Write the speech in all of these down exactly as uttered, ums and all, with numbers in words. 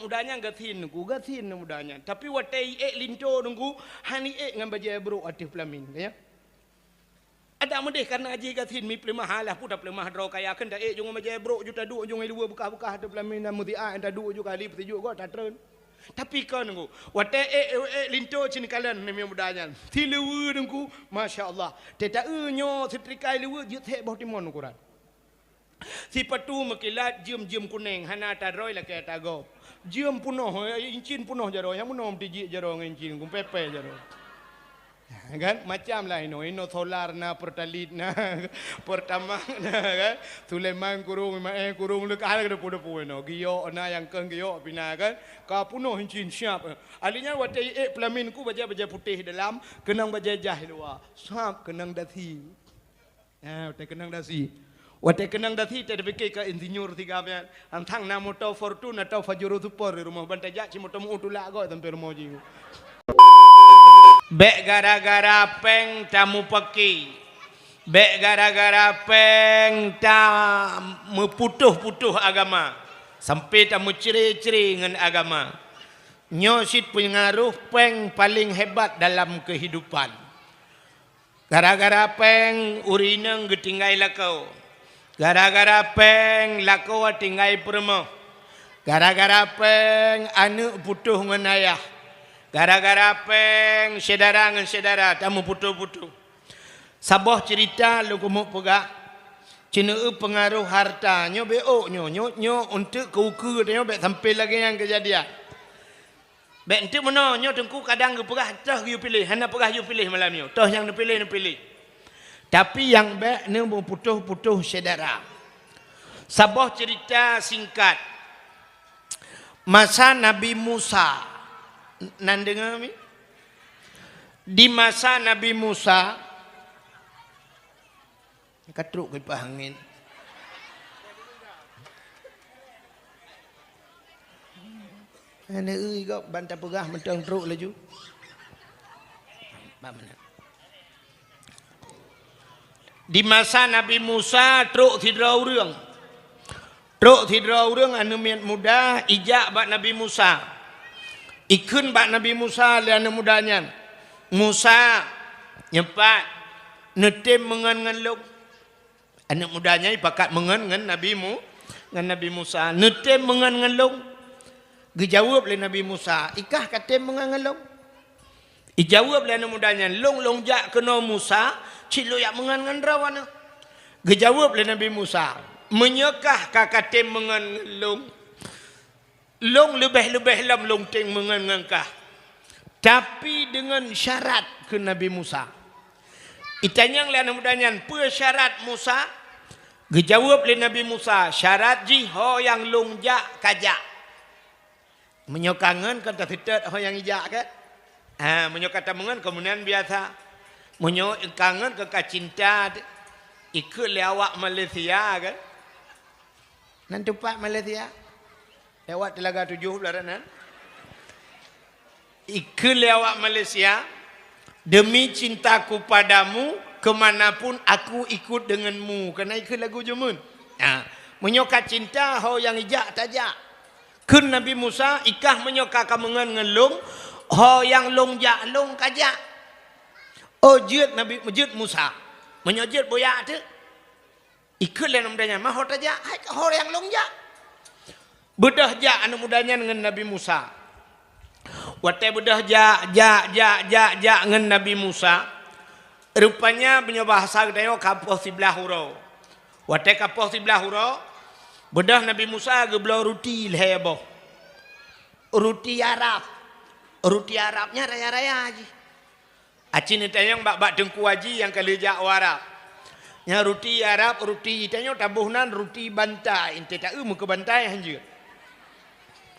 Muda nyan gasien Teungku, gasien muda nyan. Tapi watèe iék linto Teungku, han iék ngon bajèe brôk ateueh peulamin, ka nyan. Adak meudeh kareuna jih gasien mi peuleumah alah, peue tapeuleumah droe kaya, kheun taék ju ngon bajèe brôk ju taduek ju ngon luweue beukah-beukah ateueh peulamin, dan meusiat taduek ju kali peusijuek gob tatreun. Tapi kon Teungku, watèe ék, ék, ék linto cit kalon namiet muda nyan. Siluweue Teungku, masya Allah. Teuta eu nyoe seutrika luweue jeuet sép boh timon ukuran. Sipatu meukilat jeuem-jeuem kunéng, hana tadroe lakèe tagob. Jeuem punoh, eh, incin punoh jaroe, nyang meunoe meutijik jaroe ngon incin, kumpèe-pèe jaroe. Kan? Macam lah inoe, inoe solar na, Pertalite na, Pertamax na, kan? Sulaiman kurong, Imael kurong, leukah ada depu-depu inoe. Giok na, nyang keuh giok pih na, kan? Ka punoh incin siap. Ahli nyan watèe iék peulamin Teungku bajèe-bajèe putéh dalam, keunong bajèe jai luwa. Sab keunong dasi. Eh, watèe keunong dasi. Watèe keunong dasi, watèe tapike keu insinyur siga nyan. Antang na moto Fortuner atau Pajero Sport di rumoh, ban tajak cit moto meu tulak gob sampoe rumoh jih. Bèk gara-gara péng tamupaki. Bèk gara-gara péng tameuputôh-putôh agama. Sampoe tameucré-cré ngon agama. Nyoe cit peungaroh péng paleng hebat dalam keuhidupan. Gara-gara péng ureueng inong geutinggai lakoe. Gara-gara péng lakoe tinggai peurumoh. Gara-gara péng aneuk putôh ngon ayah. Gara-gara péng syedara ngon syedara tameuputôh-putôh. Saboh ceurita lôn keumeung peugah. Ceuneuh peungaroh harta nyoe bèk ôk nyoe, nyoe, nyoe eunteuk keu ukeue tanyoe bèk sampoe lagèe nyan keujadian. Bèk eunteuk meunoe, nyoe Teungku kadang geupeugah toh geuyue piléh, hana peugah yue piléh malam nyoe. Toh nyang neupiléh, neupiléh. Tapi nyang bèk neumeuputôh-putôh syedara. Saboh ceurita singkat. Masa Nabi Musa, nan deungö mi? Di masa Nabi Musa, ka trok kipah angén. Hana eu gob ban tapeugah mantong trok laju. Bak meunan. Di masa Nabi Musa trok sidroe ureueng. Trok sidroe ureueng aneuk miet muda ijak bak Nabi Musa. Ikheun bak Nabi Musa lé aneuk muda nyan, "Musa, nyoe pat, neutem meungon ngon lôn?" Aneuk muda nyan ipakat meungon ngon Nabi Mu-, ngon Nabi Musa, "Neutem meungon ngon lôn?" Geujaweueb lé Nabi Musa, "Ikah katem meungon ngon lôn?" Ijaweueb lé aneuk muda nyan, "Lôn, lôn jak keunoe Musa, cit lôn jak meungon ngon droe aneuk." Geujaweueb lé Nabi Musa, "Meunyoe kah ka katem meungon ngon lôn, lôn leubeh-leubeh lom lôn tem meungon ngon kah. Tapi deungon syarat," kheun Nabi Musa. Itanyong lé aneuk muda nyan, "Peue syarat Musa?" Geujaweueb lé Nabi Musa, "Syarat jih ho nyang lôn jak kajak." Meunyoe kangen kan taseutôt ho nyang ijak kan? Ha, meunyoe ka tameungon keumudian biasa. Meunyoe kangen kan ka cinta, ikheun lé awak Malaysia kan? Nan teumpat Malaysia? Lewat Telaga Tujuh belaran nan. Ikheun lé awak Malaysia, "Demi cintaku padamu, ke mana pun aku ikut denganmu." Kana ikheun lagu jameun. Ha, meunyoe ka cinta, ho nyang ijak tajak. Kheun Nabi Musa, "Ikah meunyoe ka kameungon ngon lôn, ho nyang lôn jak lôn kajak." Oh, jeuet Nabi, jeuet Musa. Meunyoe jeuet boyak teuk. Ikheun lé aneuk muda nyan, "Ma ho tajak, hai ka ho nyang lôn jak." Beudôh jak aneuk muda nyan ngon Nabi Musa. Watèe beudôh jak, jak, jak, jak, jak ngon Nabi Musa, rupanya meunyoe bahasa geutanyoe ka poh siblaih uroe. Watèe ka poh siblaih uroe, beudôh Nabi Musa geubloe ruti lhèe boh. Ruti Arab. Ruti Arab nyan raya-raya jih. Aci neutanyong bak, bak Teungku Aji nyang ka lheueh jak u Arab. Nyan ruti Arab, ruti tanyoe taboh nan ruti bantai, enteuk taeu meukeue bantai hanjeuet.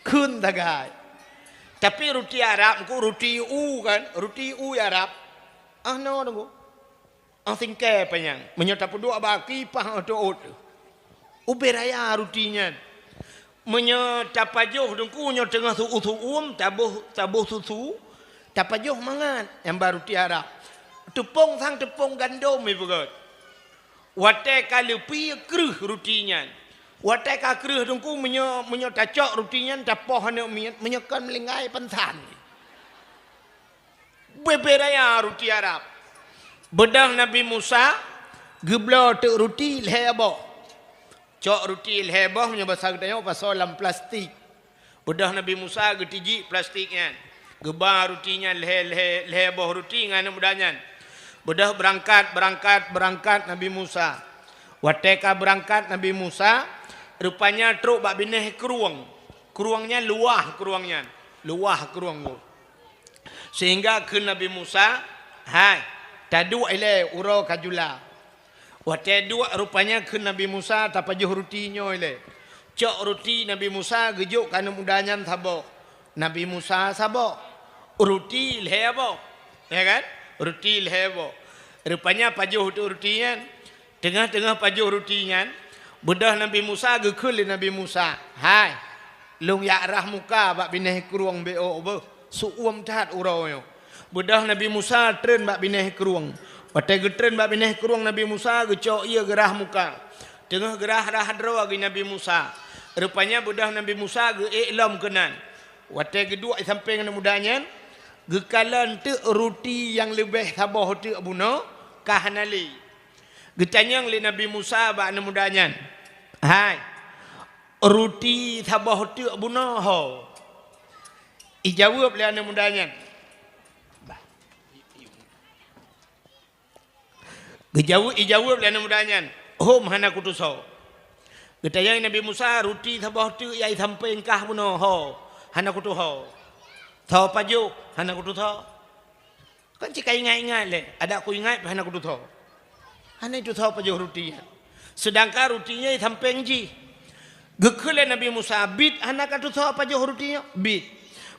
Kheun sagai. Tapi ruti Arab Teungku, ruti u kan, ruti u Arab. Ah, no Teungku. Ah, singkè panyang. Meunyoe tapeuduek bak aki, paih teuôt. Ubé raya ruti nyan. Meunyoe tapajoh Teungku nyoe teungoh su-, u su'um, taboh, taboh susu, tapajoh mangat nyang ba ruti Arab. Teupông sang teupông gandom ipeugöt. Watèe ka leupie kreueh ruti nyan. Watée ka kreueh teungku, meunyoe, meunyoe tacok ruti nyan tapoh aneuk miet, meunyoe kon meulinggai pansan. Bebe raya ruti Arab. Beudôh Nabi Musa geubloe teuk ruti lhée boh. Cok ruti lhée boh, meunyoe basa geutanyoe pasoe lam plastik. Beudôh Nabi Musa geutijik plastik nyan. Geuba ruti nyan lhée, lhée, lhée boh ruti ngon aneuk muda nyan. Beudôh beurangkat, beurangkat, beurangkat Nabi Musa. Watée ka beurangkat Nabi Musa, rupanya trok bak binéh krueng. Krueng nyan luwah krueng nyan. Luwah krueng nyoe. Sehingga kheun Nabi Musa, "Hai, taduek ilée uroe ka jula." Watée duek rupanya kheun Nabi Musa, "Tapajoh ruti nyoe ilée." Cok ruti Nabi Musa geujok keu aneuk muda nyan saboh. Nabi Musa saboh. Ruti lhée boh. Ya kan? Ruti lhée boh. Rupanya pajoh teuk ruti nyan. Teungoh-teungoh pajoh ruti nyan, beudôh Nabi Musa geukheun lé Nabi Musa, "Hai, lôn jak rhah muka bak binéh krueng beuh, beuh, seuuem that uroe nyoe." Beudôh Nabi Musa treun bak binéh krueng. Watée geutreun bak binéh krueng Nabi Musa geucok ié geurhah muka. Teungoh geurhah-rhah droe geuh Nabi Musa. Rupanya beudôh Nabi Musa geuék lom keunan. Watée geuduek i sampéng aneuk muda nyan, geukalon teuk ruti nyang leubeh saboh teuk bunoe ka hana lé. Geutanyong lé Nabi Musa bak aneuk muda nyan, "Hai, ruti saboh teuk bunoe ho?" Ijaweueb lé aneuk muda nyan. Geujaweueb, ijaweueb lé aneuk muda nyan, "Hom hana kutusoe." Geutanyong Nabi Musa, "Ruti saboh teuk nyang i sampéng kah bunoe ho?" "Hana kutusoe." "Soe pajoh?" "Hana kutusoe." Kan cit ka ingat-ingat lé, "Adak kuingat pih hana kutusoe." Hana itusoe pajoh ruti nyan. Seudangkan ruti nyan i sampéng jih. Geukheun lé Nabi Musa, "Bit hana katusoe pajoh ruti nyoe?" "Bit."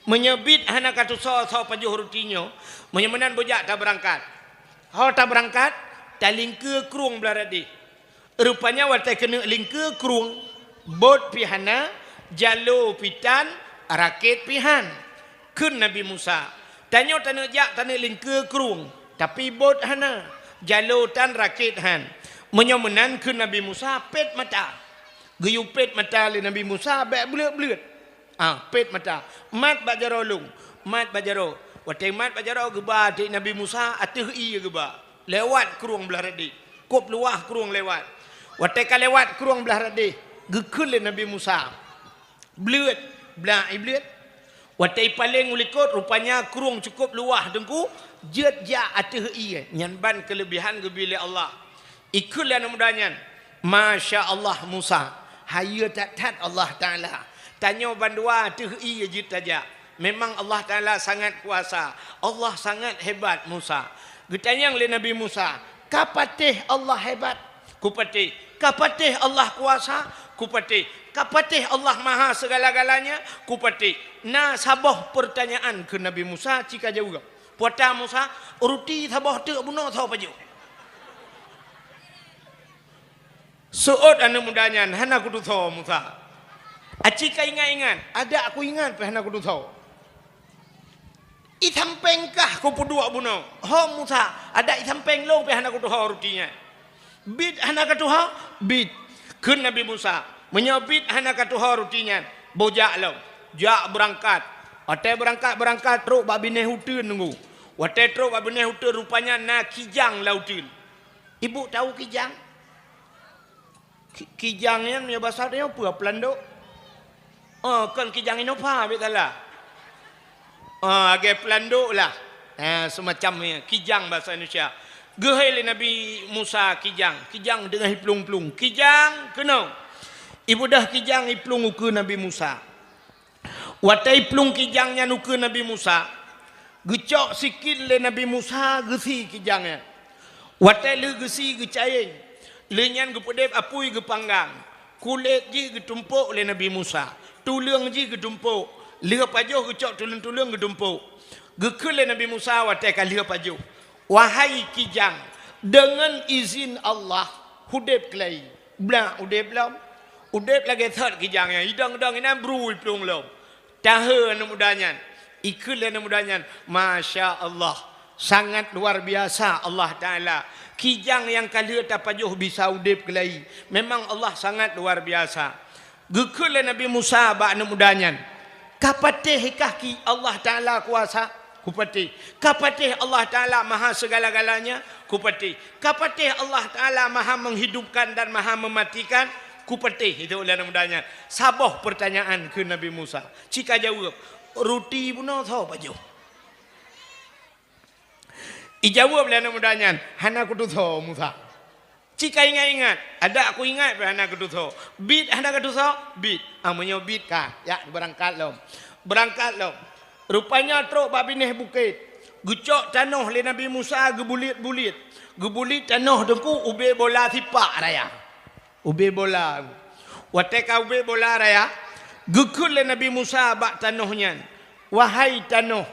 "Meunyoe bit hana katusoe soe pajoh ruti nyoe, meunyoe meunan beujak tabeurangkat." Ho tabeurangkat, talingkeue krueng blah radeh. Rupanya watée keuneuk lingkeue krueng, bot pih hana, jalo pih tan, rakét pih han. Kheun Nabi Musa, "Tanyoe taneuk jak taneuk lingkeue krueng, tapi bot hana, jalo tan, rakét han. Meunyoe meunan," kheun Nabi Musa, "pét mata." Geuyue pét mata lé Nabi Musa bék bleuet-bleuet. Ah, pét mata. "Mat bak jaroe lôn, mat bak jaroe." Watée mat bak jaroe geuba teuk Nabi Musa ateueh ié geuba. Lewat krueng blah radeh. Kôb luwah krueng lewat. Watée ka lewat krueng blah radeh, geukheun lé Nabi Musa, "Bleuet, blah ié bleuet." Watée ipaleng u likot, rupanya krueng cukôp luwah teungku, jeuet jak ateueh ié. Nyan ban keuleubihan geubri lé Allah. Ikheun lé aneuk muda nyan, "Masya Allah Musa, hayeue that-that Allah Taala. Tanyoe bandua ateueh ié jeuet tajak. Memang Allah Taala sangat kuasa, Allah sangat hebat Musa." Geutanyong lé Nabi Musa, "Ka patéh Allah hebat?" "Kupatéh." "Ka patéh Allah kuasa?" "Kupatéh." "Ka patéh Allah maha segala-galanya?" "Kupatéh." "Na saboh peurtanyaan," kheun Nabi Musa, "ci ka jaweueb." "Peue ata Musa?" "Ruti saboh teuk bunoe soe pajoh?" Seuôt aneuk muda nyan, "Hana kutusoe Musa." "Aci ka ingat-ingat?" "Adak kuingat pih hana kutusoe." "I sampéng kah kupeuduek bunoe?" "Ho Musa, adak i sampéng lôn pih hana kutusoe ruti nyan." "Bit hana katusoe?" "Bit." Kheun Nabi Musa, "Meunyoe bit hana katusoe ruti nyan, boh jak lom." Jak beurangkat. Watée beurangkat-beurangkat trok bak binéh uteuen teungku. Watée trok bak binéh uteuen rupanya na kijang lam uteuen. Ibu tahu kijang? Ki-, kijang nyan meunyoe basa tanyoe peue, pelandok? Oh, kon kijang Innova, bék salah. Oh, lagée pelandok lah. Eh, semacam ni, kijang basa Indonesia. Geuhôi lé Nabi Musa kijang. Kijang teungoh iplueng-plueng. "Kijang, keunoe." Ibeudôh kijang iplueng ukeue Nabi Musa. Watée iplueng kijang nyan ukeue Nabi Musa, geucok sikin lé Nabi Musa geusie kijang nyan. Watée lheueh geusie geucayeng, lheueh nyan geupeudeb apui geupanggang. Kulét jih geutumpok lé Nabi Musa, tuleueng jih geutumpok, lheueh pajoh geucok tuleueng-tuleueng geutumpok. Geukheun lé Nabi Musa watée ka lheueh pajoh, "Wahai kijang, deungon izin Allah, udeb keulai." Blah udeb lom. Udeb lagée thot kijang nyan, idong-dong inan bru iplueng lom. Tahe aneuk muda nyan. Ikheun lé aneuk muda nyan, "Masya Allah, Sangat luar biasa Allah Taala. Kijang nyang ka lheueh tapajoh bisa udeb keulai. Memang Allah sangat luar biasa. Geukheun lé Nabi Musa bak aneuk muda nyan, "Ka patéh kah ki Allah Taala kuasa?" "Kupatéh." "Ka patéh Allah Taala maha segala-galanya?" "Kupatéh." "Ka patéh Allah Taala maha menghidupkan dan maha mematikan?" "Kupatéh," itu lé aneuk muda nyan. Saboh pertanyaan keu Nabi Musa. Cit ka jaweueb, "Ruti bunoe soe pajoh?" Ijaweueb lé aneuk muda nyan, "Hana kutusoe Musa." Cit ka ingat-ingat, "Adak kuingat pih hana kutusoe." "Bit hana kutusoe?" "Bit." "Ah, meunyoe bit ka, yak beurangkat lom." Beurangkat lom. Rupanya trok bak binéh bukét. Geucok tanoh lé Nabi Musa geubulit-bulit. Geubulit tanoh teungku ubé bola sipak raya. Ubé bola. Watée ka ubé bola raya, geukheun lé Nabi Musa bak tanoh nyan, "Wahai tanoh,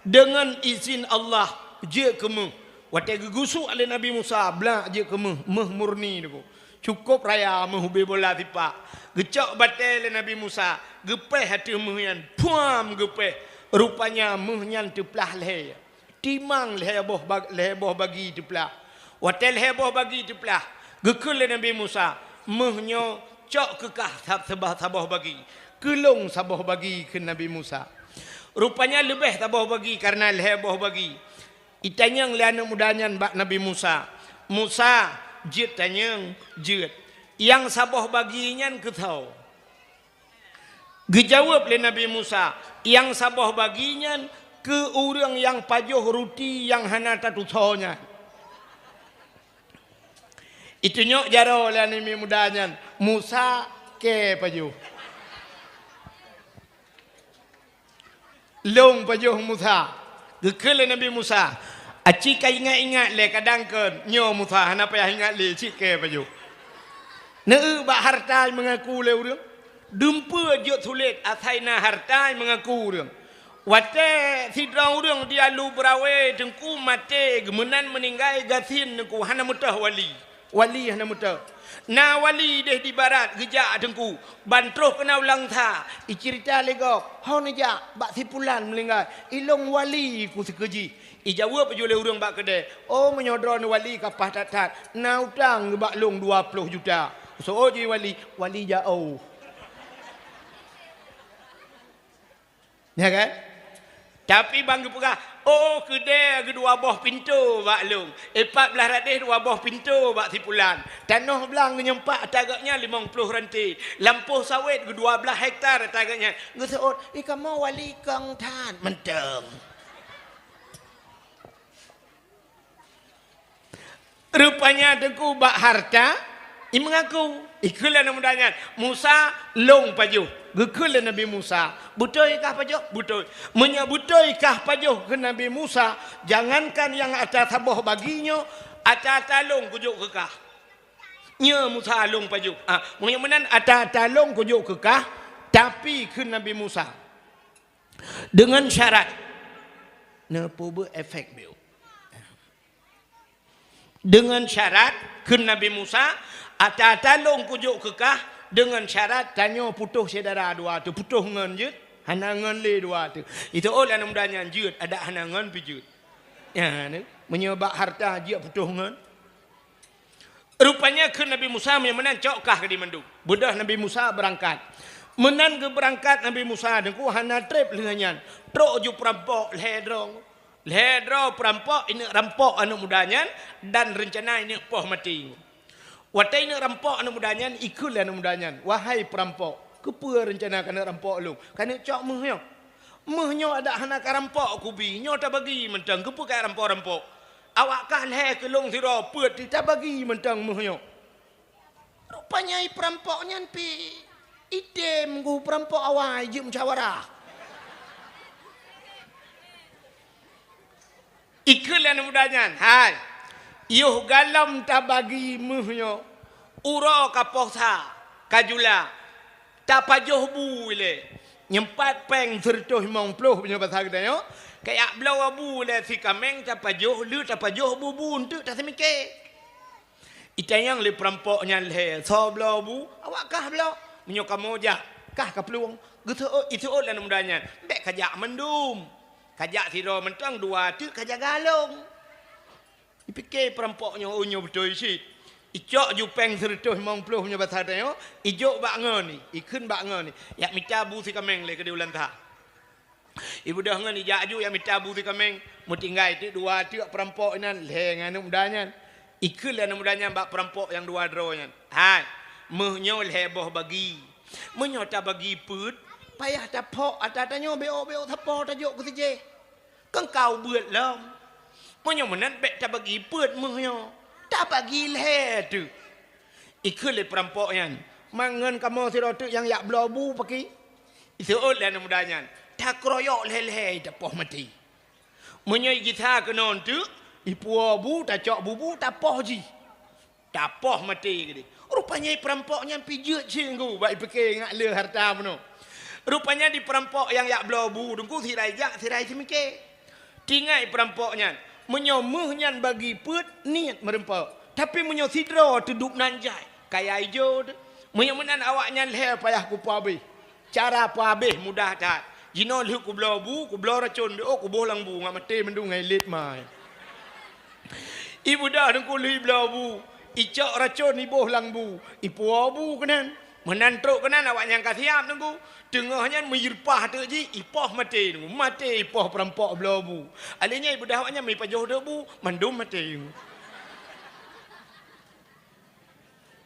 deungon izin Allah, jeuet keu méuh." Watée geugusuk lé Nabi Musa, blak jeuet keu méuh, méuh murni teungku. Cukôp raya méuh ubé bola sipak. Geucok batée lé Nabi Musa, geupéh ateueh méuh nyan, puam geupéh. Rupanya méuh nyan teuplah lhée. Timang lhée boh bag-, lhée boh bagi teuplah. Watée lhée boh bagi teuplah, geukheun lé Nabi Musa, "Méuh nyoe cok keu kah sa-, seubah saboh bagi, keu lôn saboh bagi," kheun Nabi Musa. Rupanya leubeh saboh bagi kareuna lhée boh bagi. Itanyong lé aneuk muda nyan bak Nabi Musa, "Musa, jeuet tanyong?" "Jeuet." "Nyang saboh bagi nyan keu soe?" Geujaweueb lé Nabi Musa, "Nyang saboh bagi nyan keu ureuëng nyang pajoh ruti nyang hana tatusoe nyan." Itunyok jaroe lé aneuk muda nyan, "Musa kée pajoh." "Lôn pajoh Musa." Geukheun lé Nabi Musa, "Aci ka ingat-ingat lé kadang keu nyoe Musa, hana payah ingat lé, cit kée pajoh." Neueu bak hareuta meungaku lé ureuëng. Dumpeue jeuet sulet asai na hareuta meungaku ureuëng. Watée sidroe ureuëng di Alu Beurawe teungku maté, geumeunan meuninggai gasien teungku hana meutoh wali. Wali hana meutoh. Na wali deh di barat geujak teungku, ban troh keunoe u Langsa, iceurita lé gob, "Ho neujak bak si pulan meuninggai, ilong wali ku sikeujih." Ijaweueb ju lé ureuëng bak keudée, "Oh, meunyoe droeneuh wali ka paih that-that, na utang bak lôn dua ploh juta." Seuôt jih wali, "Wali jaoh." Ya kan? Tapi ban geupeugah, "Oh, keudée geuh dua boh pintoe bak lôn, eh, pat blaih radeh dua boh pintoe bak si pulan, tanoh blang geuh nyoe pat ata geuh nyan limong ploh ranté, lampôh sawét geuh dua blaih hektar ata geuh nyan." Geuseuôt, "Ih, kamoe wali kong that mantong." Rupanya teungku bak hareuta, imeungaku. Ikheun lé aneuk muda nyan, "Musa, lôn pajoh." Geukheun lé Nabi Musa, "Beutôi kah pajoh?" "Beutôi." "Meunyoe beutôi kah pajoh," kheun Nabi Musa, "jangankan nyang ata saboh bagi nyoe, ata-ata lôn kujok keu kah." "Nyo Musa, lôn pajoh." Ah, meunyoe meunan, "Ata-ata lôn kujok keu kah, tapi," kheun Nabi Musa, "deungon syarat." Neupeubuet efek biôh. "Deungon syarat," kheun Nabi Musa, "ata-ata lôn kujok keu kah, deungon syarat tanyoe putôh syedara dua teuh, putôh ngon jeuet, hana ngon lé dua teuh." Itu oh lé aneuk muda nyan jeuet, adak hana ngon pih jeuet. Ya, ni, meunyoe bak hareuta jeuet putôh ngon. Rupanya kheun Nabi Musa, "Meunyoe meunan cok kah keudéh mandum." Beudôh Nabi Musa beurangkat. Meunan geubeurangkat Nabi Musa, teungku hana treb lheueh nyan. Trok ju peurampok lhée droe. Lhée droe peurampok, ineuk rampok aneuk muda nyan dan reuncana ineuk poh maté. Watée ineuk rampok aneuk muda nyan, ikheun lé aneuk muda nyan, "Wahai peurampok, keupeue reuncana kaneuk rampok lôn? Kaneuk cok méuh nyoe? Méuh nyoe adak hana karampok kubi, nyoe tabagi mantong, keupeue karampok-rampok? Awak kah lhée keu lôn sidroe peuet, tabagi mantong méuh nyoe." Rupanya peurampok nyan pih item geuh peurampok awai jeuet musyawarah. Ikheun lé aneuk muda nyan, "Hai, yoh galom tabagi méuh nyoe, uroe ka poh sa, ka jula, tapajoh bu ilée. Nyoe pat péng sireutôh limong ploh meunyoe basa geutanyoe, kajak bloe bu ilée sikaméng tapajoh, le tapajoh bu-bu eunteuk taseumiké." Itanyong lé peurampok nyan lhée, "Soe bloe bu?" "Awak kah bloe." "Meunyoe kamoe jak, kah kaplueng?" Geuseuôt, iseuôt lé aneuk muda nyan, "Bék kajak mandum. Kajak sidroe mantong, dua teuk kajaga lôn. Ipike peurampok nyoe, "Oh, nyoe beutôi cit." Icok ju péng sireutôh limong ploh nyoe basa tanyoe, ijok bak ngon ni, ikheun bak ngon ni, "Jak mita bu sikaméng lé keudeh u Lansa." Ibeudôh ngon ijak ju jak mita bu sikaméng, meutinggai teuk dua teuk peurampok inan, lhèe ngon aneuk muda nyan. Ikheun lé aneuk muda nyan bak peurampok nyang dua droe nyan, "Hai, meuh nyoe lhèe boh bagi. Meunyoe tabagi peuet, payah taphok ata tanyoe, beuôk-beuôk sapo tajok keu sijeh. Keu kau beuet lom. Meunyoe meunan bèk tabagi peuet meuh nyoe, tabagi lhèe teuk." Ikheun lé peurampok nyan, "Man ngon kamoe sidroe teuk nyang jak bloe bu paki?" Iseuôt lé aneuk muda nyan, "Takeurôyok lhèe-lhèe tapoh maté. Meunyoe igisa keunoe teuk, ipuwoe bu, tacok bubu, tapoh jih. Tapoh maté keudeh." Rupanya peurampok nyan pih jeuet cit teungku, bak ipike ngat le hareuta bunoe. Rupanya di peurampok nyang jak bloe bu teungku, sira ijak, sira iseumiké. Tinggai peurampok nyan, meunyoe meuh nyan bagi peuet, niet meurumpok. Tapi meunyoe sidroe teudub nan jai, kaya ijo teuh. Meunyoe meunan awaknyan lhèe payah kupeuabéh. Cara peuabéh mudah that. Jinoe lheueh kubloe bu, kubloe racôn, beuôk kuboh lam bu, ngat maté mandum ngon ilet ma. Ibeudôh teungku lheueh ibloe bu, icok racôn iboh lam bu, ipuwoe bu keunan. Meunan trok keunan awaknyan ka siap teungku. Teungoh nyan meuyirpah teuk jih, ipoh maté teungku. Maté ipoh peurampok bloe bu. Alèh nyan ibeudôh awaknyan meupajoh teuk bu, mandum maté teungku.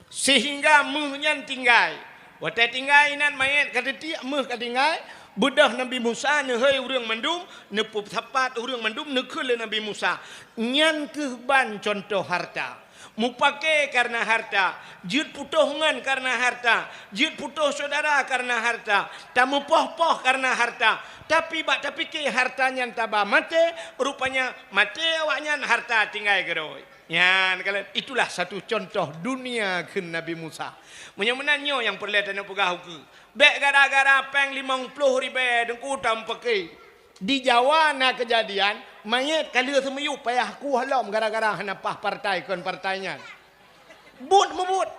Sehingga meuh nyan tinggai. Watèe tinggai inan manyét ka teutiek, meuh ka tinggai, beudôh Nabi Musa neuhôi ureueng mandum, neupeusapat ureueng mandum, neukheun lé Nabi Musa. Nyan kheueh ban cuntoh hareuta. Mupake kareuna hareuta, jeuet putôh ngon kareuna hareuta, jeuet putôh syedara kareuna hareuta, tameupoh-poh kareuna hareuta. Tapi bak tapike hareuta nyan taba maté, rupanya maté awaknyan hareuta tinggai keudroe. Nyan kalon, itulah satu contoh dunia kheun Nabi Musa. Meunyoe meunan nyoe nyang peureulèe tanyoe peugah ukeue. Bèk gara-gara péng limong ploh ribèe teungku tameupaké. Di Jawa na keujadian, manyét ka lheueh seumiyueb payah kueh lom gara-gara hana paih partai kon partai nyan. Buet meubuet.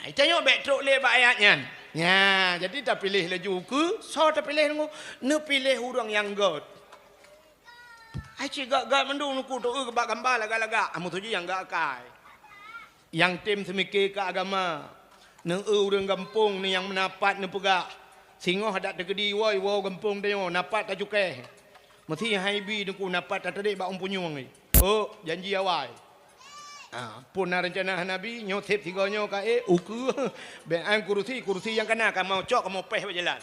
Hai, tanyoe bèk trok lé bak ayat nyan. Nya, jadi tapiléh laju ukeue, soe tapiléh teungku? Neupiléh ureueng nyang göt. Ai cit gak-gak mandum teungku, teu-eu bak gamba lagak-lagak, ah, meutuju nyang gak akai. Nyang tem seumiké keu agama, neu-eu ureueng gampông neu nyang meunapat neupeugah, singoh dak teukeudi woe, woe gampông tanyoe, napat tacukéh. Meusi hai bi teungku napat tateurék bak ôn punyueng. Oh, janji awai. Ah, phon na reuncana hana bi, nyoe sép sigoe nyoe ka ék, ukeue, bèk an kurusi, kurusi nyang kana kamoe cok, kamoe péh bak jalan.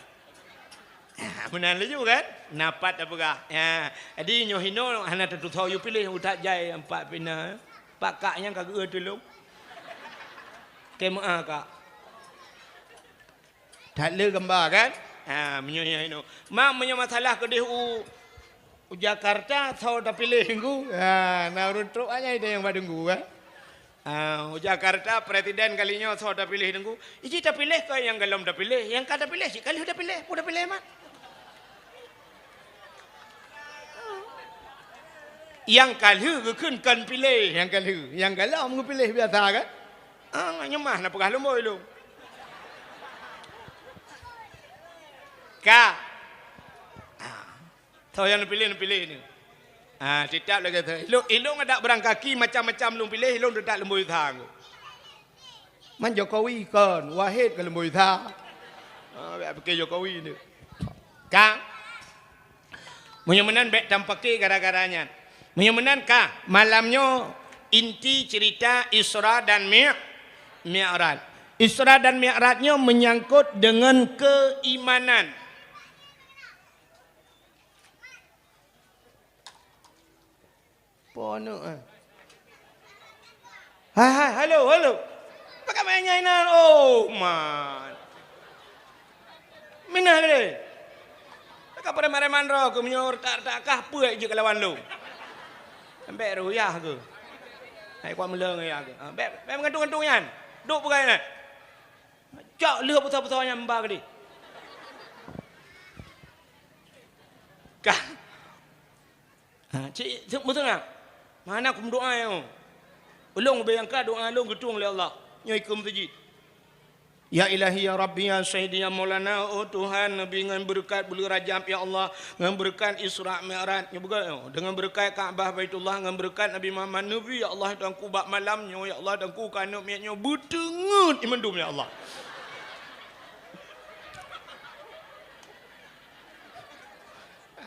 Ah, meunan laju kan? Napat tapeugah. Ah, jadi nyoe hinoe hana tatusoe yue piléh, utak jai empat pina. Pak kak nyang ka geu tulông. Keu meu'ah kak. That le gamba kan? Ha, meunyoe nyang inoe. Mak, meunyoe masalah keudeh u, u Jakarta, soe tapiléh teungku? Ha, na ureueng trok aja itu nyang ba teungku kan? Ha, u Jakarta presiden kali nyoe soe tapiléh teungku? Iji tapiléh keu nyang golom tapiléh, nyang ka tapiléh cit ka lheueh tapiléh, peue tapiléh mak? Nyang ka lheueh geukheun kon piléh, nyang ka lheueh, nyang golom geupiléh biasa kan? Ah, nyoe mah na peugah lumbôi lôn. Ka. Ah. Soe nyang neupiléh, neupiléh ni. Ah, titap lagèe tu. Ilôn, ilôn adak beurangkaki macam-macam lôn piléh, ilôn teutab lumbôi sa. Man Jokowi kon, Wahid kon lumbôi sa. Ah, bèk pikir Jokowi ni. Ka. Meunyoe meunan bèk tampake gara-gara nyan. Meunyoe meunan ka, malam nyoe inti cerita Isra dan Mi-, Mi'raj. Isra dan Mi'raj nyoe menyangkut dengan keimanan. Po aneuk, eh. Hai, hai, halo, halo. Pakon main nyan inan? Oh, man. Minah tadi. Ka preman-preman droe keu meunyoe retak-retak kah peue jeuet keu lawan lôn. Sampai ruyah keu. Hai kuat meuleueng ya keu. Ha, bèk, bèk meugantung-gantung nyan. Duek peugah nyan. Cok lheueh peusah-peusah nyan ba keudeh. Kah. Ha, cit, cit, beutôi tak? Mana aku meudoa nyoe? Ulôn ubé nyang ka doa lôn geutueng lé Allah. Nyoe ikeue meuseujid. Ya Ilahi, ya Rabbi, ya Sayyidi, ya Maulana, oh Tuhan, Nabi ngon beureukat buleuen Rajab, ya Allah, ngon beureukat Isra Mi'raj, nyoe buka, oh, deungon beureukat Ka'bah Baitullah, ngon beureukat Nabi Muhammad Nabi, ya Allah, Tuhanku, bak malam nyoe, ya Allah, Tuhanku, ka aneuk miet nyoe beuteungeut imeum dum, ya Allah.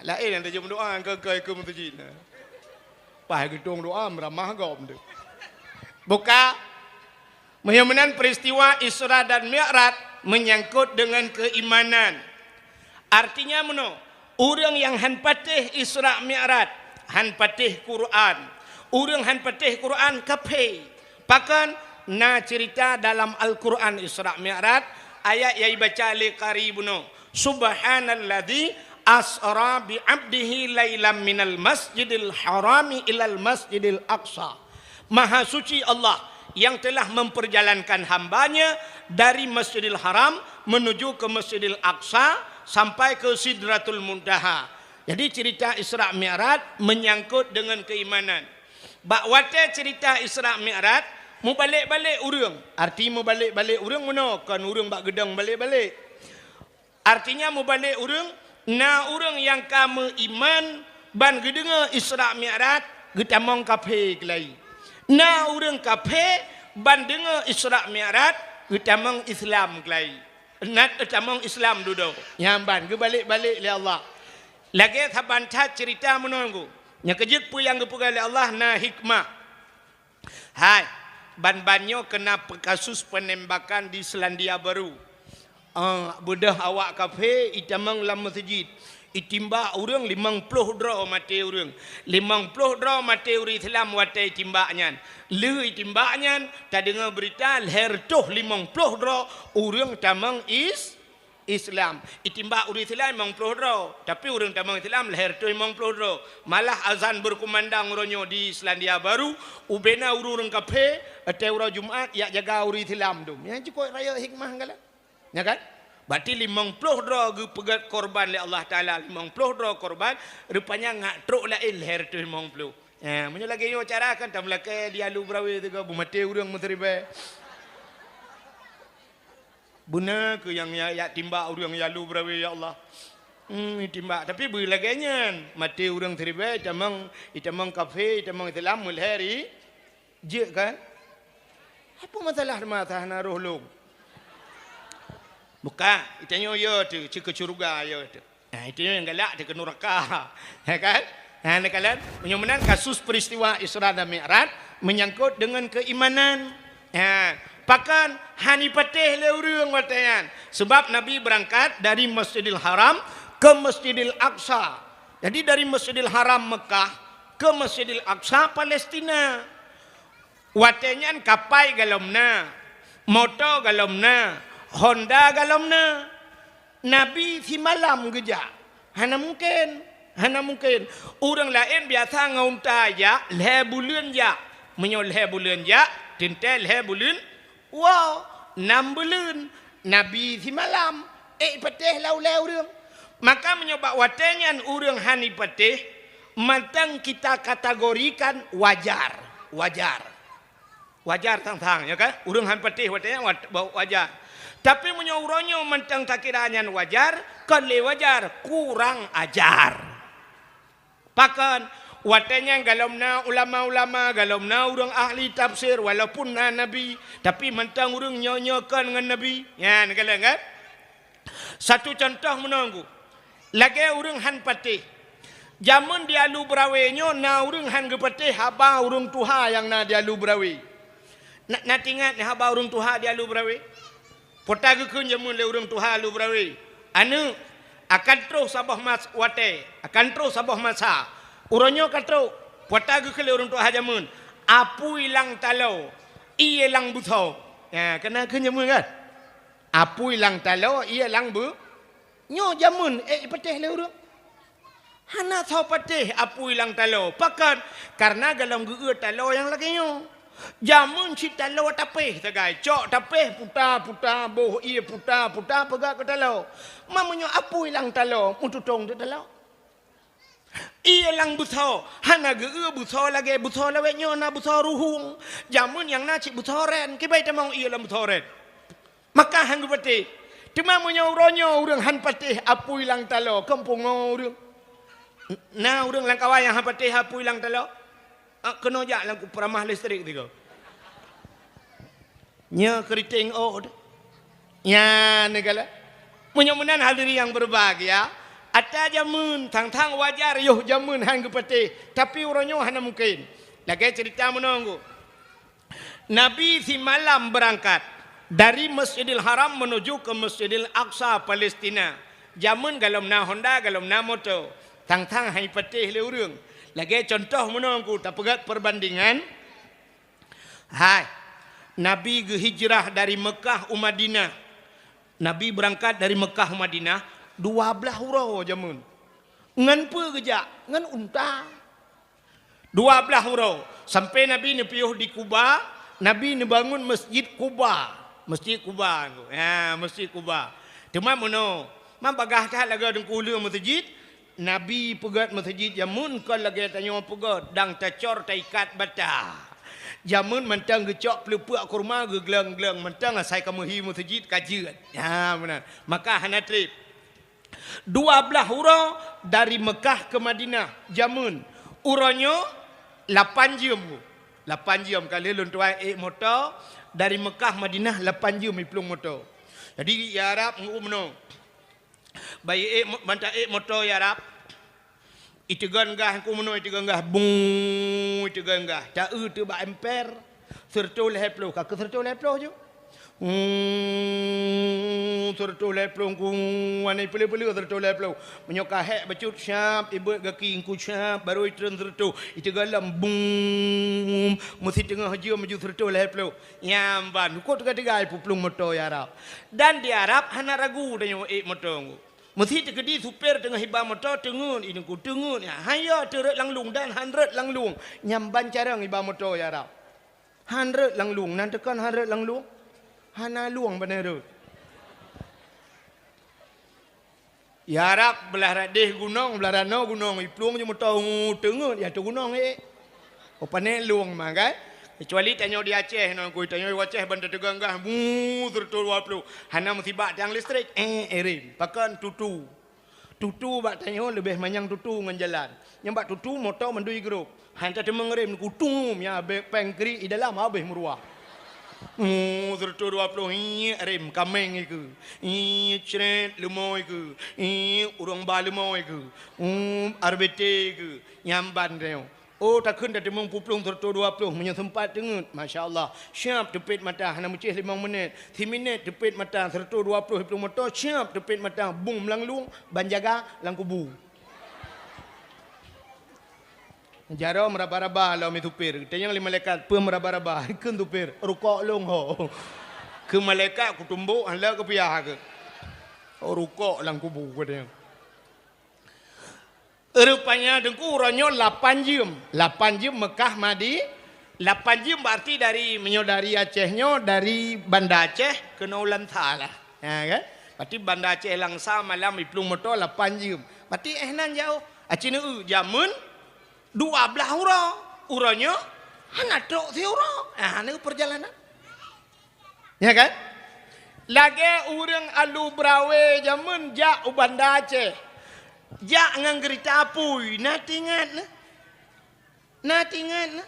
Laén nyang tajak meudoa keu, keu, keu meuseujid. Paih geutong doa meuramah gob tu. Buka. Meunyoe meunan peristiwa Isra dan Mi'raj menyangkut dengan keimanan. Artinya meunoe, ureuëng nyang han patéh Isra Mi'raj, han patéh Quran, ureuëng han patéh Quran kafé. Pakon? Na ceurita dalam Al-Quran Isra Mi'raj, ayat nyang ibaca lé qari bunoe, "Subhanalladzi asra bi 'abdihi lailam minal masjidil harami ilal masjidil aqsa." Maha suci Allah yang telah memperjalankan hamba-Nya dari Masjidil Haram menuju ke Masjidil Aqsa sampai ke Sidratul Muntaha. Jadi, cerita Isra Mi'raj menyangkut dengan keimanan. Bak watée cerita Isra Mi'raj, mubalek-balek ureuëng. Arti mubalek-balek ureuëng meunoe, kon ureuëng bak geudong balek-balek. Artinya, mubalek ureuëng, na ureuëng nyang ka meuiman ban geudeungoe Isra Mi'raj, geutamong kafé keulayi. Na ureuëng kafé ban deungoe Isra Mi'raj, geutamong Islam keulayi. Na, geutamong Islam dudoe. Nyan ban geubalek-balek lé Allah. Lagée saban that cerita meunoe, nyang keujeuet peue nyang geupeugah lé Allah na hikmah. Hai, ban-ban nyoe keunong kasus penembakan di Selandia Baru. Ah, beudôh awak kafé itamong lam meuseujid. Itimbak ureuëng limong ploh droe maté ureuëng. Limong ploh droe maté ureuëng Islam watée itimbak nyan. Lheueh itimbak nyan, tadeungoe beurita lhée reutôh limong ploh droe ureuëng tamong is-, Islam. Itimbak ureuëng Islam limong ploh droe, tapi ureuëng tamong Islam lhée reutôh limong ploh droe. Malah azan berkumandang uroe nyoe di Selandia Baru, ubena ureuëng kafé, watée uroe Jumat, jak jaga ureuëng Islam dum. Nyan cukôp rayeuk hikmah galak. Nya kan? Berarti limong ploh droe geupeugét korban lé Allah Taala, limong ploh droe korban, rupanya ngat trok laén lhée reutôh limong ploh. Eh, meunyoe lagée nyoe cara kan, tameulakée di Alu Brawé teuga beumaté ureuëng meusiribée. Beuna keuh nyang ya, ya timbak ureuëng ya Alu Brawé, ya Allah. Hmm, timbak. Tapi beu lagée nyan, maté ureuëng siribée, itamong, itamong kafé, itamong Islam, meulhée ri-, jeuet kan? Apa masalah masa hana roh lom? Bukan, itanyoe ya tu, cit keu syeuruga ya tu. Nah, itu yang galak di ke neraka. Ya kan? Nah, ni kalian, meunyoe meunan kasus peristiwa Isra dan Mi'raj menyangkut dengan keimanan. Ha, pakon han ipatéh lé ureuëng watée nyan? Sebab Nabi berangkat dari Masjidil Haram ke Masjidil Aqsa. Jadi, dari Masjidil Haram Mekah ke Masjidil Aqsa Palestina. Watée nyan kapai galom na, moto galom na, honda galom na. Nabi simalam geujak. Hana mungken. Hana mungken. Ureuëng laén biasa ngon unta jak, lhée buleuen jak. Meunyoe lhée buleuen jak, teuntée lhée buleuen woe, nam buleuen. Nabi simalam, ék ipatéh lam ulée ureuëng. Maka meunyoe bak watée nyan ureuëng han ipatéh, mantong kita kategorikan wajar. Wajar. Wajar sang-sang, ya kan? Ureuëng han patéh watée nyan wa-, wa-, wajar. Tapi meunyoe uroe nyoe mantong takira nyan wajar, kon lé wajar, kurang ajar. Pakon? Watée nyan galom na ulama-ulama, galom na ureuëng ahli tafsir, walaupun na nabi, tapi mantong ureuëng nyoe-nyoe kon ngon nabi. Nyan, kalon kan? Satu contoh meunoe, lagée ureuëng han patéh. Jameun di Alu Brawé nyoe na ureuëng han geupatéh haba ureuëng tuha nyang na di Alu Brawé. Na, na teuingat haba ureuëng tuha di Alu Brawé? Peue ta geukheun jameun lé ureuëng tuha Alu Brawé? Aneuëk, akan troh saboh mas-, watée, akan troh saboh masa. Uroe nyoe ka troh, peue ta geukheun lé ureuëng tuha jameun? Apui lam taloe, ié lam beusoe. Ya, kana kheun jameun kan? Apui lam taloe, ié lam beu-, nyoe jameun ék ipatéh lé ureuëng. Hana soe patéh apui lam taloe. Pakon? Karena galom geu-eu taloe nyang lagée nyoe. Jameun cit taloe tapéh sagai, cok tapéh puta-puta, boh ié puta-puta peugah keu taloe. Ma meunyoe apui lam taloe, meututong di taloe. Ié lam beusoe, hana geu-eu beusoe lagée beusoe lawét nyoe na beusoe ruhueng. Jameun nyang na cit beusoe ren, kiban tamong ié lam beusoe ren. Maka han geupatéh. Teuma meunyoe uroe nyoe ureuëng han patéh apui lam taloe, kon pungo ureuëng. Na ureuëng lam kawan nyang han patéh apui lam taloe? Ah, keunoe jak lam peramah listrik tiga. Nyoe keriting ot. Nyan neugala. Meunyoe meunan hadirin yang berbahagia, ata jameun, thang-thang wajar yoh jameun han geupatéh, tapi uroe nyoe hana mungken. Lagée cerita meunoe. Nabi simalam beurangkat dari Masjidil Haram menuju ke Masjidil Aqsa, Palestina. Jameun galom na honda, galom na moto. Thang-thang han patéh lé ureuëng. Lagée contoh meunoe ku tapeugét perbandingan. Hai, Nabi geuhijrah dari Mekah u Madinah. Nabi beurangkat dari Mekah u Madinah dua blaih uroe jameun. Ngon peue geujak? Ngon unta. Dua blaih uroe, sampai Nabi neupiôh di Kuba, Nabi neubangun Masjid Kuba. Masjid Kuba, ha, Masjid Kuba. Teuma meunoe, man bagaih that lagée deungku le meuseujid, Nabi peugét meuseujid jameun kon lagée tanyoe peugét, dang tacor taikat bata. Jameun mantong geucok peuleupeuk kurma geugleng-gleng, mantong asai ka meuhi meuseujid ka jeuet. Ha, meunan. Maka hana treb. Dua blaih uroe dari Mekah ke Madinah, jameun. Uroe nyoe lapan jeuem. Lapan jeuem ka lheueh lôn tuai ék moto dari Mekah Madinah lapan jeuem iplueng moto. Jadi ya Arab ngeu meunoe. Bayi ék mo-, banta ék moto ya Arab. Iteugon gah ku meunoe, iteugon gah, bung, iteugon gah. Ta-eu teuh bak emper, seureutôh lhée ploh, ka keu seureutôh lhée ploh ju. Hmm, seureutôh lhée ploh ku, wana peuleueh-peuleueh seureutôh lhée ploh. Meunyoe ka hék bacut syab, ibeuet gaki ku syab, barô itreun seureutôh. Iteugon lom, bung, meusi teungoh jeuem ju seureutôh lhée ploh. Nyang ban, kok teuga-teuga ipuplueng moto ya Arab. Dan di Arab hana ragu tanyoe ék moto. Meusi teukeudi supir teungoh iba moto, teungeut, i teungku, teungeut, ya. Hayo teurot lam lueng dan han rot lam lueng. Nyang ban carông iba moto ya Arab. Han rot lam lueng, nan teukon han rot lam lueng. Hana lueng bana rot. Ya Arab, blah radeh gunong, blah ranoe gunong, iplueng ju moto, teungeut, ya tu gunong, eh. Oh, pané lueng mah, kan? Kecuali tanyoe di Aceh, nong kui, tanyoe di Aceh, ban tateugon gah, mu, seureutôh dua ploh. Hana meusibak tiang listrik, eh, eh, rem. Pakon tutu. Tutu bak tanyoe leubeh manyang tutu ngon jalan. Nyang bak tutu moto mandum igrôp. Han tateumeung rem, kutum, ya, bek péng kri i dalam habéh meuruah. Mu, seureutôh dua ploh, iék rem, kameng ikeue. Iék cret, leumo ikeue. Iék ureuëng ba leumo ikeue. Um, R B T ikeue. Nyang ban tanyoe. Oh, takheun tateumeung puplueng seureutôh dua ploh, meunyoe seumpat teungeut, masya Allah. Siap teupet mata, hana meucéh limong minét. Siminét teupet mata, seureutôh dua ploh iplueng moto, siap teupet mata, bung meulanglueng, ban jaga lam kubu. Jaroe meuraba-raba lom supir, tanyong lé malaikat, peue meuraba-raba, kheun supir, rukok lôn ho. Keu malaikat kutumbok, hana keupiah keu. Oh, rukok lam kubu, katanya. Rupanya teungku uroe nyoe lapan jeuem. Lapan jeuem Mekah Madi-, lapan jeuem berarti dari, meunyoe dari Aceh nyoe, dari Banda Aceh keunoe Langsa lah. Ha, kan? Berarti Banda Aceh Langsa malam iplueng moto lapan jeuem. Berarti eh nan jauh. Aci neu jameun dua blaih uroe. Uroe nyoe hana trok siuroe. Ha, neu perjalanan. Ya kan? Lagée ureuëng alu beurawe jameun jak u Banda Aceh. Jak ngon geurita apui, na tingat na? Na tingat na?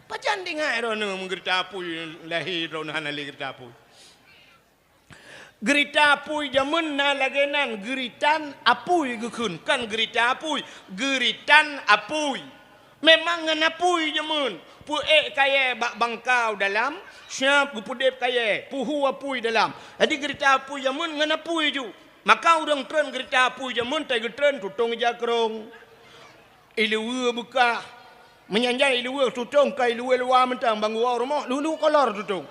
Pajan tingat droeneuh meugeurita apui, lahé droeneuh hana lé geurita apui. Geurita apui jameun na lagée nan, geuritan apui geukheun, kon geurita apui, geuritan apui. Memang ngon apui jameun, peuék kayée bak bangkau dalam, siap geupeudeb kayée, peuhu apui dalam. Jadi geurita apui jameun ngon apui ju. Maka ureuëng treun geurita apui jameun tai geutreun tutong ija keurong. Iluweue beukah. Meunyan jan iluweue tutong ka iluweue luwa mantong banggu rumoh, lulu kolor tutong.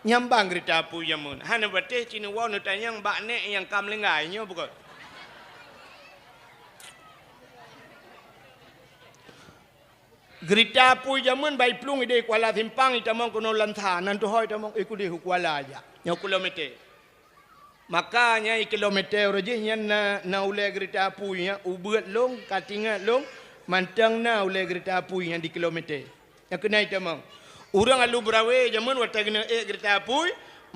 Nyambang geurita apui jameun. Hana patéh cinewoe neutanyong bak nék nyang ka meulinggai nyoe bukon. Geurita apui jameun bai plueng ideh Kuala Simpang itamong keunoe Langsa, nan tuho itamong ikudeh u Kuala aja. Nyoe kilometer. Maka nyan i kilometer uroe jih nyan na, na ulée geurita apui nyan, ubeuet lôn, ka tingat lôn, mantong na ulée geurita apui nyan di kilometer. Nyang keunan itamong. Ureuëng alu beurawe jameun watée geuneuk ék geurita apui,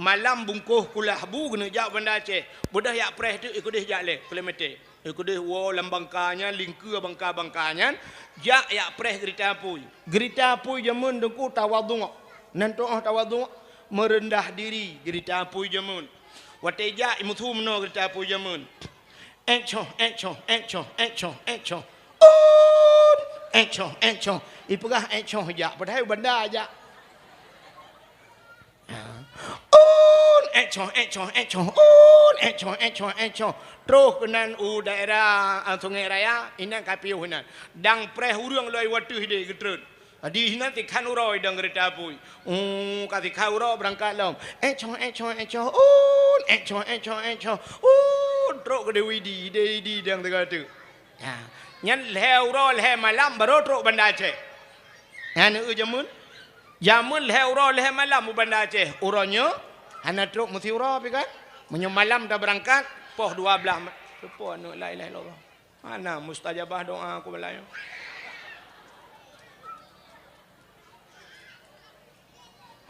Malam bungkôh kulah bu geuneuk jak Banda Aceh. Beudôh jak preh teuk, i keudeh jak lé, kilometer. I keudeh woe lam bangka nyan, lingkeue bangka-bangka nyan, jak, jak preh geurita apui. Geurita apui jameun Teungku tawadhu'. Nan tu'oh tawadhu', meureundah diri, geurita apui jameun. Watée jak, i meusu meunoe geurita apui jameun. Ék choh, ék choh, ék choh, ék choh, ék choh. Un! Ék choh, ék choh. Ipeugah ék choh jak, padahai u Banda jak. Ha. Un! Ék choh, ék choh, ék choh. Un! Ék choh, ék choh, ék choh. Troh keunan u daerah, ah, Sungai Raya, inan ka piôh inan. Dang preh ureuëng loi wateuh ideh geutreun. Di sinan sikhan uroe idong geurita apui. Uh, ka sikhan uroe beurangkat lom. Ék choh, ék choh, ék choh. Un, ék choh, ék choh, ék choh. Un, trok keu Dewi Di, Dewi Di dong teuka tu. Ha. Nyan lhée uroe lhée malam baru trok Banda Aceh. Nyan eu jameun. Jameun lhée uroe lhée malam u Banda Aceh. Uroe nyoe hana trok meusiuroe pi kan. Meunyoe malam tabeurangkat, poh dua blaih ma-, seupôt aneuk la ilaha illallah. Hana mustajabah doa aku balai.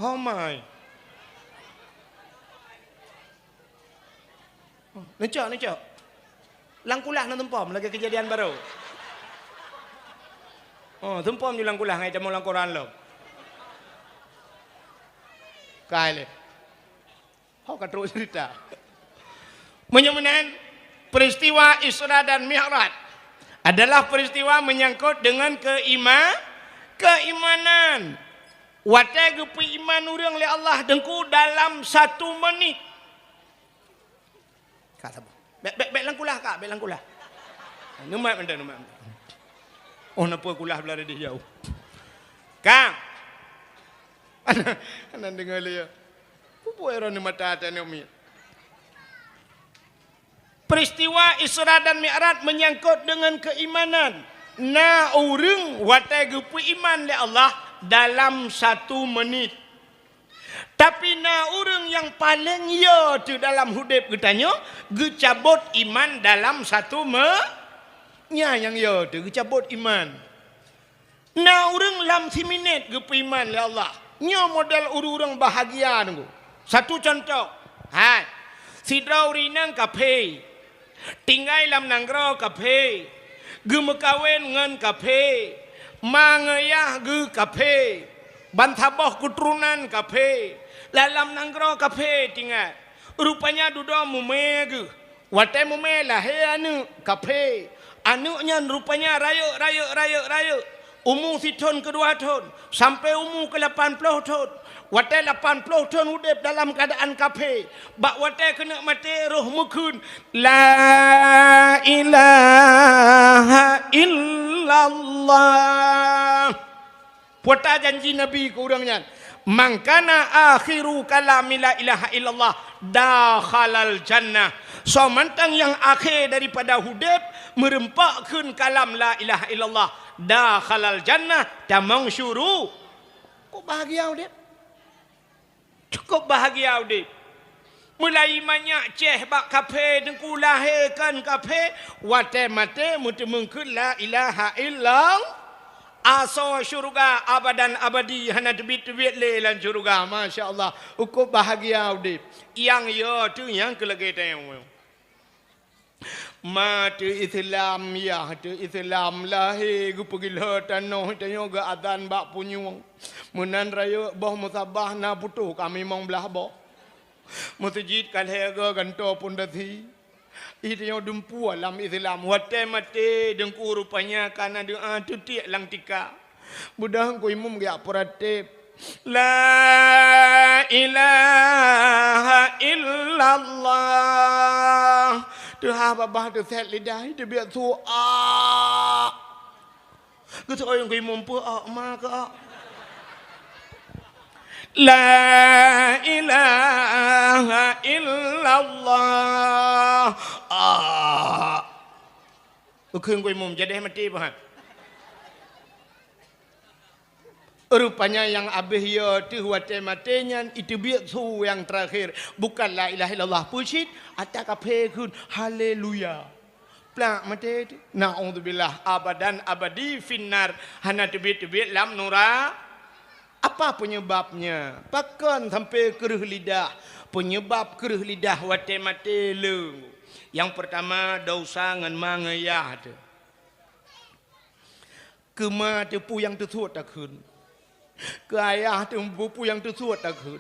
Ho mai. Neucok, neucok. Lam kulah na tumpom lagée keujadian barô. Oh, tumpom ju lam kulah ngai tamong lam koran lom. Kai lé. Ho ka trok cerita. Meunyoe meunan, peristiwa Isra dan Mi'raj adalah peristiwa menyangkut dengan keima-, keimanan. Watée geupeuiman ureuëng lé Allah Teungku dalam satu menit. Ka saboh. Bék, bék, bék lam kulah, Kak, bék lam kulah. Neumat mantong, neumat mantong. Oh, napa kulah blah deh jauh. Kak. Aneuk deungoe lé ya. Peue-peue droeneuh mata até aneuk miet. Peristiwa Isra dan Mi'raj menyangkut dengan keimanan. Na ureuëng watée geupeuiman lé Allah dalam satu menit. Tapi na ureuëng nyang paleng yo teuh dalam udeb geutanyoe geucabot iman dalam satu me-, nya nyang yo teuh geucabot iman. Na ureuëng lam siminét geupeuiman lé Allah. Nyoe model ureuëng-ureuëng bahagia nunggu. Satu contoh, hai, sidroe ureuëng inong kaphé, tinggai lam nanggroe kaphé, geumeukawen ngon kaphé, ma ngon yah geuh kaphé, bansaboh keuturonan kaphé, lam nanggroe kaphé tinggai. Rupanya dudoe mumé geuh. Watée mumé lahé aneuk kaphé, aneuk nyan rupanya rayeuk, rayeuk, rayeuk, rayeuk. Umu sithon keu dua thon, sampoe umu keu lapan ploh thon. Watée lapan ploh thon udeb dalam keuadaan kaphé, bak watée keuneuk maté roh meukheun, "La ilaha illallah." Peue ta janji Nabi keu ureuëng nyan, "Man kana akhiru kalami la ilaha illallah, dakhalal jannah." Soe mantong nyang akhé daripada udeb meureumpok kheun kalam la ilaha illallah, dakhalal jannah, tamong syuru-, Kok bahagia udeb? Cukup bahagia udeb. Meulayi manyak ceh bak kaphé, Teungku, lahé kon kaphé, watée maté meuteumeung kheun la ilaha illallah. Asoe syeuruga abadan abadi hana teubiet-teubiet lé lam syeuruga. Masya Allah, cukup bahagia udeb. Nyang yo teuh nyang keu lagée tanyoe. Ma teu Islam, yah teu Islam, lahé geupeugilhö tanoh, tanyoe geuazan bak punyueng. Meunan rayeuk boh musabah na putôh ka mimong blaih boh. Meuseujid ka lhée goe gantoe pondasi. Ih, tanyoe dumpeue lam Islam. Watée maté Teungku rupanya ka na doa teutiek lam tika. Beudôh Teungku Imum geujak peuratéb, "La ilaha illallah." Teuhah babah teusét lidah, teubiet su, "A." Geuseuôt Teungku Imum, "Peue, A, ma keu, A?" "La ilaha illallah." "A." Geukheun Teungku Imum, "Jadeh maté, pahat." Rupanya nyang abéh yo teuh watée maté nyan iteubiet su nyang teurakhé, bukan la ilaha illallah. Peue cit, ata kaphé kheun, "Haleluya." Plak maté teuh. Naudzubillah, abadan abadi finnar, hana teubiet-teubiet lam nura-, Apa penyebabnya? Pakon sampai kreueh lidah? Penyebab kreueh lidah watée maté le. Nyang peurtama, desya ngon ma ngon yah teuh. Keu ma teuh peue nyang teusuet takheun. Keu ayah teuh peue nyang teusuet takheun.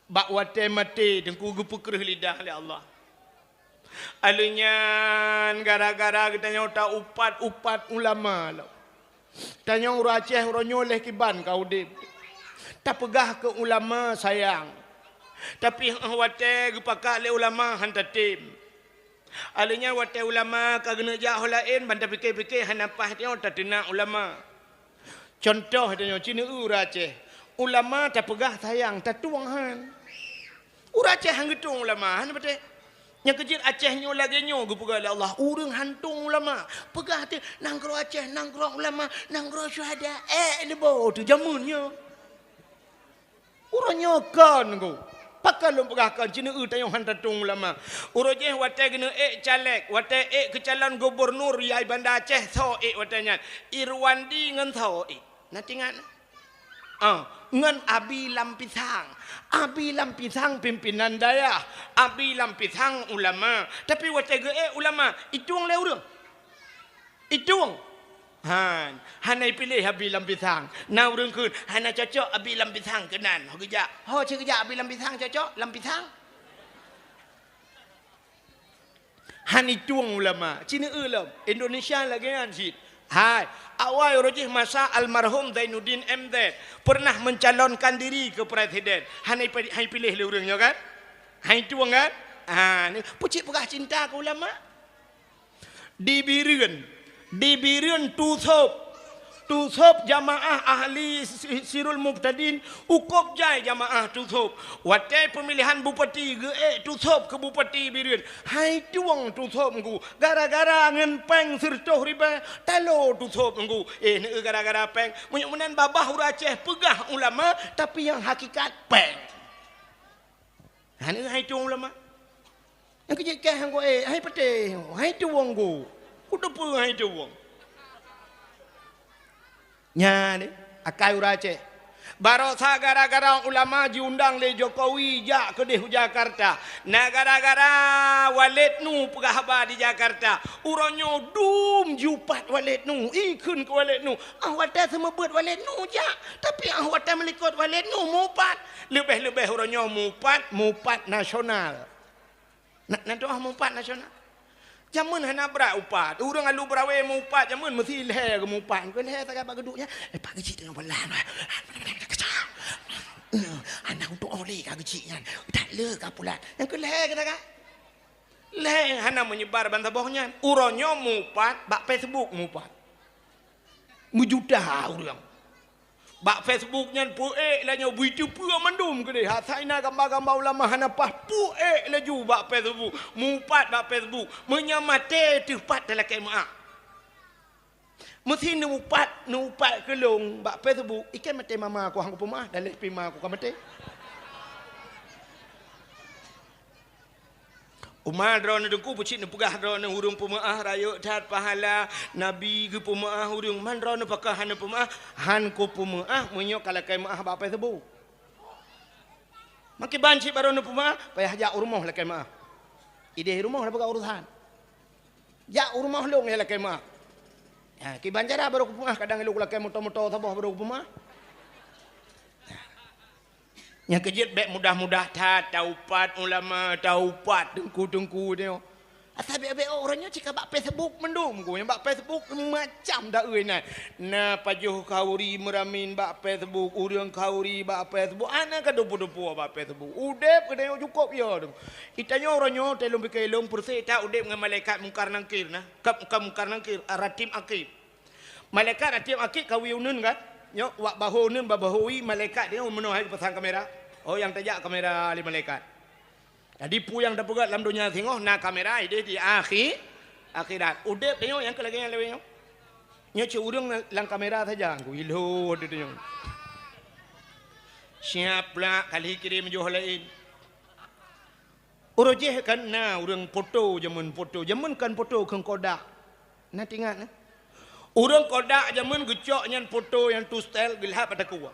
Bak watée maté teungku geupeukreueh lidah lé Allah. Alheuh nyan gara-gara geutanyoe taupat-upat ulama lom. Tanyoe ureuëng Aceh uroe nyoe lheueh kiban ka udeb. Tapeugah keu ulama sayang. Tapi 'oh watée geupakat lé ulama han tatem. Alheuh nyan watée ulama ka geuneuk jak ho laén ban tapike-pike hana paih tanyoe tateunak ulama. Cuntoh tanyoe ci neueu ureuëng Aceh. Ulama tapeugah sayang, tatueng han. Ureuëng Aceh han geutueng ulama, han beutôi. Nyang keujeuet Aceh nyoe lagée nyoe geupeugah lé Allah, ureuëng han tueng ulama. Peugah teuh nanggroe Aceh, nanggroe ulama, nanggroe syuhada. Eh, leubo teuh jameun nyoe. Uroe nyoe kon ku. Pakon lôn peugah kon, ci neueu tanyoe han tatueng ulama. Uroe jih watée geuneuk ék caleg, watée ék keu calon gubernur yai Banda Aceh, soe ék watée nyan. Irwandi ngon soe ék. Na teuingat? Ah, ngon Abi Lam Pisang. Abi Lam Pisang pimpinan dayah. Abi Lam Pisang ulama. Tapi watée geuék ulama, itueng lé ureuëng. Itueng. Han, hana ipiléh Abi Lam Pisang. Na ureuëng kheun, hana cocok Abi Lam Pisang keunan. Ho geujak. Ho ci geujak Abi Lam Pisang cocok? Lam Pisang? Han itueng ulama. Ci neueu lom. Indonesia lagée nyan cit. Hai, awai uroe jih masa almarhum Zainuddin M Z pernah mencalonkan diri ke presiden. Han ipi-, han ipiléh lé ureuëng nyoe kan? Han itueng kan? Ha, ni peucit peugah cinta keu ulama. Di Bireuen, di Bireuen Tusôb. Tusôb jamaah ahli si-, Sirul Mubtadin, ukôb jai jamaah Tusôb. Watée peumilihan bupati geuék Tusôb keu bupati Bireuen. Han itueng Tusôb ngku, gara-gara ngon péng sireutôh ribée, talo Tusôb ngku. Eh, neueu gara-gara péng. Meunyoe meunan babah ureuëng Aceh peugah ulama, tapi nyang hakikat péng. Hana hai tueng ulama. Nyang keujeuet kah hangko, eh, hai patéh, hai tueng ku. Ku teupeue hai tueng. Nyan, eh, akai ureuëng Aceh. Barosa gara-gara ulama jiundang lé Jokowi jak keudeh u Jakarta. Na gara-gara Waled Nu peugah haba di Jakarta. Uroe nyoe dum jiupat Waled Nu. Ikheun keu Waled Nu. Ah watée seumeubeuet Waled Nu jak. Tapi ah watée meulikot Waled Nu mupat. Leubeh-leubeh uroe nyoe mupat, mupat nasional. Na, na doh mupat nasional. Jameun hana brat upat. Ureuëng alu beurawe mupat jameun meusi lhée geumupat. Keu lhée sagai bak geuduek nyan, eh, pak geuchik teungoh beulah. Anak untuk oleh ka geuchik nyan. Tak le ka pulat. Nyang keu lhée kata ka. Lhée hana meunyebar ban saboh nyan. Uroe nyoe mupat, bak Facebook mupat. Meujuta ureuëng. Bak Facebook nyan peuék laju bui teupeue mandum keudeh. Asai na gamba-gamba ulama hana paih peuék laju bak Facebook. Mupat bak Facebook. Meunyoe maté teupat talakée meuah. Meusi neuupat, neuupat keulong bak Facebook. Ikan maté mama aku hangko peumeuah. Daleh pih ma aku ka maté. Uma droeneuh teungku peucit neupeugah droeneuh ureuëng peumeu'ah rayeuk that pahala, Nabi geupeumeu'ah ureuëng, man droeneuh pakon hana peumeu'ah, han kupeumeu'ah meunyoe ka lakée meu'ah bak Facebook. Makiban cit baroe neupeu'ah, payah jak u rumoh lakée meu'ah. Ideh rumoh na peugah urusan. Jak u rumoh lôn ya lakée meu'ah. Ha, kiban cara baroe kupeumeu'ah, kadang ilôn lakée moto-moto saboh baroe kupeumeu'ah. Nyang keujeuet bék mudah-mudah that taupat ulama, taupat teungku-teungku nyoe. Asai bék-bék uroe nyoe cit ka bak Facebook mandum ku. Nyang bak Facebook macam daeu inan. Na pajoh khauri meuramin bak Facebook, ureuëng khauri bak Facebook, ana ka dupu-dupu bak Facebook. Udeb geutanyoe cukôp yo. Geutanyoe uroe nyoe teuh lôn pike lôn peureusé that udeb ngon malaikat Mungkar Nangkir na. Ka, ka Mungkar Nangkir, Ratib Atid. Malaikat Ratib Atid ka wie uneun kan? Nyoe wak baho uneun bak baho wie malaikat dia meunoe hai geupasang kamera. Oh nyang tajak kamera lé malaikat. Jadi peue nyang tapeugét lam donya singoh na kamera ideh di akhi-, akhirat. Udeb tanyoe nyang keu lagée nyan lawée nyoe. Nyoe cit ureuëng lam kamera saja ku ilho di tanyoe. Siap pula kali kirém joh laén. Uroe jih kan na ureuëng poto jameun poto. Jameun kan poto kheun kodak. Na teuingat na? Ureuëng kodak jameun geucok nyan poto nyang tu setel geulhab bak takue.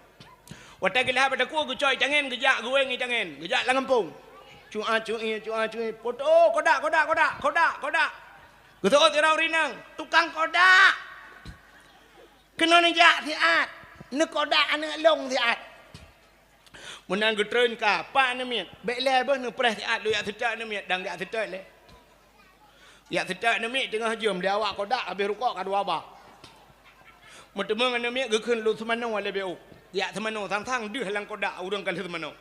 Watée geulhah bak takue geucok ié tangen, geujak geuwéng ié tangen, geujak lam gampông. Cu'a cu'i, cu'a cu'i, poto, "Oh, kodak, kodak, kodak, kodak, kodak." Geuseuôt sidroe ureuëng inong, "Tukang kodak! Keunoe neujak siat, neukodak aneuëk lôn siat." Meunan geutreun ka, "Pak aneuk miet, bék lé beuh neupreh siat lôn jak seutôt aneuk miet, dan jak seutôt lé." Jak seutôt aneuk miet teungoh jeuem, di awak kodak habéh rukok ka dua ba. Meuteumeung aneuk miet geukheun lôn seumanoe lé B O. Jak seumanoe sang-sang deuh lam kodak ureuëng ka lheueh seumanoe.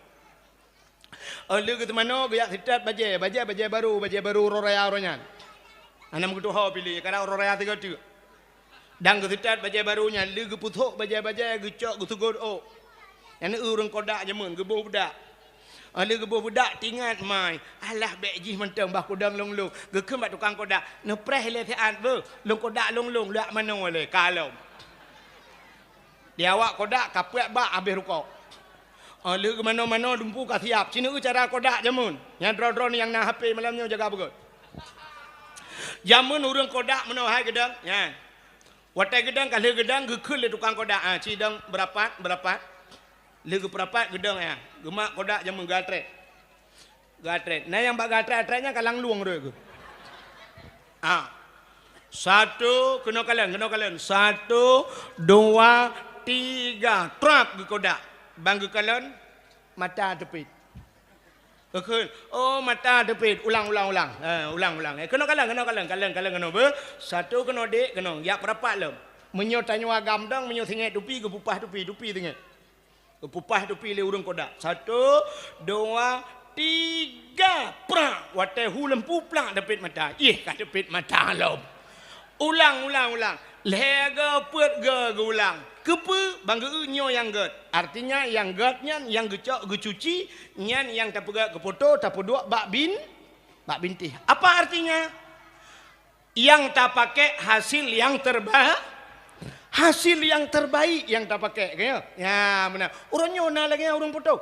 Óh lheueh geuseumanoe geujak seutôt bajée, bajée, bajée barô, bajée barô uroe raya uroe nyan. Hana meutuho piléh, kadang uroe raya sigoe teuk. Dan geuseutôt bajée barô nyan, lheueh geupeusok bajée-bajée, geucok geusugot ôk. Nyan ureuëng kodak jameun, geuboh beudak. Óh lheueh geuboh beudak, teuingat mai, "Alah, bék jih mantong bah kudong lôn-lôn." Geukheun bak tukang kodak, "Neupreh lé siat beuh, lôn kodak lôn-lôn, jak manoe lé, ka lom." Di awak kodak ka peuet bak habéh rukok. Óh lheueh geumanoe-manoe dumpeue ka siab, sineuk cara kodak jameun. Nyan droe-droe nyang na H P malam nyoe jaga beugét. Jameun ureuëng kodak meunoe hai geudong, nyan. Watée geudong, ka lheueh geudong, geukheun lé tukang kodak, "Ah, ci dong beurapat, beurapat." Lheueh geupeurapat geudong, ya. Geumat kodak jameun geuatrét. Geuatrét. Na nyang bak geuatrét-atrét nyan ka langlueng rot geuh. Ah. Satu, keunoe kalon, keunoe kalon. Satu, dua, tiga. Trap geukodak. Ban geukalon, mata teupit. Geukheun, "Oh, mata teupit." Ulang, ulang, ulang. Eh, ulang, ulang. Eh, keunoe kalon, keunoe kalon. Kalon, kalon keunoe beuh. Satu keunoe dek, keunoe. Jak peurapat lom. Meunyoe tanyoe agam dong, meunyoe singét tupi, geupeupah tupi, tupi singét. Geupeupah tupi lé ureuëng kodak. Satu, dua, tiga, prak! Watée hu lampu plak teupit mata. Iéh, ka teupit mata lom. Ulang, ulang, ulang. Lhée go, peuet go geuulang. Keupeue? Ban geu-eu nyoe nyang gét. Artinya nyang gét nyan nyang geucok geucuci, nyan nyang tapeugét keu poto, tapeuduek bak bin, bak bintéh. Apa artinya? Nyang tapakék hasil nyang terba-, hasil nyang terbaik nyang tapakék, ka nyo? Ya, meunan. Uroe nyoe na lagée nyan ureuëng poto?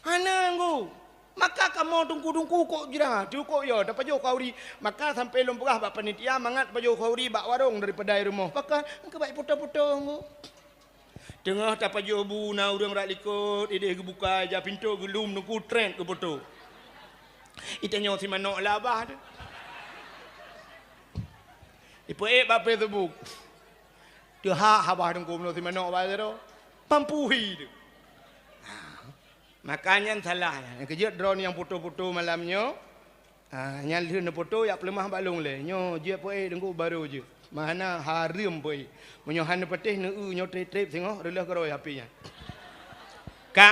Hana, Teungku. Maka kamoe teungku-teungku kok jra, teungku yo, tapajoh khauri. Maka sampoe lôn peugah bak panitia, mangat pajoh khauri bak warong daripada i rumoh. Pakon, keu baik poto-poto, Teungku. Teungoh tapajoh bu na ureuëng rak likot, ideh geubuka ija pintoe geulum teungku treb geupoto. Itanyoe si manok labah tu. Ipeuék bak Facebook. Teuhak habah teungku meunoe si manok bak sidroe. Pampuhi tu. Maka nyan salah nyan. Nyang keujeuet droeneuh nyang poto-poto malam nyoe, ah, nyan lheueh neupoto jak peuleumah bak lôn lé. Nyoe jeuet peuék teungku barô jeuet. Meuhana hareuem peuék. Meunyoe hana patéh neu-eu nyoe treb-treb singoh reuleueh keurôi api nyan. Ka.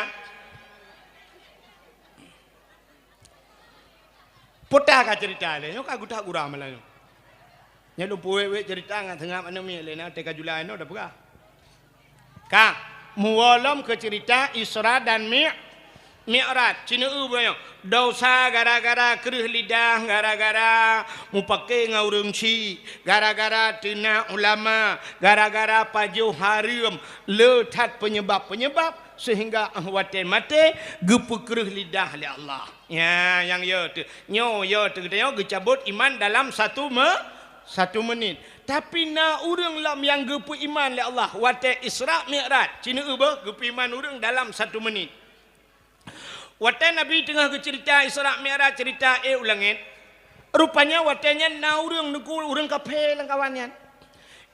Peue ka ceurita lé nyoe ka geutak gura malam nyoe. Nyoe lôn peuwék-wék ceurita ngon seungab aneuk miet lé na teuka Julai nyoe tapeugah. Ka, muwoe lom keu ceurita Isra dan Mi-, Mi'raj. Ci neu-eu bunoe nyoe. Desya gara-gara kreueh lidah, gara-gara mupake ngon ureuëng chik, gara-gara teunak ulama, gara-gara pajoh hareuem, le that peunyebab-peunyebab seuhingga 'oh watée maté geupeukreueh lidah lé Allah. Nya, nyang yo teuh. Nyoe yo teuh geutanyoe geucabot iman dalam satu me-, satu meunit. Tapi na ureuëng lom nyang geupeuiman lé Allah watée Isra Mi'raj. Ci neu-eu beuh geupeuiman ureuëng dalam satu meunit. Watée Nabi teungoh geuceurita Isra Mi'raj, ceurita ék u langét, rupanya watée nyan na ureuëng teungku, ureuëng kaphé lam kawan nyan.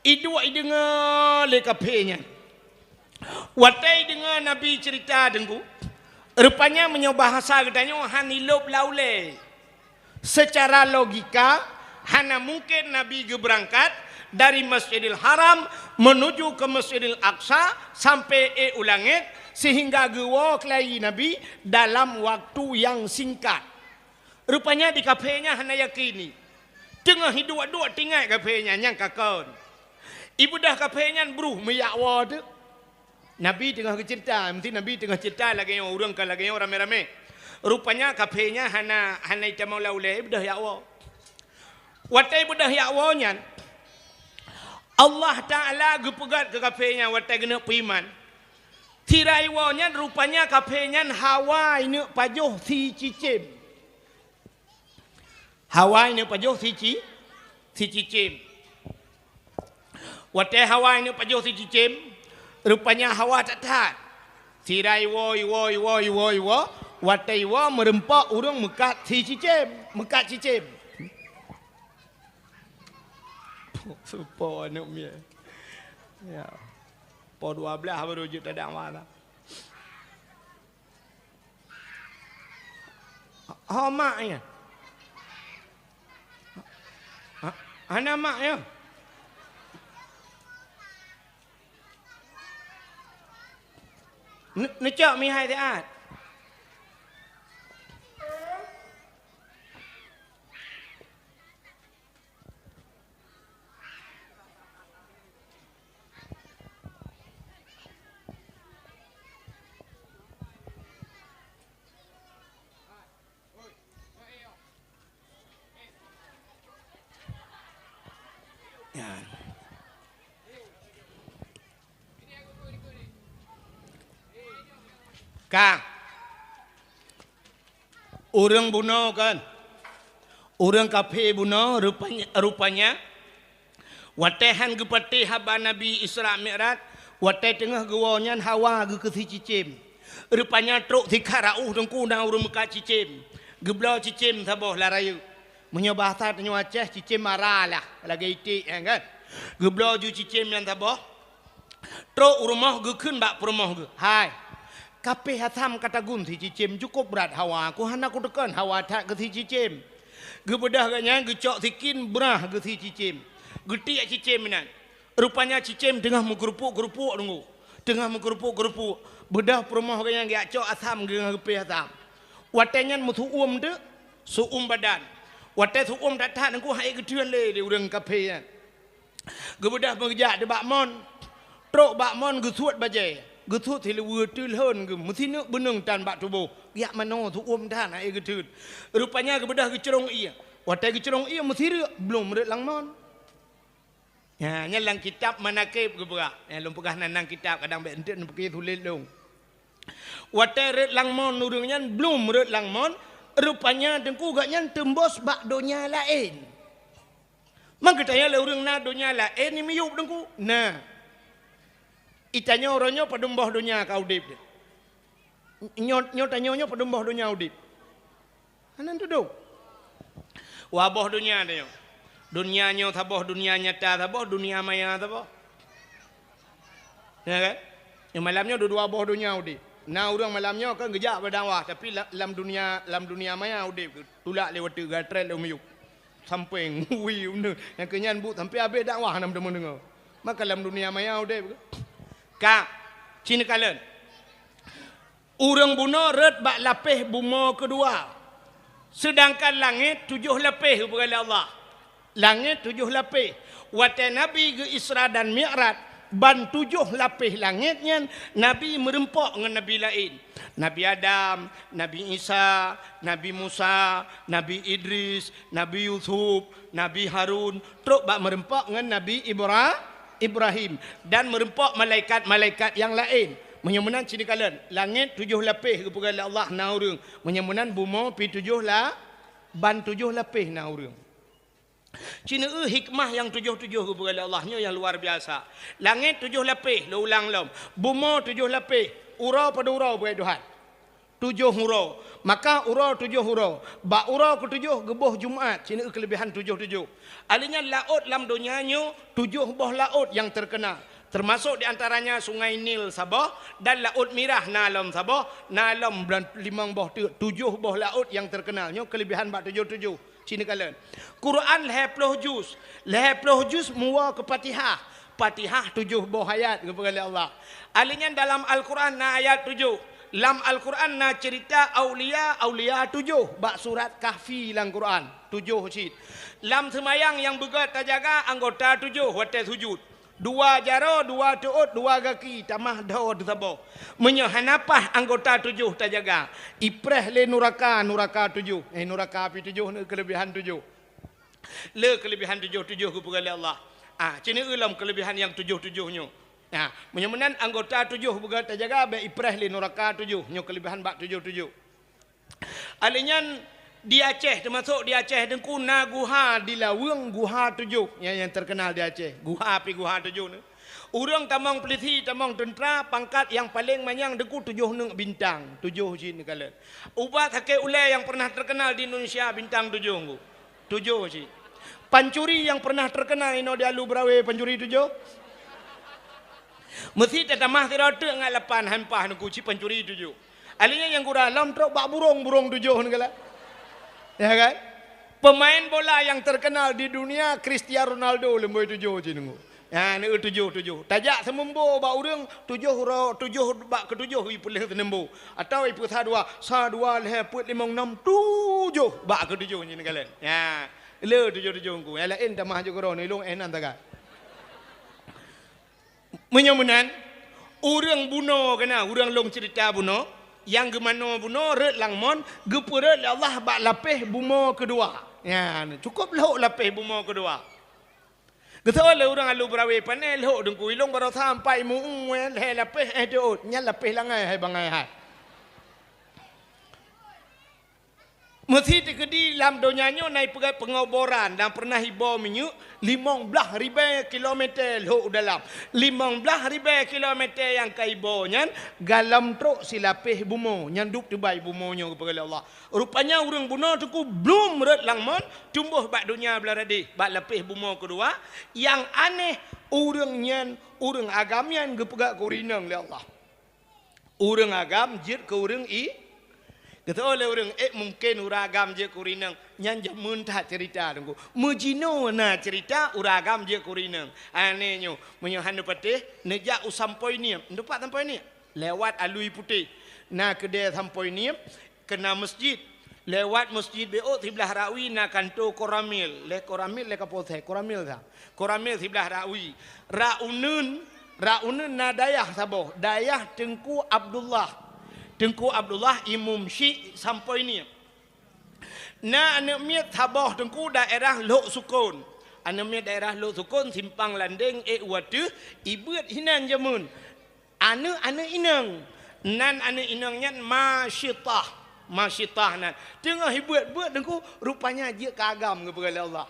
Iduek ideungoe lé kaphé nyan. Watée ideungoe Nabi ceurita teungku, rupanya meunyoe bahasa geutanyoe han ilôb lam ulée. Seucara logika, hana mungken Nabi geubeurangkat dari Masjidil Haram meunuju keu Masjidil Aqsa sampoe ék u langét seuhingga geuwoe keulayi Nabi dalam waktu nyang singkat. Rupanya di kaphé nyan hana yakini. Teungoh iduek-duek teuingat kaphé nyan nyang ka kon. Ibeudôh kaphé nyan bruh meujak woe teuk. Nabi teungoh geuceurita, meusti Nabi teungoh ceurita lagée nyoe, ureuëng ka lagée nyoe ramé-ramé. Rupanya kaphé nyan hana, hana itamong lam ulée, ibeudôh jak woe. Watée ibeudôh jak woe nyan, Allah Taala geupeugét keu kaphé nyan watée geuneuk peuiman. Sira iwoe nyan rupanya kaphé nyan hawa ineuk pajoh sicicém. Hawa ineuk pajoh sici-, sicicém. Watée hawa ineuk pajoh sicicém, rupanya hawa that-that. Sira iwoe, iwoe, iwoe, iwoe, iwoe. Watèe iwoe meureumpok ureueng meukat si cicém, meukat cicém. Seupôt aneuk miet. Ya. Po dua blah baru jeuet tadakwa dah. Ho mak nyan? Ha, hana mak nyan? Ne-, neucok mihai siat. Nyan. Ka. Ureueng bunoe kan? Ureueng kafé bunoe rupanya, rupanya watèe han geupatéh haba Nabi Isra Mi'raj, watèe teungoh geuwoe nyan hawa geuh keu si cicém. Rupanya trok sikhat rauh teungku na ureueng meukat cicém. Geubloe cicém saboh lam rayeuk. Meunyoe bahasa tanyoe Aceh, cicém mara lah, lagèe iték nyan kan. Geubloe ju cicém nyan saboh. Trok u rumoh geukheun bak peurumoh geuh, "Hai, kapéh asam ka tagun si cicém, cukôp brat hawa, ku hana kuteukon hawa that keu si cicém." Geubeudôh gobnyan geucok sikin brah geuh si cicém. Geutiek cicém meunan. Rupanya cicém teungoh meukeurupuk-keurupuk teungku. Teungoh meukeurupuk-keurupuk. Beudôh peurumoh gobnyan geujak cok asam geuh ngon geupéh asam. Watèe nyan meusu'uem teuk, su'uem badan. Watèe su'uem that-that teungku han ék geutheun lé, lé ureueng kafé nyan. Geubeudôh meugeujak di bak mon. Trok bak mon geusuet bajèe. Geusuet siluweue teulhon geuh meusineuk beuneueng tan bak tuboh. Jak manoe su'uem tan han ék geutheun. Rupanya geubeudôh geucrông ié. Watèe geucrông ié meusireuk blom rhot lam mon. Nyan, nyan lam kitab Manaqib geupeugah. Nyan lôn peugah nan, nan kitab kadang bèk eunteuk neupiké sulet lôn. Watèe rhot lam mon ureueng nyan blom rhot lam mon, rupanya teungku gobnyan teumbos bak donya laén. Maka tanya lé ureueng na donya laén nyang miyueb teungku? Na. Itanyoe uroe nyoe padum boh donya ka udeb. Nyoe, nyoe tanyoe nyoe padum boh donya udeb? Hana tudong. Dua boh donya tanyoe. Donya nyoe saboh, donya nyata saboh, donya maya saboh. Ya kan? Nyoe malam nyoe dua-dua boh donya udeb. Na ureueng malam nyoe kan geujak bak dakwah, tapi la-, lam donya, lam donya maya udeb, tulak lé watèe gatrét lé miyueb. Sampéng, ui, uneun. Nyang keu nyan buet sampoe habéh dakwah hana meudeungoe. Maka lam donya maya udeb. Ka, ci neukalon. Ureueng bunoe rhot bak lapéh bumoe keudua. Seudangkan langét tujoh lapéh geupeugah lé Allah. Langét tujoh lapéh. Watèe Nabi geu-Isra dan Mi'raj, ban tujoh lapéh langét nyan Nabi meureumpok ngon nabi laén. Nabi Adam, Nabi Isa, Nabi Musa, Nabi Idris, Nabi Yusuf, Nabi Harun, trok bak meureumpok ngon Nabi Ibra-, Ibrahim, dan meureumpok malaikat-malaikat nyang laén. Meunyoe meunan ci neukalon, langét tujoh lapéh geupeugah lé Allah na ureueng. Meunyoe meunan bumoe pi tujoh la-, ban tujoh lapéh na ureueng. Ci neueu hikmah nyang tujoh-tujoh geupeugah lé Allah nyoe nyang luar biasa. Langét tujoh lapéh, lôn ulang lom. Bumoe tujoh lapéh, uroe padum uroe beuet Tuhan. Tujoh uroe. Maka uroe tujoh uroe. Bak uroe keutujoh geuboh Jumat, ci neueu keuleubehan tujoh-tujoh. Alèh nyan laôt lam donya nyoe tujoh boh laôt nyang teukeunal. Teumasok di antaranya Sungai Nil saboh dan Laôt Mirah na lom saboh, na lom blan-, limong boh teuk, tujoh boh laôt nyang teukeunal. Nyoe keuleubehan bak tujoh-tujoh. Ci neukalon. Quran lhèe ploh juz. Lhèe ploh juz meuwoe keu Fatihah. Fatihah tujoh boh ayat geupeugah lé Allah. Alèh nyan dalam Al-Quran na ayat tujoh. Lam Al-Quran na ceurita aulia-aulia tujoh bak surat Kahfi lam Quran. Tujoh cit. Lam seumayang nyang beugèt tajaga anggota tujoh watèe sujud. Dua jaroe, dua teuôt, dua gaki, tamah dhoe teusaboh. Meunyoe hana paih anggota tujoh tajaga, ipreh lé nuraka, nuraka tujoh. Eh, nuraka api tujoh nyoe keuleubehan tujoh. Le keuleubehan tujoh-tujoh geupeugah lé Allah. Ah, ci neueu lom keuleubehan nyang tujoh-tujoh nyoe. Ah, meunyoe meunan anggota tujoh beugèt tajaga, bèk ipreh lé nuraka tujoh. Nyoe keuleubehan bak tujoh-tujoh. Alèh nyan di Aceh, teumasok di Aceh Teungku na guha di Laweueng, guha tujoh nyang, nyang teukeunal di Aceh. Guha pi guha tujoh nyoe. Ureuëng tamong polisi, tamong teuntra, pangkat nyang paleng manyang Teungku tujoh neuk bintang, tujoh cit neukalon. Ubat sakét ulée nyang pernah terkenal di Indonesia bintang tujoh Teungku. Tujoh cit. Pancuri nyang pernah terkenal inoe di Alu Berawe pancuri tujoh. Meusi tatamah sidroe teuk ngat lapan hampah Teungku cit pancuri tujoh. Akhirnya nyang gura lom trok bak burong, burong tujoh neukalon. Ya kan? Pemain bola yang terkenal di dunia Cristiano Ronaldo leumboi tujoh cit Teungku. Ha, neu tujoh, tujoh. Tajak seumumbo bak ureuëng, tujoh ro-, tujoh bak keutujoh ipeuleueh seumumbo. Atawa ipeusa dua, sa dua lhée peuet limong nam tujoh bak keutujoh nyan kalon. Ha, le tujoh-tujoh Teungku. Nyang laén tamah jeuet keudroe, ilong eh nan taga. Meunyoe meunan, ureuëng bunoe keunan, ureuëng lôn ceurita bunoe, nyang geumanoe bunoe rot lam mon, geupeurot lé Allah bak lapéh bumoe keudua. Nyan, cukup lhok lapéh bumoe keudua. Geutanyoe lé ureuëng Alu Berawe pané lhok Teungku, ilong barosa sampai mu-, mu-, lhée lapéh eh teuôt, nyan lapéh langai hai bangai hai. Meusi teukeudi lam donya nyoe na ipeugah pengoboran dan pernah iboh minyeuk limong blaih ribée kilometer lhok u dalam. Limong blaih ribée kilometer nyang ka iboh nyan galom trok silapéh bumoe, nyan dub teubai bumoe nyoe geupeugah lé Allah. Rupanya ureuëng bunoe Teungku blum rot lam mon, tumboh bak donya blaih radeh, bak lapéh bumoe keudua. Nyang aneh, ureuëng nyan, ureuëng agam nyan geupeugah keu ureuëng inong lé Allah. Ureuëng agam jeuet keu ureuëng i-, geutanyoe lé ureuëng, eh, mungken ureuëng agam jeuet keu ureuëng inong, nyan jameun that ceurita Teungku. Meujinoe na ceurita ureuëng agam jeuet keu ureuëng inong. Aneh nyoe, meunyoe hana patéh, neujak u Sampoe Niem. Neuteupat Sampoe Niem? Lewat Alui Putéh. Na keudée Sampoe Niem, keunan meuseujid. Lewat meuseujid Beuk siblaih rakui na kantô Koramil. Lé Koramil lé Kapolsek, Koramil sa. Koramil siblaih rakui. Rak uneuen, rak uneuen na dayah saboh, dayah Teungku Abdullah. Teungku Abdullah imum syiek Sampoe Niem. Na aneuëk miet saboh Teungku daerah Lhok Sukon. Aneuëk miet daerah Lhok Sukon simpang Landeng ék u ateueh, ibeuet hinan jameun. Aneuëk-aneuëk inong. Nan aneuëk inong nyan Masyitah. Masyitah nan. Teungoh ibeuet-beuet Teungku, rupanya jeuet keu agam geupeugah lé Allah.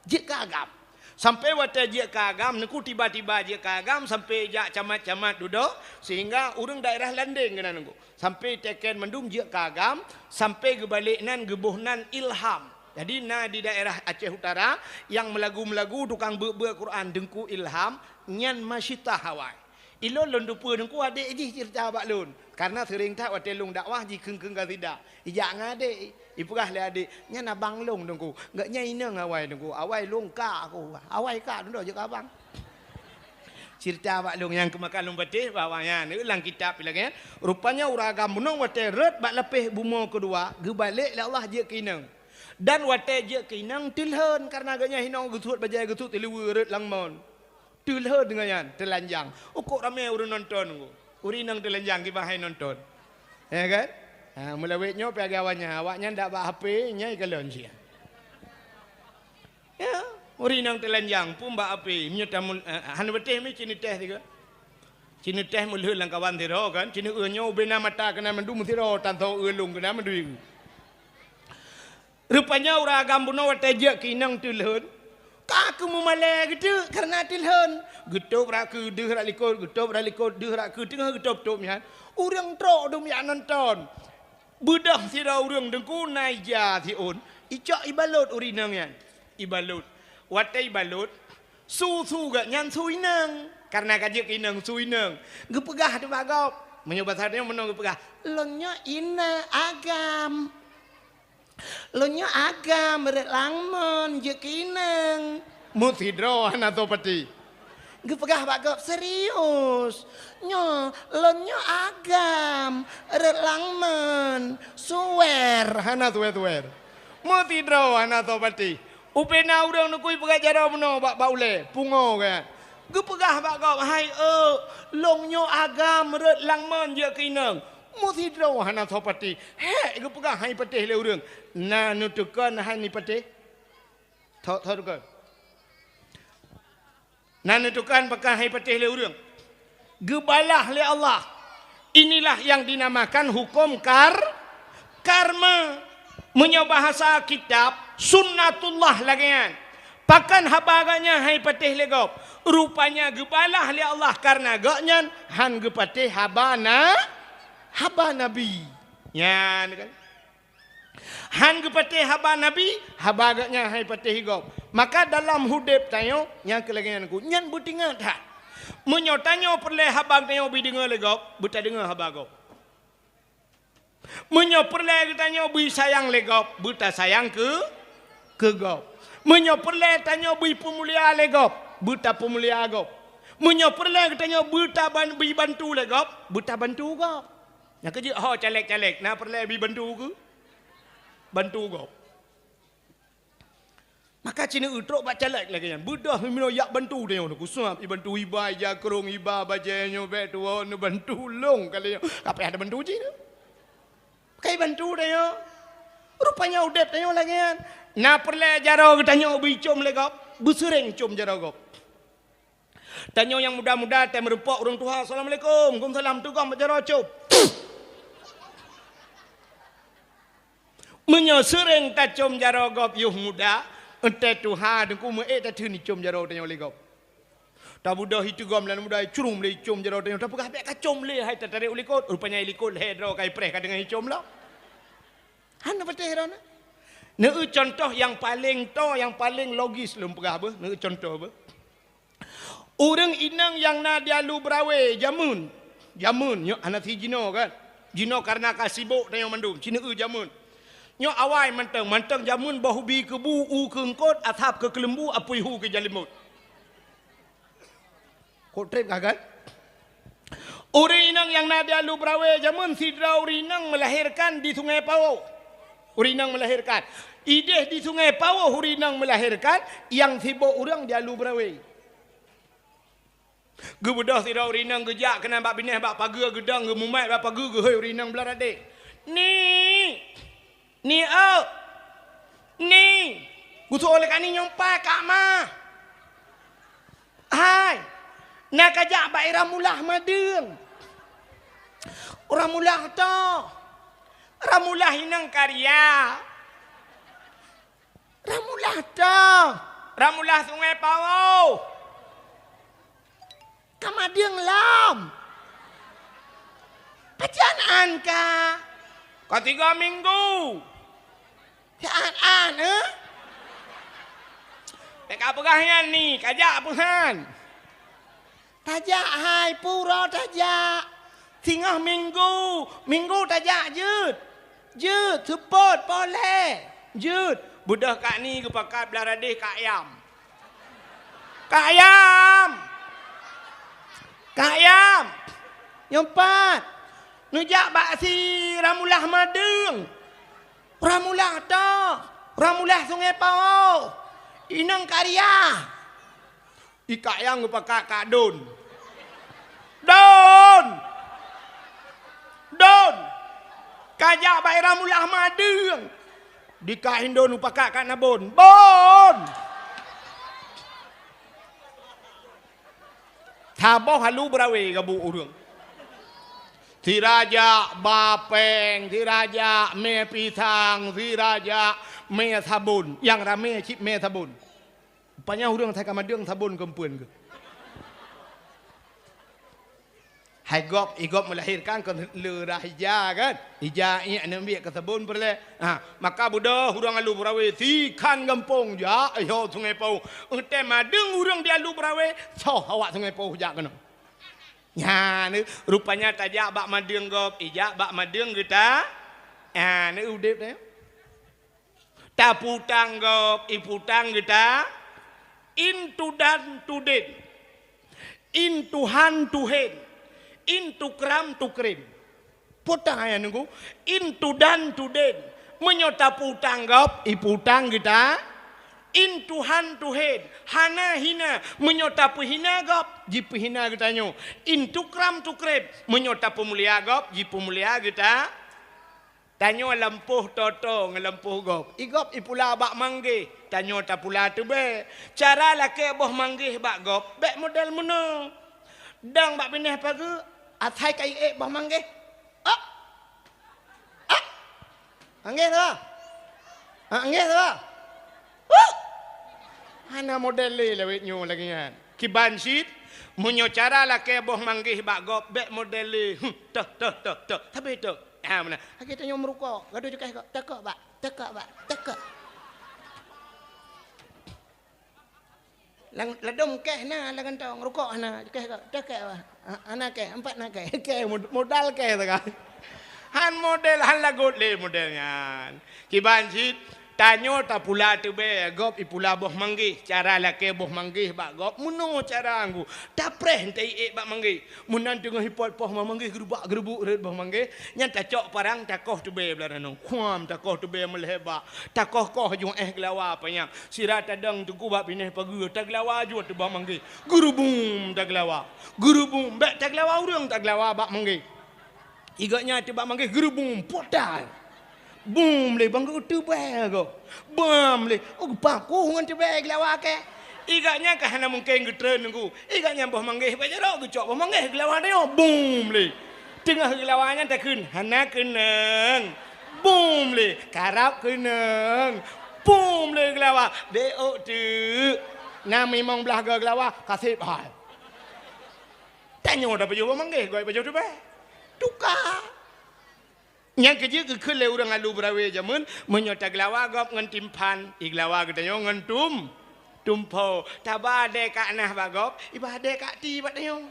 Jeuet keu agam. Sampai watée jeuet keu agam, Teungku tiba-tiba jeuet keu agam, sampai jak camat-camat dudoe, sehingga ureuëng daerah Landeng keunan Teungku. Sampai teken mandum jeuet keu agam, sampai geubalek nan geuboh nan Ilham. Jadi na di daerah Aceh Utara, nyang meulagu-meulagu tukang beuet-beuet Quran Teungku Ilham, nyan Masyitah awai. Ilôn lôn teupeue Teungku adék jih ceurita bak lôn, kareuna seuring that watée lôn dakwah jikheun-kheun kasidah. Ijak ngon adék, ipeugah lé adék, "Nyan abang lôn Teungku, gobnyan inong awai Teungku, awai lôn kak aku, awai kak dudoe jeuet keu abang." Ceurita bak lôn nyang keumakan lôn patéh bak awak nyan, lam kitab lagée nyan. Rupanya ureuëng agam bunoe watée rot bak lapéh bumoe keudua, geubalek lé Allah jeuet keu inong. Dan watée jeuet keu inong teulhon, kareuna gobnyan inong geusuet bajée geusuet siluweue rot lam mon. Teulhon deungon nyan, teulanjang. Ukok ramé ureuëng nonton, ureuëng inong teulanjang kiban hai nonton. Ya kan? Ha, meulawét nyoe pih agak awaknyan, awaknyan dak bak H P, nyai kalon sia. Ya, ureuëng inong teulanjang pun bak H P, meunyoe tamul, eh, hana beuteh mi cineuteh sigoe. Cineuteh meulheueh lam kawan sidroe kan, cineuteh nyoe ubena mata keunan mandum sidroe, tan soe eu lông keunan mandum. Rupanya ureuëng agam bunoe watée jeuet keu inong teulhon, ka keu meumalée geuteuk kareuna teulhon. Geutôb rak keu deuh rak likot, geutôb rak likot deuh rak keu teungoh geutôb-tôb nyan. Ureuëng trok dum jak nonton. Beudôh sidroe ureuëng Teungku na ija siôn, icok ibalot ureuëng inong nyan. Ibalot. Watée ibalot, su-su gobnyan su inong. Kareuna ka jeuet keu inong su inong. Geupeugah teuma gob. Meunyoe basa tanyoe meunoe geupeugah, "Lôn nyoe inong agam." Lôn nyoe agam rot lam mon jeuet keu inong. Meusidroe hana soe patéh. Geupeugah bak gob serius. Nyoe, lôn nyoe agam rot lam mon. Suwer, hana suwer-suwer. Meusidroe hana soe patéh. Ubena ureuëng neukui peugah jaroe meunoe bak, bak ulée, pungoe kan. Geupeugah bak gob, "Hai eu, lôn nyoe agam rot lam mon jeuet keu inong." Meusidroe hana soe patéh. Hék geupeugah han ipatéh lé ureuëng. Na neutukon han ipatéh? Tho-, tho tukon. Na neutukon pakon han ipatéh lé ureuëng. Geubalah lé Allah. Inilah yang dinamakan hukum kar-, karma. Meunyoe bahasa kitab, sunnatullah lagée nyan. Pakon haba gobnyan han jipatéh lé gob? Rupanya geubalah lé Allah kareuna gobnyan han geupatéh haba na, haba Nabi. Nyan kan. Han geupatéh haba Nabi, haba gobnyan han jipatéh gob. Maka dalam udeb tanyoe nyang keu lagée nyan ku, nyan beutingat that. Meunyoe tanyoe peureulée haba tanyoe beudeungoe lé gob, beutadeungoe haba gob. Meunyoe peureulée geutanyoe beuisayang lé gob, beutasayang keu, keu gob. Meunyoe peureulée tanyoe beuipeumulia lé gob, beutapeumulia gob. Meunyoe peureulée geutanyoe beutaban-, beuibantu lé gob, beutabantu gob. Nyang keujeuet ho caleg-caleg, na peureulée beuibantu keu? Bantu gob. Maka ci neueu trok bak caleg lagée nyan. Beudôh meunoe jak bantu tanyoe nyoe. Kuseuab ibantu iba, ija krong iba, bajée nyoe bék tuwoe neubantu lôn kali nyoe. Ka payah tabantu cit nyoe. Ka ibantu tanyoe. Rupanya udeb tanyoe lagée nyan. Na peureulée jaroe geutanyoe beuicom lé gob, beuseureng com jaroe gob. Tanyoe nyang muda-muda, tém meurumpok ureuëng tuha, "Assalamualaikum." "Waalaikumsalam." Teugom bak jaroe com. Meunyoe seureng tacom jaroe gob yoh muda, 'oh tuha teungku meu-ék tatheun icom jaroe tanyoe lé gob. Tabeudôh iteugom lam muda, icurôm lé icom jaroe tanyoe, tapeugah bék kacom lé, hai tatarek u likot, rupanya i likot lhée droe ka ipreh ka teungoh icom lom. Hana patéh droeneuh. Neueu contoh nyang paleng toe, nyang paleng logis lôn peugah beuh, neueu contoh beuh. Ureuëng inong nyang na di Alu Berawe jameun, jameun nyoe hana si jinoe kan. Jinoe kareuna ka sibok tanyoe mandum, ci neueu jameun. Nyoe awai mantong, mantong jameun boh ubi keubu, u keu eungkot, asab keu keuleumbu, apui hu keu jalimot. Kok treb ka kan? Ureuëng inong nyang na di Alu Berawe jameun sidroe ureuëng inong melahirkan di Sungai Pawoh. Ureuëng inong melahirkan. Ideh di Sungai Pawoh ureuëng inong melahirkan, nyang sibok ureuëng di Alu Berawe. Geubeudôh sidroe ureuëng inong geujak keunan bak binéh bak pageue geudong geumumat bak pageue geuhôi ureuëng inong Blaradeh. "Ni! Ni, eu! Ni!" Geutuwoe lé kani nyoe pai kak ma. "Hai, na kajak bak i Ramulah Madeueng." "Ramulah toh?" "Ramulah inong karya." "Ramulah toh?" "Ramulah Sungai Pawoh." "Ka madeueng lom?" "Pajan an ka?" "Ka tiga minggu." "Siat an, eh?" "Bék ka peugah nyan ni, kajak peuhan." "Tajak hai, pura tajak. Singoh minggu, minggu tajak jeuet. Jeuet, seupôt, poleh. Jeuet." Beudôh kak ni geupakat Blaradeh kak yam. "Kak yam! Kak yam! Nyoe pat, neujak bak si Ramulah Madeueng." "Ramulah toh?" "Ramulah Sungai Pawoh. Inong karya." I kak yam geupakat kak Don. "Don! Don! Kajak bak i Ramulah Madeueng." Di kak Indon geupakat kak Nabon. "Bon!" Saboh Alu Berawe gabuk ureuëng. Sira jak ba péng, sira jak mé pisang, sira jak mé sabon. Nyang ramé cit mé sabon. Rupanya ureuëng asai ka madeueng sabon keumpuen geuh. Hai gob, i gob meulahirkan kon le rah ija kan? Ija iek neubiet keu sabon peureulée. Ha, maka beudôh ureuëng Alu Berawe sikhan gampông jak, eh, ho Sungai Pawoh. Eunteuk madeueng ureuëng di Alu Berawe, soh awak Sungai Pawoh jak keunoe. Nyan, rupanya tajak bak madeueng gob, ijak bak madeueng geuta. Ha, ni udeb nyoe. Taputang gob, iputang geuta, in tudan tuden, in tuhan tuhen, in tukram tukrem. Putang ayah nunggu, in tudan tuden. Meunyoe taputang gob, iputang geuta, in tuhan tuhen, hana hina. Meunyoe tapeuhina gob, jipeuhina geutanyoe. In tukram tukrem, meunyoe tapeumulia gob, jipeumulia geuta. Tanyoe lampôh toto ngon lampôh gob. I gob ipula bak manggéh, tanyoe tapula teubée. Cara lakée boh manggéh bak gob, bék model meunoe. Dang bak binéh pageue, asai ka iék boh manggéh. Op! Op! Manggéh tu. Ha, manggéh tu. Huh! Hana model lé lawét nyoe lagée nyan. Kiban cit, meunyoe cara lakée boh manggéh bak gob, bék model lé. Huh, teuh, teuh, teuh, teuh. Tapi teuh. Ah, meunan. Lagée tanyoe meurukok, gadoh cukéh kok. Teuh kok, bak. Teuh kok, bak. Teuh kok. Lang-, ladom keh na, lam kantong, rukok hana, keh ka, teuh keh bah. Ha, hana keh, empat na keh. Keh, mod-, modal keh teuka. Han model, han lagot lé model nyan. Kiban cit, tanyoe tapula teubée, gob ipula boh manggéh. Cara lakée boh manggéh bak gob, meunoe cara nggu. Tapreh taiék bak manggéh. Meunan teungoh ipot poh boh manggéh, geurubak-geurubuk rhot boh manggéh. Nyan tacok parang, takoh teubée blah ranoe. Kuam, takoh teubée meulhée bak. Takoh-koh jueng éh geulawa panyang. Sira tadong teungku bak binéh pageue, tageulawa jeuet teubak manggéh. Geurubum tageulawa. Geurubum, bék tageulawa ureuëng, tageulawa bak manggéh. Iga nyan teubak manggéh, geurubum, potal. Bum lé, bang geuteubée gob. Bam lé, oh, geupakoh ngon teubée geulawa keh. Iga nyan ka hana mungken geutreun teungku. Iga nyan boh manggéh bak jaroe, geucok boh manggéh geulawa tanyoe. Bum lé. Teungoh geulawa nyan takheun, hana keunong. Bum lé, karab keunong. Bum lé geulawa, déok teuk. Na mimong blah goe geulawa, ka seb hai. Tanyoe tapajoh boh manggéh, goe pajoh teubée. Tuka. Nyang keujeuet geukheun lé ureuëng alu beurawe jameun, meunyoe tageulawa gob ngon timphan, igeulawa geutanyoe ngon tum-, tumpho. Taba adée kak nah bak gob, iba adée kak ti bak tanyoe.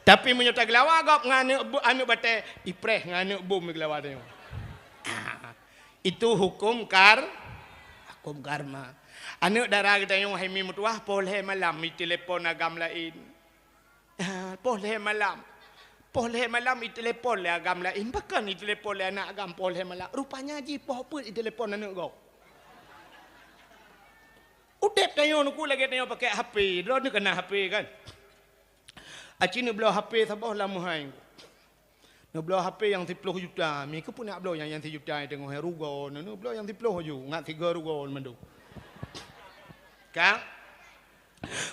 Tapi meunyoe tageulawa gob ngon aneuëk bu-, aneuëk batée, ipreh ngon aneuëk bom igeulawa tanyoe. Ah, itu hukum kar-, hukum karma. Aneuëk dara geutanyoe hai mi meutuwah, poh lhée malam itelepon agam laén. Ah, poh lhée malam. Poh lhée malam itelepon lé agam laén. Pakon itelepon lé aneuk agam poh lhée malam? Rupanya jih poh peuet itelepon aneuk gob. Udeb tanyoe nuku lagée tanyoe pakai H P. Droeneuh ka na H P kan? Aci neubloe H P saboh lam meuhai. Neubloe H P nyang siploh juta. Mi keupeue nak bloe nyang, nyang sijuta nyang teungoh rugoe. Neubloe nyang siploh aju. Ngat sigoe rugoe mandum. Ka?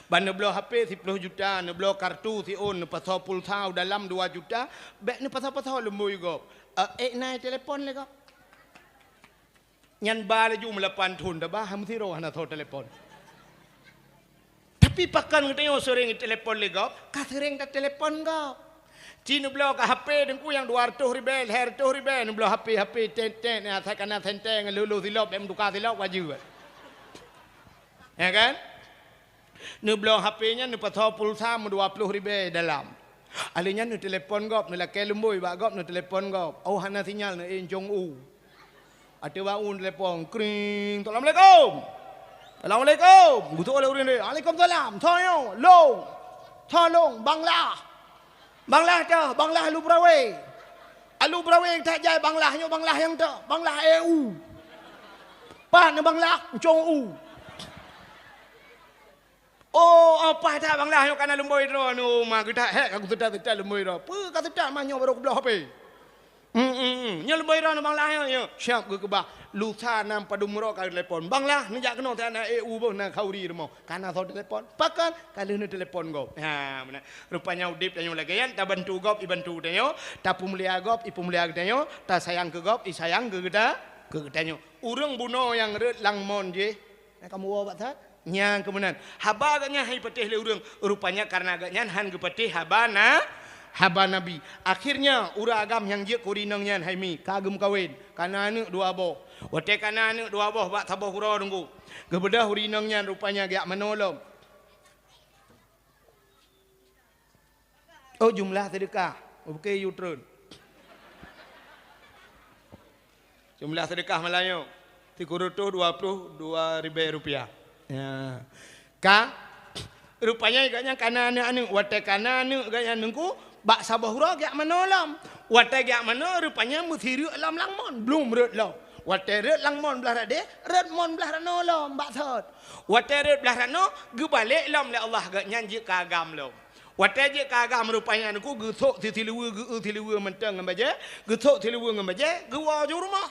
Ban neubloe H P siploh juta, neubloe kartu siôn, neupasoe pulsa u dalam dua juta, bék neupasoe-pasoe lumboi gob. Eh, ék na telepon lé gob. Nyan ba laju meulapan thon taba, ha meusidroe hana soe telepon. Tapi pakon geutanyoe seuréng telepon lé gob, ka seuréng tatelepon gob. Ci neubloe ka H P teungku nyang dua reutôh ribée, lhée reutôh ribée, neubloe H P, H P, tet, tet, asai ka na sentée ngon lhuluh silop, bék meutuka silop, wajéb. Ya kan? Neubloe H P nyan neupasoe pulsa meudua ploh ribée dalam. Alheuh nyan neutelepon gob, neulakée lumboi bak gob, neutelepon gob. Oh, hana sinyal, neuék ncong u. Ateueh bak u neutelepon, kring, "Assalamualaikum. Assalamualaikum." Geutoe lé ureuëng deh, "Waalaikumsalam. Soe nyoe?" "Lôn." "Soe lôn?" "Bang Lah." "Bang Lah teuh, Bang Lah alu beurawe." "Alu beurawe that jai Bang Lah nyoe, Bang Lah nyang teuh, Bang Lah ék u." "Pat nyoe Bang Lah?" "Ncong u." "Oh, oh, paih that Bang Lah nyoe ka na lumboi droe nyoe, ma geudak hék ka kuseutôt-seutôt lumboi droe." "Peue ka seutôt, ma nyoe barô kubloe H P." "Hmm, hmm, hmm. Nyoe lumboi droe nyoe Bang Lah nyoe, nyoe." Siap geukeubah. Lusa nam padum uroe ka geutelepon. "Bang Lah, neujak keunoe, na ék u boh, na khauri rumoh." Ka na soe telepon. Pakon? Ka lheueh neutelepon gob. Ha, meunan. Rupanya udeb tanyoe lagée nyan, tabantu gob, ibantu tanyoe, tapeumulia gob, ipeumulia geutanyoe, tasayang keu gob, isayang keu geuta-, keu geutanyoe. Ureuëng bunoe nyang rhot lam mon jih, na kamoe woe bak that? Nyang keu meunan. Haba geuh nyan han ipatéh lé ureuëng, rupanya kareuna geuh nyan han geupatéh haba na-, haba Nabi. Akhirnya, ureuëng agam nyang jeuet keu inong nyan hai mi, ka geumeukawen, ka na aneuëk dua boh. Watée ka na aneuëk dua boh bak saboh uroe teungku. Geubeudôh ureuëng inong nyan rupanya geujak manoe lom. Oh, jumlah seudeukah. Oke, yu treun. Jumlah seudeukah malam nyoe, sikureueng reutôh dua ploh dua ribée rupiah. Ya. Ka, rupanya gobnyan ka na aneuëk-aneuëk. Watée ka na aneuëk gobnyan teungku, bak saboh uroe geujak manoe lom. Watée geujak manoe, rupanya meusireuk lom lam mon, blom rhot lom. Watée rhot lam mon blah radeh, rhot mon blah ranoe lom, bak sot. Watée rhot blah ranoe, geubalek lom lé Allah gobnyan jeuet keu agam lom. Watée jeuet keu agam rupanya teungku geusok si siluweue, geu-eu siluweue mantong ngon bajée, geusok siluweue ngon bajée, geuwoe u rumoh.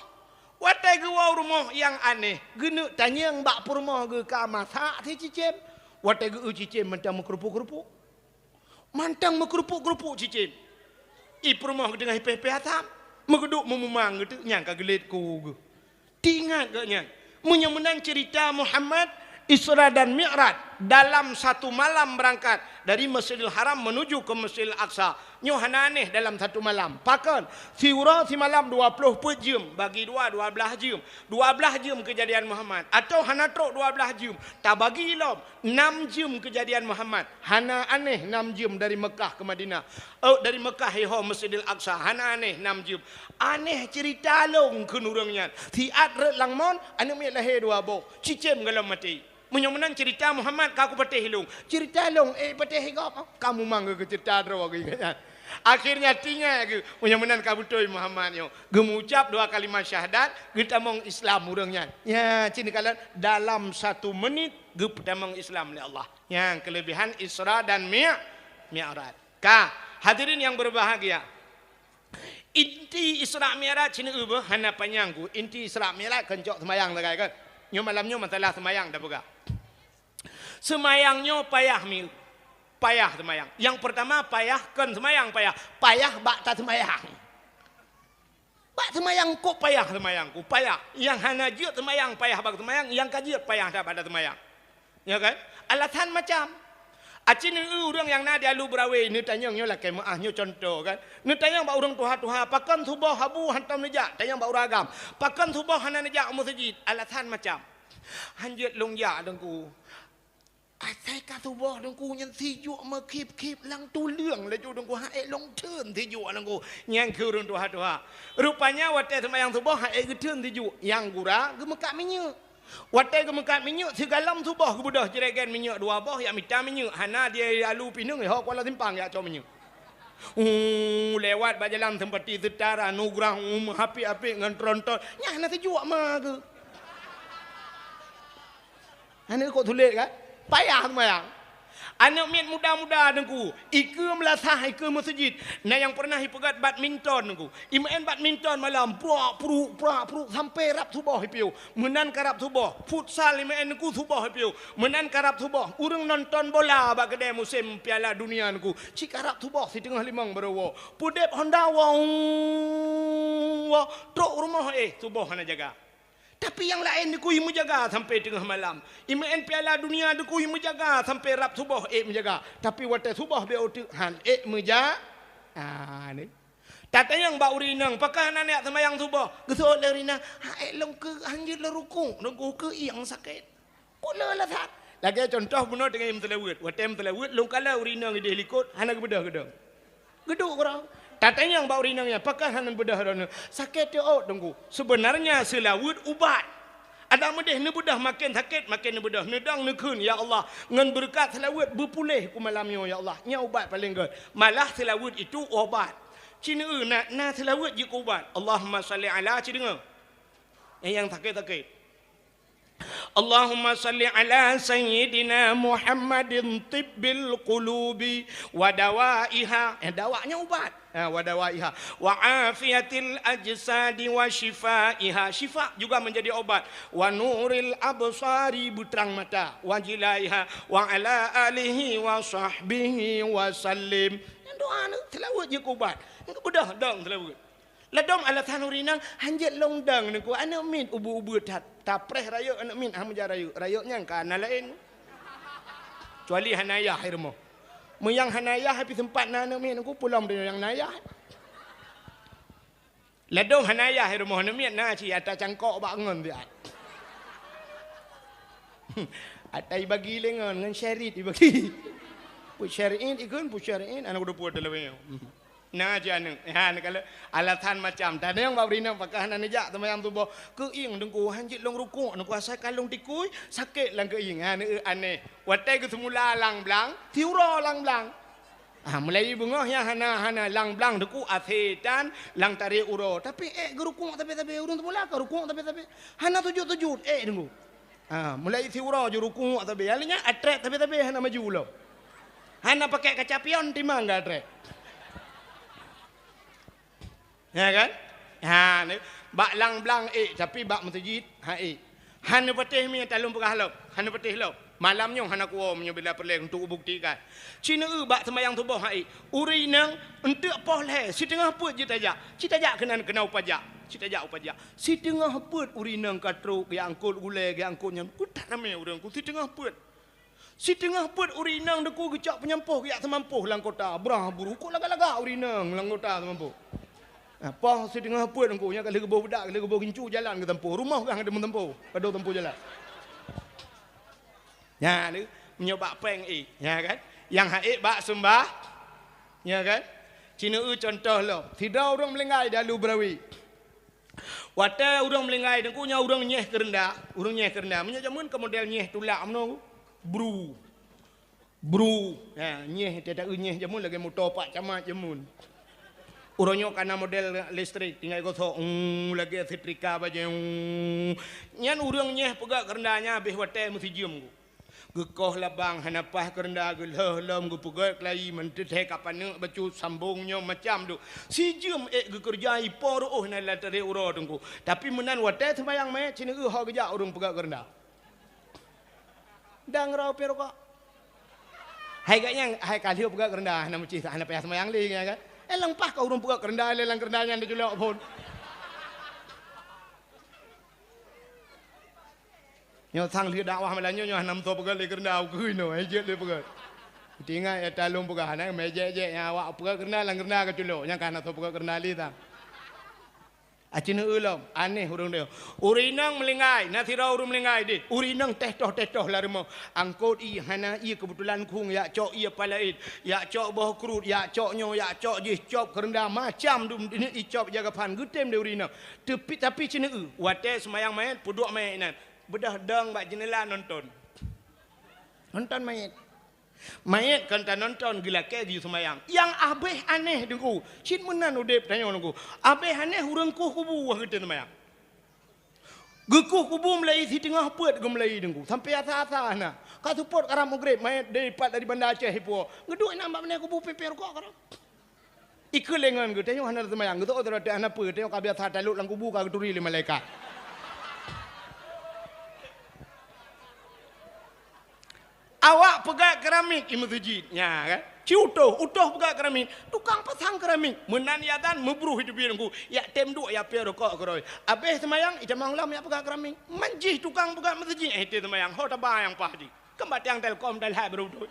Watée geuwoe u rumoh nyang aneh, geuneuk tanyong bak peurumoh geuh ka masak si cicém. Watée geu-eu cicém mantong meukeurupuk-keurupuk. Mantong meukeurupuk-keurupuk cicém. I peurumoh geuh teungoh ipéh-péh asam, meugeudok meumumang geuh teuk nyang ka geulet ku geuh. Teuingat gobnyan, Meunyoe meunan cerita Muhammad, Isra dan Mi'raj, dalam satu malam berangkat dari Masjidil Haram menuju ke Masjidil Aqsa. Nyoe hana aneh dalam satu malam. Pakon? Siuroe simalam dua ploh peuet jeuem, bagi dua, dua blaih jeuem. Dua blaih jeuem keujadian Muhammad. Atawa hana trok dua blaih jeuem, tabagi lom, nam jeuem keujadian Muhammad. Hana aneh nam jeuem dari Mekah ke Madinah. Oh, dari Mekah iho Masjidil Aqsa. Hana aneh nam jeuem. Aneh cerita lôn kheun ureuëng nyan. Siat rot lam mon, aneuk miet lahé dua boh. Cicém gohlom maté. Meunyoe meunan cerita Muhammad ka kupatéh lôn. Cerita lôn, eh, patéh gob. Kamu mang keu cerita droe geuh nyan. Akhirnya tingat geuh. Meunyoe meunan ka beutôi Muhammad nyoe. Geumucap dua kalimat syahadat, geutamong Islam ureuëng nyan. Ya, cit neukalon dalam satu menit geupeutamong Islam lé Allah. Nyang kelebihan Isra dan Mi-, Mi'raj. Ka, hadirin yang berbahagia. Inti Isra Mi'raj sini ubeut hana panyang ku. Inti Isra Mi'raj kon cok seumayang sagai kan. Nyoe malam nyoe masalah seumayang dah peugah. Seumayang nyoe payah mi. Payah seumayang. Yang pertama payah kon seumayang payah. Payah bak ta seumayang. Bak seumayang kok payah seumayang ku, payah. Nyang hana jeuet seumayang payah bak seumayang, nyang ka jeuet payah that bak seumayang. Ya kan? Alasan macam. Aci neu ureuëng nyang na di alu beurawe, neutanyong nyoe lakée meuáh nyoe contoh kan. Neutanyong bak ureuëng tuha-tuha, pakon suboh habu hantom neujak, tanyong bak ureuëng agam. Pakon suboh hana neujak u meuseujid, alasan macam. Hanjeuet lôn jak Teungku. Asai ka suboh Teungku nyan sijuek meukhip-khip lam tuleueng laju Teungku, han ék lôn theun sijuek Teungku. Nyang keu ureuëng tuha-tuha. Rupanya watée seumayang suboh han ék geutheun sijuek, nyang gura geumeukat minyeuk. Watée geumeukat minyeuk sigalom suboh geubeudôh jregen minyeuk dua boh jak mita minyeuk, hana di alu pineung ho Kuala Simpang jak cok minyeuk. Uh, lewat bak jalan Sempati Seutara, Nugrah, uh, meuhapit-hapit ngon tronton. Nyan hana sijuek ma geuh. Aneuk kok sulet kan? Payah seumayang. Aneuk miet muda-muda Teungku, ikeue meulasah, ikeue meuseujid. Na nyang pernah ipeugöt badminton Teungku. Imeu'en badminton malam, pruak pruk, pruak pruk, sampoe rab suboh ipiôh. Meunan ka rab suboh, futsal imeu'en Teungku suboh ipiôh. Meunan ka rab suboh, ureuëng nonton bola bak keudée musém Piala Dunia Teungku. Cit ka rab suboh siteungoh limong baroe woe. Peudeb honda woe, woe, trok rumoh éh suboh hana jaga. Tapi nyang laén Teungku imeujaga sampoe teungoh malam. Imeu'en Piala Dunia Teungku imeujaga sampoe rab suboh ék meujaga. Tapi watée suboh beu teuk han ék meuja-, ah, ni. Tatanyong bak ureuëng inong, pakon hana neujak seumayang suboh? Geuseuôt lé ureuëng inong, han ék lôn keu, hanjeuet lôn rukuk, Teungku keu ieng sakét. Kok le alasan? Lagée contoh bunoe teungoh meuseulaweuet. Watée meuseulaweuet, lôn kalon ureuëng inong idéh likot, hana geubeudôh geudong. Geuduek keudroe. Tatanyong bak ureuëng inong nyan, pakon hana beudôh droeneuh? Sakét teuôt Teungku. Sebenarnya seulaweuet ubat. Adak meudeh neubeudôh maken sakét, maken neubeudôh. Neudong neukheun, "Ya Allah, ngon beureukat seulaweuet beupuléh ku malam nyoe, ya Allah." Nyan ubat paleng gét. Malah seulaweuet itu ubat. Cit neu na, na seulaweuet jeuet keu ubat. Allahumma shalli ala, ci deungoe. Eh, nyang sakét-sakét. Allahumma shalli ala sayyidina Muhammadin tibbil qulubi wa dawaiha. Eh, dawa nyan ubat. Ha, wa dawaiha. Wa afiyatil ajsadi wa syifaiha. Syifa juga menjadi obat. Wa nuril absari, beutrang mata. Wa jilaiha. Wa ala alihi wa sahbihi wa sallim. Nyan doa ni, seulaweuet jeuet keu ubat. Nyan keu beudôh dong seulaweuet. Ladôm alasan ureuëng inong, hanjeuet lôn dong Teungku, aneuk miet ubeut-ubeut that. Tapreh rayeuk aneuk miet, han meuja rayeuk. Rayeuk nyan ka na laén. Kecuali hana yah i rumoh. Meunyo hana yah, pih seumpat na aneuk miet Teungku, peulom deungon nyang na yah. Ladôm hana yah i rumoh aneuk miet na cit ata cangkok bak ngon siat. Ata ibagi lé ngon, ngon syarit ibagi. Peuet syarit ikheun, peuet syarit, aneuk dua puluh talawe. Na jih aneuk. Ha, neukalon alasan macam. Tatanyong bak ureuëng inong, pakon hana neujak seumayang suboh? Keu ieng Teungku, hanjeuet lôn rukuk Teungku, asai ka lôn tikui, sakét lam keu ieng. Ha, neu aneh. Watée geuseumula lang-blang, siuroe lang-blang. Ha, mulai beungoh nyan hana, hana lang-blang Teungku, asetan lang tarek uroe. Tapi ék geurukuk sabe-sabe, ureuëng seumula ka rukuk sabe-sabe. Hana sujut-sujut, ék Teungku. Ha, mulai siuroe ju rukuk sabe. Akhirnya atrét sabe-sabe hana maju lom. Hana pakai kaca pion timang ka atrét. Ya kan? Ha, ni, bak lang-blang ék, tapi bak meuseujid, ha ék. Hana patéh mi talôn peugah lom, hana patéh lom. Malam nyoe hana kuwoe meunyoe bila peureulée untuk buktikan. Cit neu bak seumayang suboh ha ék. Ureuëng inong, eunteuk poh lhée, siteungoh peuet jeuet tajak. Cit tajak keunan keunong pajak. Cit tajak u pajak. Siteungoh peuet ureueng inong ka trok, geuangkot gulèe, geuangkot nyan. Keutat ramè ureueng ku siteungoh peuet. Siteungoh peuet ureueng inong Teungku geucok peunyampôh geujak seumampôh lam kota. Brah buru, kok lagak-lagak ureueng inong lam kota seumampôh. Nah, poh siteungoh peuet Teungku, nyan ka lheueh geuboh beudak, ka lheueh geuboh gincu jalan geutampôh. Rumoh gah hana teumeusampôh, ka dong tampôh jalan. Nyan, meunyoe bak péng ék, nya kan? Nyang han ék bak seumbah, nya kan? Ci neueu cuntoh lom. Sidroe ureueng meuninggai di Alue Beurawe. Watèe ureueng meuninggai Teungku, nyan ureueng nyeh keureunda, ureueng nyeh keureunda. Meunyoe jameun ka model nyeh tulak meunoe, bru. Bru. Ha, nyeh, teuh taeu nyeh jameun lagèe moto Pak Camat jameun. Uroe nyoe ka na model listrik, tinggai gosok, uu, lagèe setrika bajèe, uu. Nyan ureueng nyeh peugöt keureunda nyan habéh watèe meusijeuem. Geukoh labang hana paih keureunda, geulheueh lom geupeugöt keulayi, meunteuthèe ka paneuk bacut, sambong nyoe macam dum. Sijeuem ék geukeureuja, ipo reuôh na lam tarek uroe Teungku. Tapi meunan watèe seumayang mè, ci neueu ho geujak ureueng peugöt keureunda. Dang rau pih rukok. Hai gobnyan, hai ka lheueh peugöt keureunda, hana meucih, hana payah seumayang lé, nya kan? Eh, leupah ka ureueng peugöt keureunda, lé lam keureunda nyan teuculok phôn. Nyoe sang lheueh dakwah malam nyoe, nyoe hana meusoe peugöt lé keureunda, ukeue nyoe, hai jeuet lé peugöt. Teuingat ya talông peugah, na mé jek-jek nyang awak peugöt keureunda, lam keureunda ka culok, nyang ka hana soe peugöt keureunda lé sang. Aci neueu lom, aneh ureueng nyoe. Ureueng inong meuninggai, na sidroe ureueng meuninggai deh. Ureueng inong teuh toh-teuh toh lam rumoh. Angkot ié, hana ié, keubeutulan khueng, jak cok ié palaén, jak cok boh kruet, jak cok nyoe, jak cok jih, cop keureunda, macam dum ié cop jaga phan, geutem deh ureueng inong. Tapi, tapi ci neueu, watèe seumayang manyét, peuduek manyét nyan, beudôh dong bak jeunela nonton. Nonton manyét. Manyét kon tanonton, geulakèe geuyue seumayang. Nyang abéh aneh Teungku, cit meunan udép tanyoe Teungku. Abéh aneh ureueng kueh kubu wah geutem seumayang. Geukueh kubu meulayeue siteungoh peuet geumeulayeue Teungku, sampoe asa-asa na. Ka seupôt karab Maghrib, manyét dipat dari Banda Aceh ipuwoe. Geuduek inan bak binéh kubu pipéh rukok karab. Ikheun lé ngon geutanyoe hana seumayang, geutanyoe hana peue, tanyoe ka biasa talok lam kubu ka geuturi lé malaikat. Awak peugöt keramik i meuseujid, nya kan? Ci utoh, utoh peugöt keramik, tukang pasang keramik. Meunan ya dan meubruh itu bieng ku, yak tem duek ya pie rukok keurôi. Abéh seumayang, itamong lom yak peugöt keramik. Man jih tukang peugöt meuseujid, eh, tem seumayang, ho taba nyang paih jih. Kan bak tiang Telkom, Telhai baru beutôi.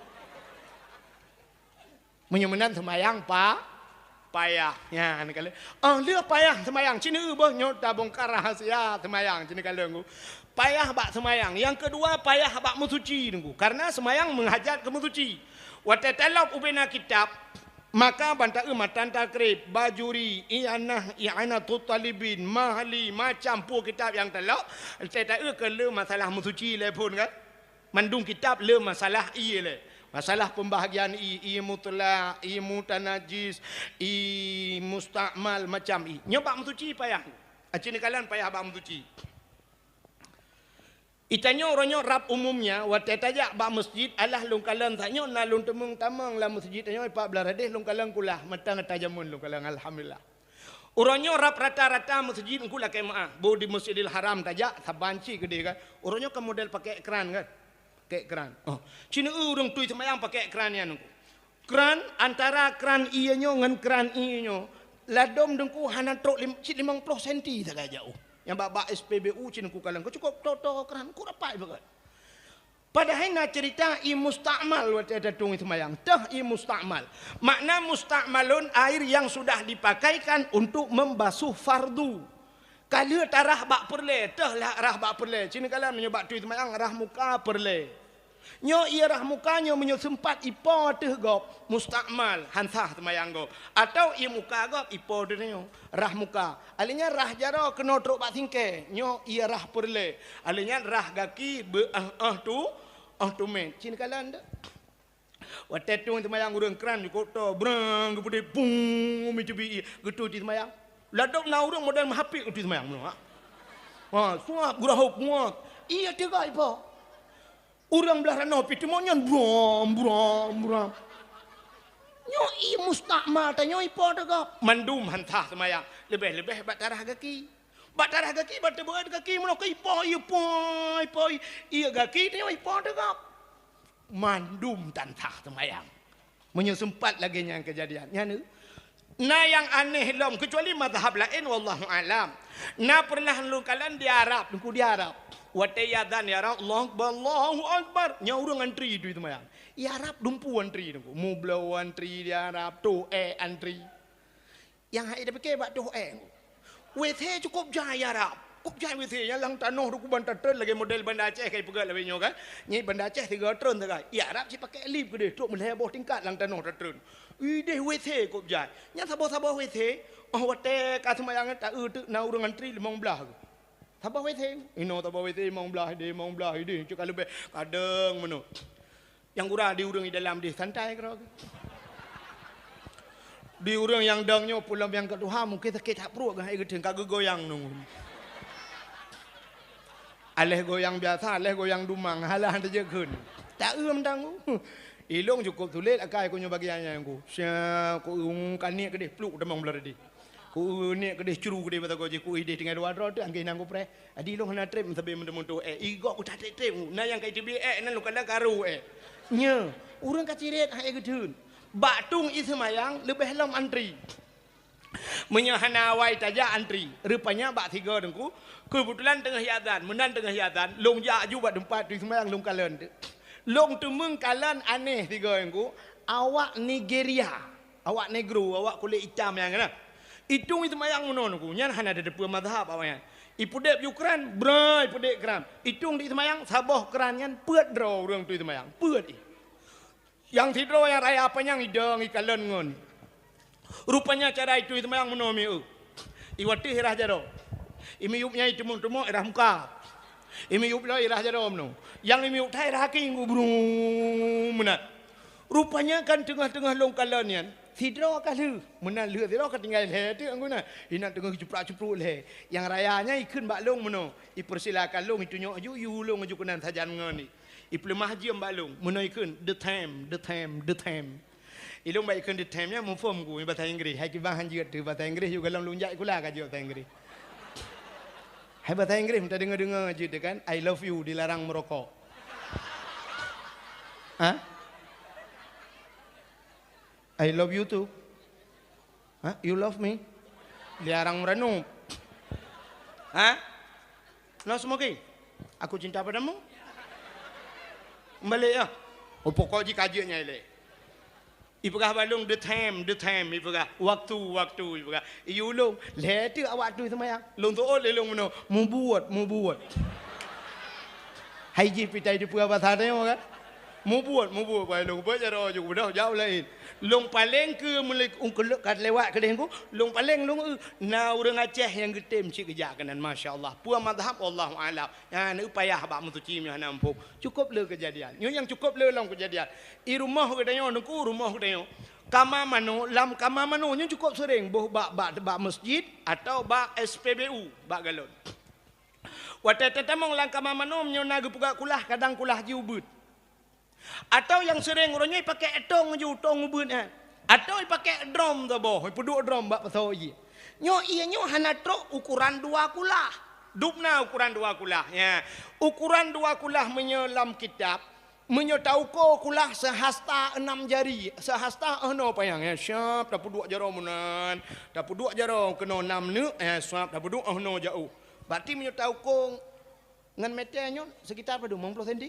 Meunyoe meunan seumayang pa-, payah. Nyan kalon. Oh, lheueh payah seumayang, ci neueu boh nyoe tabongkar rahasia seumayang, ci neukalon ku. Payah bak seumayang. Nyang keudua, payah bak meusuci Teungku. Karena seumayang meuhajat keu meusuci. Watèe talop ubena kitab, maka ban taeu Matan Takrib, Bajuri, I'anah, I'anatut Talibin, Mahali, macam peue kitab nyang talop, watèe taeu keu le masalah meusuci lé phon kan. Mandum kitab le masalah ié lé. Masalah pembahagian ié, ié mutlak, ié mutanajis, ié musta'mal, macam ié. Nyoe bak meusuci payah. Aci neukalon payah bak meusuci. Itanyoe uroe nyoe rab umumnya, watèe tajak bak meuseujid, alah lôn kalon tanyoe na lôn teumeung tamong lam meuseujid tanyoe, pat blaih radeh lôn kalon kulah, mantong ata jameun lôn kalon, alhamdulillah. Uroe nyoe rab rata-rata meuseujid Teungku lakèe meu'ah. Boh di Masjidil Haram tajak, saban cit keudeh kan. Uroe nyoe kan model pakèk kran kan. Pakèk kran. Oh, ci neueu ureueng tui seumayang pakèk kran nyan Teungku. Kran, antara kran ié nyoe ngon kran ié nyoe, ladôm Teungku hana trok lim-, cit limong ploh senti sagai jaoh. Nyang bak, bak S P B U ci Teungku kalon, ka cukôp to-to kran, ka rapat beugöt. Padahai na ceurita ié musta'mal watèe tatueng seumayang. Teuh ié musta'mal. Makna musta'malun, air yang sudah dipakaikan untuk membasuh fardu. Ka lheueh tarah bak peureulèe, teuh lah rah bak peureulèe. Ci neukalon meunyoe bak tui seumayang rah muka peureulèe. Nyoe ié rah muka nyoe meunyoe seumpat ipo ateueh gob, musta'mal, han sah seumayang gob. Atau ié muka gob ipo ateueh nyoe, rah muka. Alèh nyan rah jaroe keunoe trok bak singkèe, nyoe ié rah peureulèe. Alèh nyan rah gaki beu-ah-ah tu, ah tu mèt. Ci neukalon teuh. Watèe tueng seumayang ureueng kran jukôk to, brang, geupeudeh, bung, meucubi ié, geutui seumayang. Ladôm na ureueng model meuhapit geutui seumayang meunoe, ha. Ha, suap, geurahop, muat. Ié teuga ipo. Ureueng blah ranoe pih teuma nyan bram, bram, bram. Nyoe ié musta'mal tanyoe ipo teuga. Mandum han sah seumayang. Leubeh-leubeh bak tarah gaki. Bak tarah gaki, bak teubeuet gaki, meunoe ka ipo, ié po, ipo, ié gaki, tanyoe ipo teuga. Mandum tan sah seumayang. Meunyoe seumpat lagèe nyan keujadian, nyan, Na nyang aneh lom, keucuali mazhab laén, wallahu alam. Na pernah lôn kalon di Arab, Teungku, di Arab. Watée azan, "Ya Rab, Allahu Akbar, Allahu Akbar." Nyan ureuëng antri di seumayang. Di Arab dumpeue antri, Teungku. Mubloe antri di Arab, toh ék antri. Nyang hai tapike bak toh ék. W C cukup jai di Arab. Cukup jai W C nyang lam tanoh dua kuban tatreun lagée model Banda Aceh kai peugah lawée nyoe kan. Nyan Banda Aceh tiga treun sagai. Di Arab cit pakai lip keudeh, trok meulhée boh tingkat lam tanoh tatreun. Ideh W C cukup jai. Nyan saboh-saboh W C, oh watée ka seumayang ta eu teuk na ureuëng antri limong blaih. Saboh W C, inoe saboh W C limong blaih ideh, limong blaih ideh, cok ka leubeh kadang meunoe. Nyang gura di ureuëng di dalam deh santai keudroe. Di ureuëng nyang dong nyoe pulam nyang ka tuha mungken sakét that pruet geuh hai geuteun ka geugoyang nung. Aléh goyang biasa, aléh goyang dumang, halah teujeukeun. Tak eu mantang. Ilong cukup sulet akai ku nyoe bagian nyan ku. Sya ku eu kaniek keudeh pluk tamong beulari deh. Ku eu niet keudeh cru keudeh mata goji ku ideh tinggai dua droe teuh angkée nang ku preh. Adi lôn hana treb meusabe meuteumé toh ék. Igok ku tatreb-treb. Na nyang ka iteubiet ék, na lôn kala karu ék. Nyoe, ureuëng ka cirét hai geutheun. Bak tueng iseumayang leubeh lom antri. Meunyoe hana awai tajak antri, rupanya bak sigoe Teungku, keubeutulan teungoh iazan, meunan teungoh iazan, lôn jak aju bak teumpat tueng iseumayang lôn kalon teuk. Lôn teumeung kalon aneh sigoe Teungku, awak Nigeria. Awak negro, awak kulét itam nyang na. Itueng iseumayang meunoe Teungku, nyan hana tateupeue mazhab awaknyan. Ipeudeb ju kran, bra ipeudeb kran. Itueng di seumayang saboh kran nyan peuet droe ureuëng tu iseumayang. Peuet i. Nyang sidroe nyang raya panyang idong ikalon ngon. Rupanya cara itueng iseumayang meunoe mieu. Iwateh irah jaroe. Imiyueb nyang iteumong-teumong irah muka. Imiyueb lom irah jaroe meunoe. Nyang imiyueb that irah kaki ngu bru meunan. Rupanya kan teungoh-teungoh lôn kalon nyan, sidroe ka lheueh. Meunan lheueh sidroe ka tinggai lhée teuk guna. Inan teungoh jiprak-cipruk lhée. Nyang raya nyan ikheun bak lôn meunoe, ipeursilakan lôn itunyok aju, iulông aju keunan sajan ngon i. Ipeuleumah jeuem bak lôn, meunoe ikheun, "The time, the time, the time." Ilông bak ikheun "the time" nyan muphom ku, bahasa Inggris. Hai kiban han jeuet teuh bahasa Inggris, yue golom lôn jak sikula ka jeuet bahasa Inggris. Hai bahasa Inggris, meuta deungoe-deungoe jeuet teuh kan, "I love you" dilarang meurokok. Ha? "I love you too." Ha? "You love me?" Dilarang meuranup. Ha? "No smoking." "Aku cinta padamu." Balek ya. Oh, pokok jih ka jeuet nyan ilée. Ipeugah bak lôn, "The time, the time," ipeugah. "Waktu, waktu," ipeugah. Iulông, lhée teuk awak tu seumayang. Lôn tuôt lé lôn meunoe, "Mubuet, mubuet." Hai jih pih tai teupeue basa tanyoe kan? "Mubuet, mubuet," bai lôn beuet jaroe ju beudôh jauh laén. Lôn paleng keu meuli-, ungkeulok ka lewat keudeh ku, lôn paleng lôn eu, na ureuëng Aceh nyang geutem cit geujak keunan, masya Allah. Peue mazhab, wallahu a'lam. Nyan eu payah bak meusuci meunyoe hana muphom. Cukup le keujadian. Nyoe nyang cukup le lom keujadian. I rumoh geutanyoe Teungku, rumoh geutanyoe. Kama manoe, lam kama manoe nyoe cukup seuréng boh bak, bak, bak masjid atawa bak S P B U, bak galon. Watée tatamong lam kama manoe meunyoe na geupeugah kulah, kadang kulah jih ubeuet. Atawa nyang seuréng uroe nyoe ipakée tong ju, tong ubeuet nyan. Atawa ipakée drom saboh, ipeuduek drom bak pasoe ié. Nyoe ié nyoe hana trok ukoran dua kulah. Dubna ukoran dua kulah, ya. Ukoran dua kulah meunyoe lam kitab, meunyoe tauko kulah seuhasta enam jari, seuhasta 'oh noe panyang, ya, siap tapeuduek jaroe meunan, tapeuduek jaroe keunoe nam neuk, ya, siap tapeuduek 'oh noe jaôh. Berarti meunyoe tauko ngon meter nyoe sekitar padum, limong ploh senti?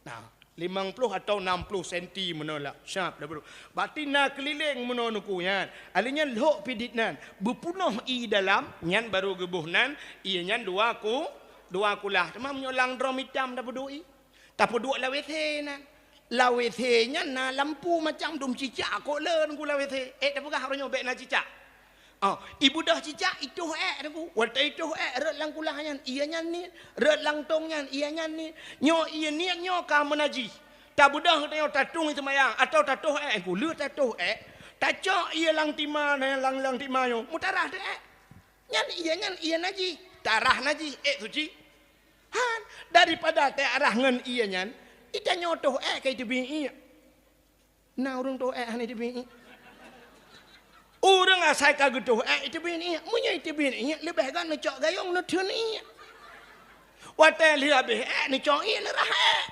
Nah, limong ploh atau enam ploh senti meunoe lah. Siap tapeuduek. Berarti na keulileng meunoe Teungku nyan. Alèh nyan lhok pidit nan, beupeunoh ié dalam, nyan barô geuboh nan, ié nyan dua ku, dua kulah. Teuma meunyoe lam drom itam tapeuduek ié. Tapeuduek lam WC nan. Lam WC nyan na lampu macam dum cicak kok le Teungku lam WC. Eh, tapeugah uroe nyoe bèk na cicak. Oh, ibeudôh cicak, itoh èk Teungku. Watèe itoh èk, rhot lam kulah nyan, ié nyan niet. Rhot lam tong nyan, ié nyan niet. Nyoe ié niet nyoe ka meunajih. Tabeudôh tanyoe tatueng seumayang, atawa tatoh èk Teungku. Le tatoh èk, tacok ié lam tima, lam, lam tima nyoe, meutarah teuh èk. Nyan ié nyan ié najih, tarah najih, èk suci. Han, daripada teuarah ngon ié nyan, i tanyoe toh èk ka iteubiet ié. Na ureueng toh èk hana iteubiet ié. Ureueng asai ka geutoh èk iteubiet ié. Meunyoe iteubiet ié, leubeh gét neucok gayong neutheun ié. Watèe lheueh habéh èk neucok ié neurah èk.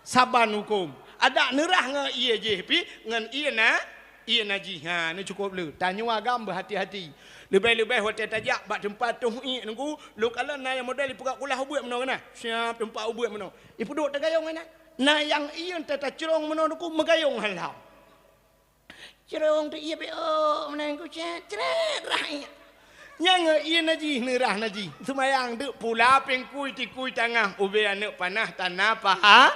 Saban hukôm. Adak neurah ngon ié jih pih, ngon ié na-, Ié najih, ha, ni cukup le. Tanyoe agam beuhati-hati. Leubeh-leubeh watée tajak bak teumpat toh iék nunggu, lôn kalon na nyang model ipeugah kulah ubeut meunoe na. Siap teumpat ubeut meunoe. Ipeuduek tagayong na. Na nyang ié teuh tacrong meunoe nunggu meugayong halam. Crong teuh ié beok meunan ku cét, cret rah ié. Nyang ié najih neurah najih. Seumayang deuk pula pengkui tikui tangah ubé aneuëk panah tana paha.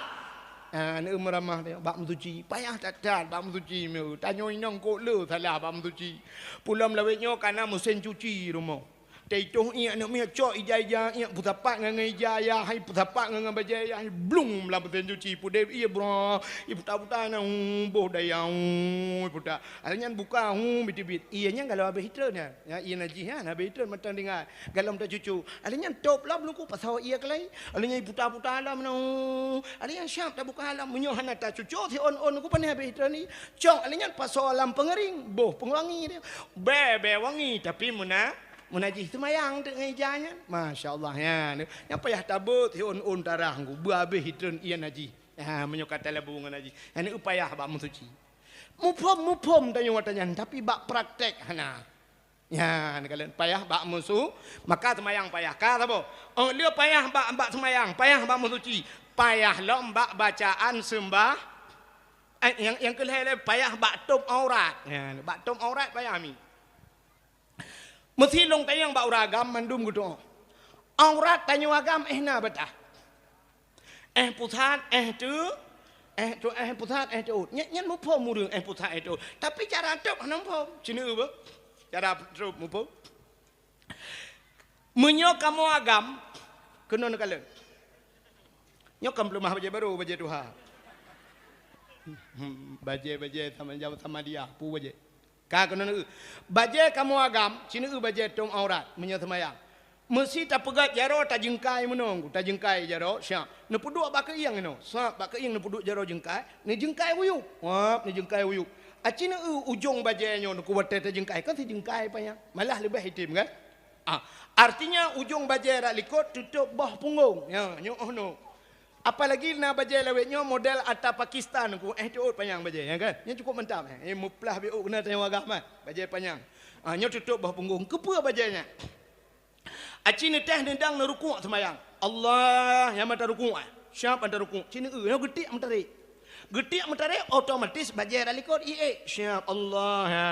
Ah, aneuëk meuramah teuh bak meusuci. Payah that-that bak meusuci meu. Tanyoe inong kok le salah bak meusuci. Pulom lawét nyoe kana meusén cuci rumoh. Teuitoh ié aneuëk miet cok ija-ija ié peusapat ngon ija ya hai peusapat ngon bajée ya hai blung lam meusén cuci pudeb ié bro. Iputa-puta na boh daya iputa. Akhé nyan buka hu bit-bit. Ié nyan galo habéh itreun nyan. Ya, ié najih nyan habéh itreun mantong tinggai. Galom tacucu. Alé nyan top lom luku pasoe ié keulai. Alé nyan puta-puta lam na. Alé nyan siap tabuka lam meunyoe hana tacucu si on-on luku pané habéh itreun ni. Cok alé nyan pasoe lam peungeuring, boh peungewangi dia. Bèe-bèe wangi tapi meuna meunajih seumayang teuk ngon ija nyan. Masya Allah nyan. Nyang payah tabeuet si on-on tarah ngku beu habéh itreun ié najih. Ha meunyoe ka talabu ngon najih. Nyan payah bak meusuci. Muphom-muphom tanyoe watée nyan tapi bak praktek hana. Nyan kalon payah bak musu, maka seumayang payah. Ka saboh? Oh, le payah bak, bak seumayang, payah bak meusuci, payah lom bak bacaan seumbah. Eh, nyang, nyang keulhèe le payah bak tôb aurat. Nyan, bak tôb aurat payah mi. Meusi lôn tanyong bak ureuëng agam mandum geutuoh. Aurat tanyoe agam eh na beutah. Eh pusat, eh teu, eh tu, eh pusat, eh teuôt. Nyan, nyan muphom ureuëng eh pusat, eh teuôt. Tapi cara tôb hana muphom. Cina beuh. Cara tôb muphom. Meunyoe kamoe agam keunoe neukalon. Nyoe kan peuleumah bajée barô, bajée tuha. Bajée-bajée sama jaweueb sama dia, pu bajée. Ka keunoe neueu. Bajée kamoe agam, sineue bajée tôb aurat meunyoe seumayang. Meusi tapeugét jaroe tajeungkai meunoe, tajeungkai jaroe siap. Neupeuduek bak keuieng inoe. Sab bak keuieng neupeuduek jaroe jeungkai, neujeungkai uyueb. Wab neujeungkai uyueb. Aci neueu ujong bajée nyoe neuku watée tajeungkai, kan sijeungkai panyang. Malah leubeh item kan? Ah, artinya ujong bajée rak likot tutôb boh punggong. Ya, nyoe oh no. Apalagi na bajée lawét nyoe model ata Pakistan ku, eh teuôt panyang bajée, ya kan? Nyan cukup mantap, eh. Eh, muplah biôk keunan tanyoe agam, eh. Bajée panyang. Ah, nyoe tutôb boh punggong. Keupeue bajée nyan? Aci neutéh neudang neurukuk seumayang. Allah, nyang mata rukuk, eh. Siap mata rukuk. Ci neueu, nyoe geutiek meutarek. Geutiek meutarek, otomatis bajée rak likot iék. Siap Allah, ha.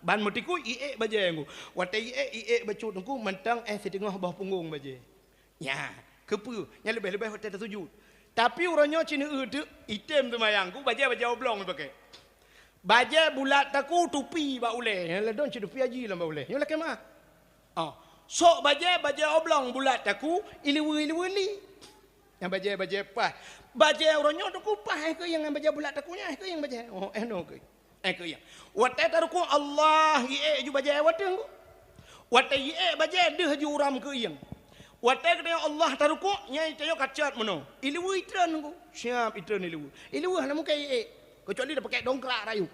Ban meutikui iék bajée ngku. Watée iék, iék bacut ngku mantong eh siteungoh boh punggong bajée. Nya, keupeue? Nyan leubeh-leubeh watée tasujut. Tapi uroe nyoe ci neueu teuk item seumayang ku bajée-bajée oblong ipaké. Bajée bulat taku tupi bak ulée. Nyan ladôm ci tupi haji lam bak ulée. Nyoe lakée meuah. Oh. Sok bajée, bajée oblong bulat taku ileue-ileue li. Nyang bajée-bajée paih. Bajée uroe nyoe taku paih eh keuieng ngon bajée bulat taku nyan eh keuieng bajée. Oh, eh no keuieng. Eh keuieng. Watée tarukuk Allah iék ju bajée watée ngku. Watée iék bajée deuh ju uram keuieng. Watée geutanyoe Allah tarukuk, nyang tanyoe ka cot meunoe. Ileue itreun ngku. Siap itreun ileue. Ileue hana mungken iék. Keucuali tapaké dongkrak rayeuk.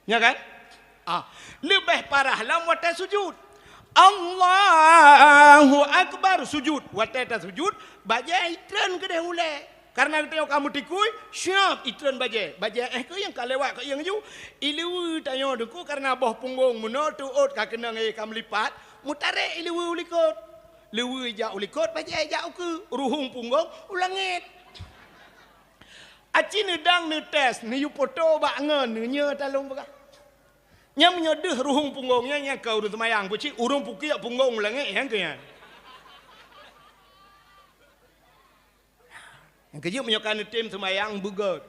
Nya kan? Ah, leubeh parah lam watée sujut. Allahu Akbar sujut. Watée tasujut, bajée itreun keudeh ulée. Karena geutanyoe ka meutikui, siap itreun bajée. Bajée eh keuieng ka lewat keuieng ju. Ileue tanyoe teungku karena boh punggong meunoe teuôt ka keunong eh ka meulipat, meutarek ileue u likot. Leue ijak u likot, bajée ijak u keue, ruhueng punggong u langét. Aci neudang neutés, neuyue poto bak ngon, neunyoe talong peugah. Nyan meunyoe deuh ruhueng punggong nyan, nyan ka ureuëng seumayang, peucit ureuëng pukiek punggong u langét nyan keuh nyan. Nyang keujeuet meunyoe ka neutem seumayang beugét.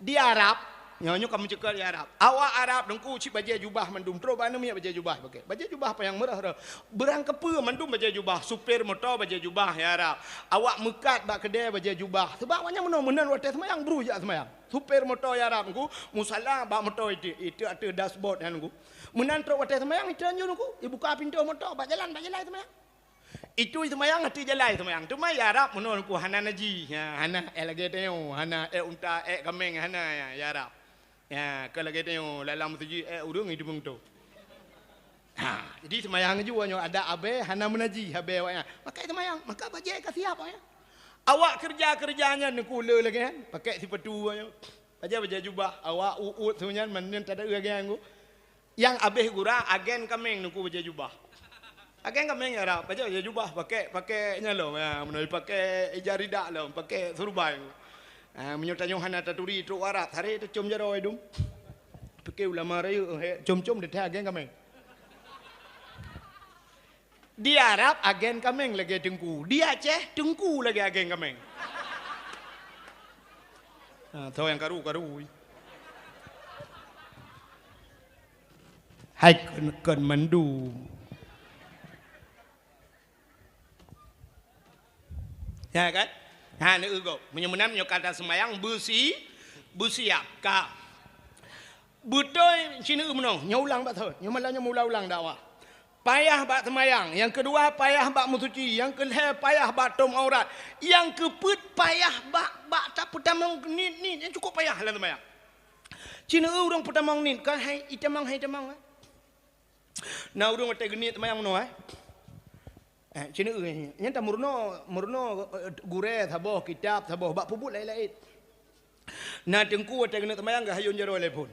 Di Arab, nyoe nyoe ka meuceukeut di Arab. Awak Arab teungku cit bajée jubah mandum, trok bak aneuk miet bajée jubah paké. Bajée jubah panyang meurah-rah. Beurang keupeue mandum bajée jubah, supir moto bajée jubah ya Arab. Awak meukat bak keudée bajée jubah. Sebab awaknyan meunoe meunan watée seumayang bru jak seumayang. Supir moto ya Arab ngku, musala bak moto itu, itu ateueh dashboard nyan ngku. Meunan trok watée seumayang itu anjur ngku, ibuka pintoe moto bak jalan, bak jalan seumayang. Itu seumayang ateueh jalan seumayang. Teuma ya Arab meunoe ngku hana naji. Ya, hana eh lagée tanyoe, hana eh unta, eh kaméng hana ya, ya Arab. Ya, ka lagée tanyoe lam meuseujid eh ureuëng itu beungoh. Ha, jadi seumayang ju nyoe ada abée hana meunaji abée awaknyan. Maka seumayang, maka bajée ka siap awaknyan. Awak keureuja-keureuja nyan neukule lagée nyan, pakai sipatu nyoe. Aja bajèe jubah, awak uôt su nyan meunan tada eu agen ku. Nyang abéh gura agen kaméng nungku bajèe jubah. Agen kaméng ya rab, bajèe jubah pakai, pakai nyan lom. Ha, meunyoe pakai ija rida lom, pakai surban. Ha, meunyoe tanyoe hana taturi trok warat, hari tacom jaroe dum. Pike ulama rayeuk, he, com-com deh agen kaméng. Di Arab agen kaméng lagèe teungku. Di Aceh teungku lagèe agen kaméng. Ha, tho nyang karu-karu. Hai kon, kon mandum. Ya kan? Ha, neueu gob. Meunyoe meunan, nyoe ka taseumayang beusi, beusiap ka. Beutôi sineuk meunoe, nyoe ulang bak thon. Nyoe malam nyoe meulang-ulang dakwah. Payah bak seumayang, nyang keudua payah bak meusuci, nyang keulhèe payah bak tom aurat, nyang keupeuet payah bak, bak tapeutamong niet-niet, nyang cukôp payah lam seumayang. Sineuk ureueng peutamong niet, ka hai itamong, hai itamong, eh. Na ureueng watèe geuniet seumayang meunoe, eh. Eh, sineuk, eh, nyan tameurunoe, meurunoe, eh, gurèe saboh, kitab saboh, bak peubuet laén-laén. Na teungku watèe keuneuk seumayang geuhayôn jaroe lé phôn.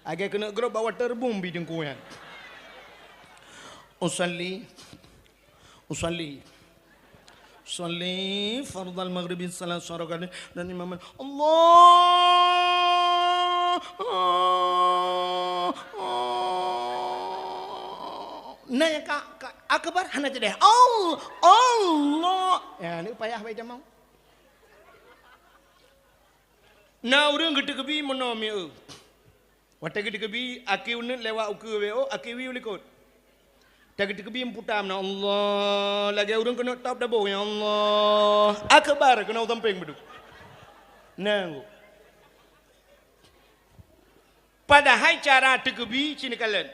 Lagèe keuneuk grob bak waterboom bi teungku nyan. Usalli, usalli, usalli fardal maghribi salasa rakaat dan imam Allah. Na nyang ka, ka akbar hana teudeungoe. Al-, Allah. Ya, ni payah bai tamong. Na ureueng geuteukeubi meunoe mieu. Watèe geuteukeubi, aki uneut lewat ukeue W O, aki wie u likot. Watèe geuteukeubi meuputa meunoe, Allah, lagèe ureueng keuneuk top dabô, ya Allah. Akbar keunoe sampéng beudôh. Nanggu. Padahai cara teukeubi cit neukalon.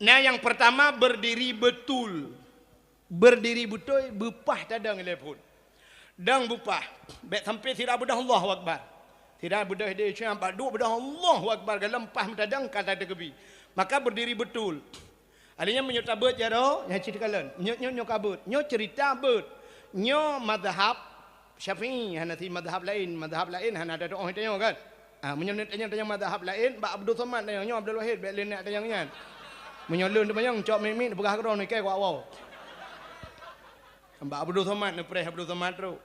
Nah, nyang peurtama berdiri betul. Berdiri beutôi, beupah tadong lé phôn. Dong beupah, bèk sampoe sira beudôh Allahu Akbar. Sira beudôh di Islam, bak duek beudôh Allahu Akbar, galom pah meutadong ka tateukeubi. Maka berdiri betul. Alèh nyan meunyoe tabeuet jaroe, nyan cit kalon. Nyoe, nyoe, nyoe ka beuet. Nyoe ceurita beuet. Nyoe mazhab Syafi'i, hana si mazhab laén. Mazhab laén hana tatu'oh tanyoe kan? Ah, meunyoe neutanyong-tanyong mazhab laén, bak Abdul Somad tanyong, nyoe Abdul Wahid, bèk lé neutanyong nyan. Meunyoe lôn teumanyong, cok miet-miet, peugah keudroe nikeue keu awak. Bak Abdul Somad, neupreh Abdul Somad trok.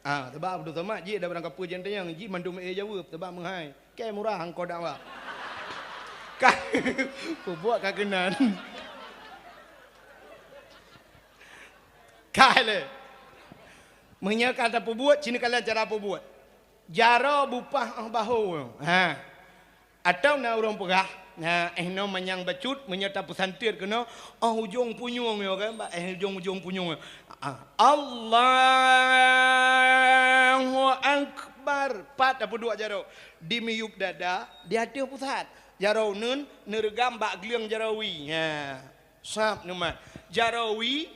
Ah, sabab Abdul Somad, jih dah barang kapeue jih neutanyong, jih mandum ék jaweueb, sabab meuhai. Keu murah angkot dakwah. Ka, peubuet ka keunan. Ka lé. Meunyoe ka tapeubuet, cit neukalon cara peubuet. Jaroe beupah 'oh bahô. Ha. Atawa na ureueng peugah, na, eh, noe manyang bacut, meunyoe tapeusantet keunoe, 'oh ujong punyueng nyoe kan, bak, eh, ujong-ujong punyueng. Ah, Allahu Akbar. Pat tapeuduek jaroe. Di miyueb dada, di ateueh pusat. Jaroe uneun, neureugam bak gleueng jaroe wie. Ha. Sab neumat. Jaroe wie,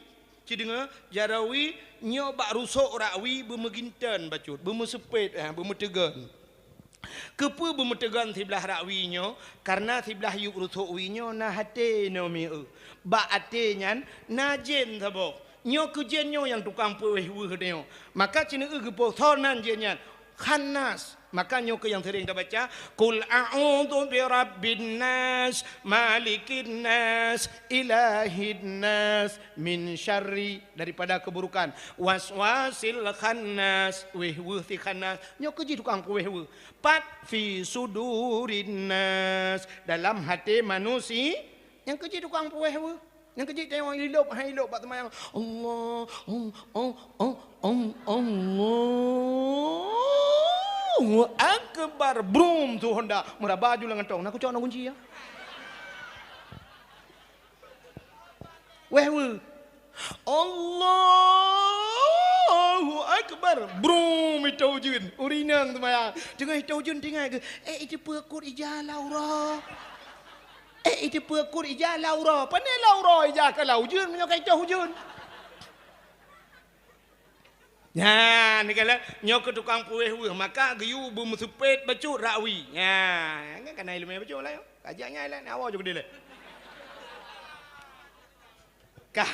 ci deungoe, jaroe wie nyoe bak rusok rak wie beumeuginton bacut, beumeuseupet, eh, beumeuteugon. Keupeue beumeuteugon siblah rak wie nyoe? Kareuna siblah yueb rusok wie nyoe na até noe mieu. Bak até nyan na jén saboh. Nyoe keuh jén nyoe nyang tukang peuwéh weueh tanyoe. Maka ci neueu geupeu soe nan jén nyan. Khannas. Maka nyoe keuh nyang seuring tabaca, "Qul a'udzu birabbin nas, malikin nas, ilahin nas, min syarri," daripada keuburukan, "waswasil khannas," wéh weueh si khannas. Nyoe keuh jih tukang peuwéh weueh. Pat fi sudurin nas, dalam até manusia, nyan keuh jih tukang peuwéh weueh. Nyang keuh jih tanyoe ilop, hai ilop bak seumayang. Allah, Allah, Allah, Allah, Allahu Akbar. Brum, tu honda. Meuraba ju lam gantong. Na kucok na kunci ya. Wéh weueh. Allahu Akbar. Brum, itôh ujeuen. Ureueng inong seumayang. Teungoh itôh ujeuen tinggai geuh. Eh, iteupeue kot ija lam uroe. Eh, iteupeue kot ija lam uroe. Pane lam uroe ija ka lam ujeuen meunyoe ka itôh ujeuen. Nyan, ni kala, nyoe keuh tukang peuwéh weueh, maka geuyue beumeuseupet bacut rak wie. Nyan, kan kana ileumèe bacut lah nyoe. Kajak nyan laén, awak ju keudilèe. Ka,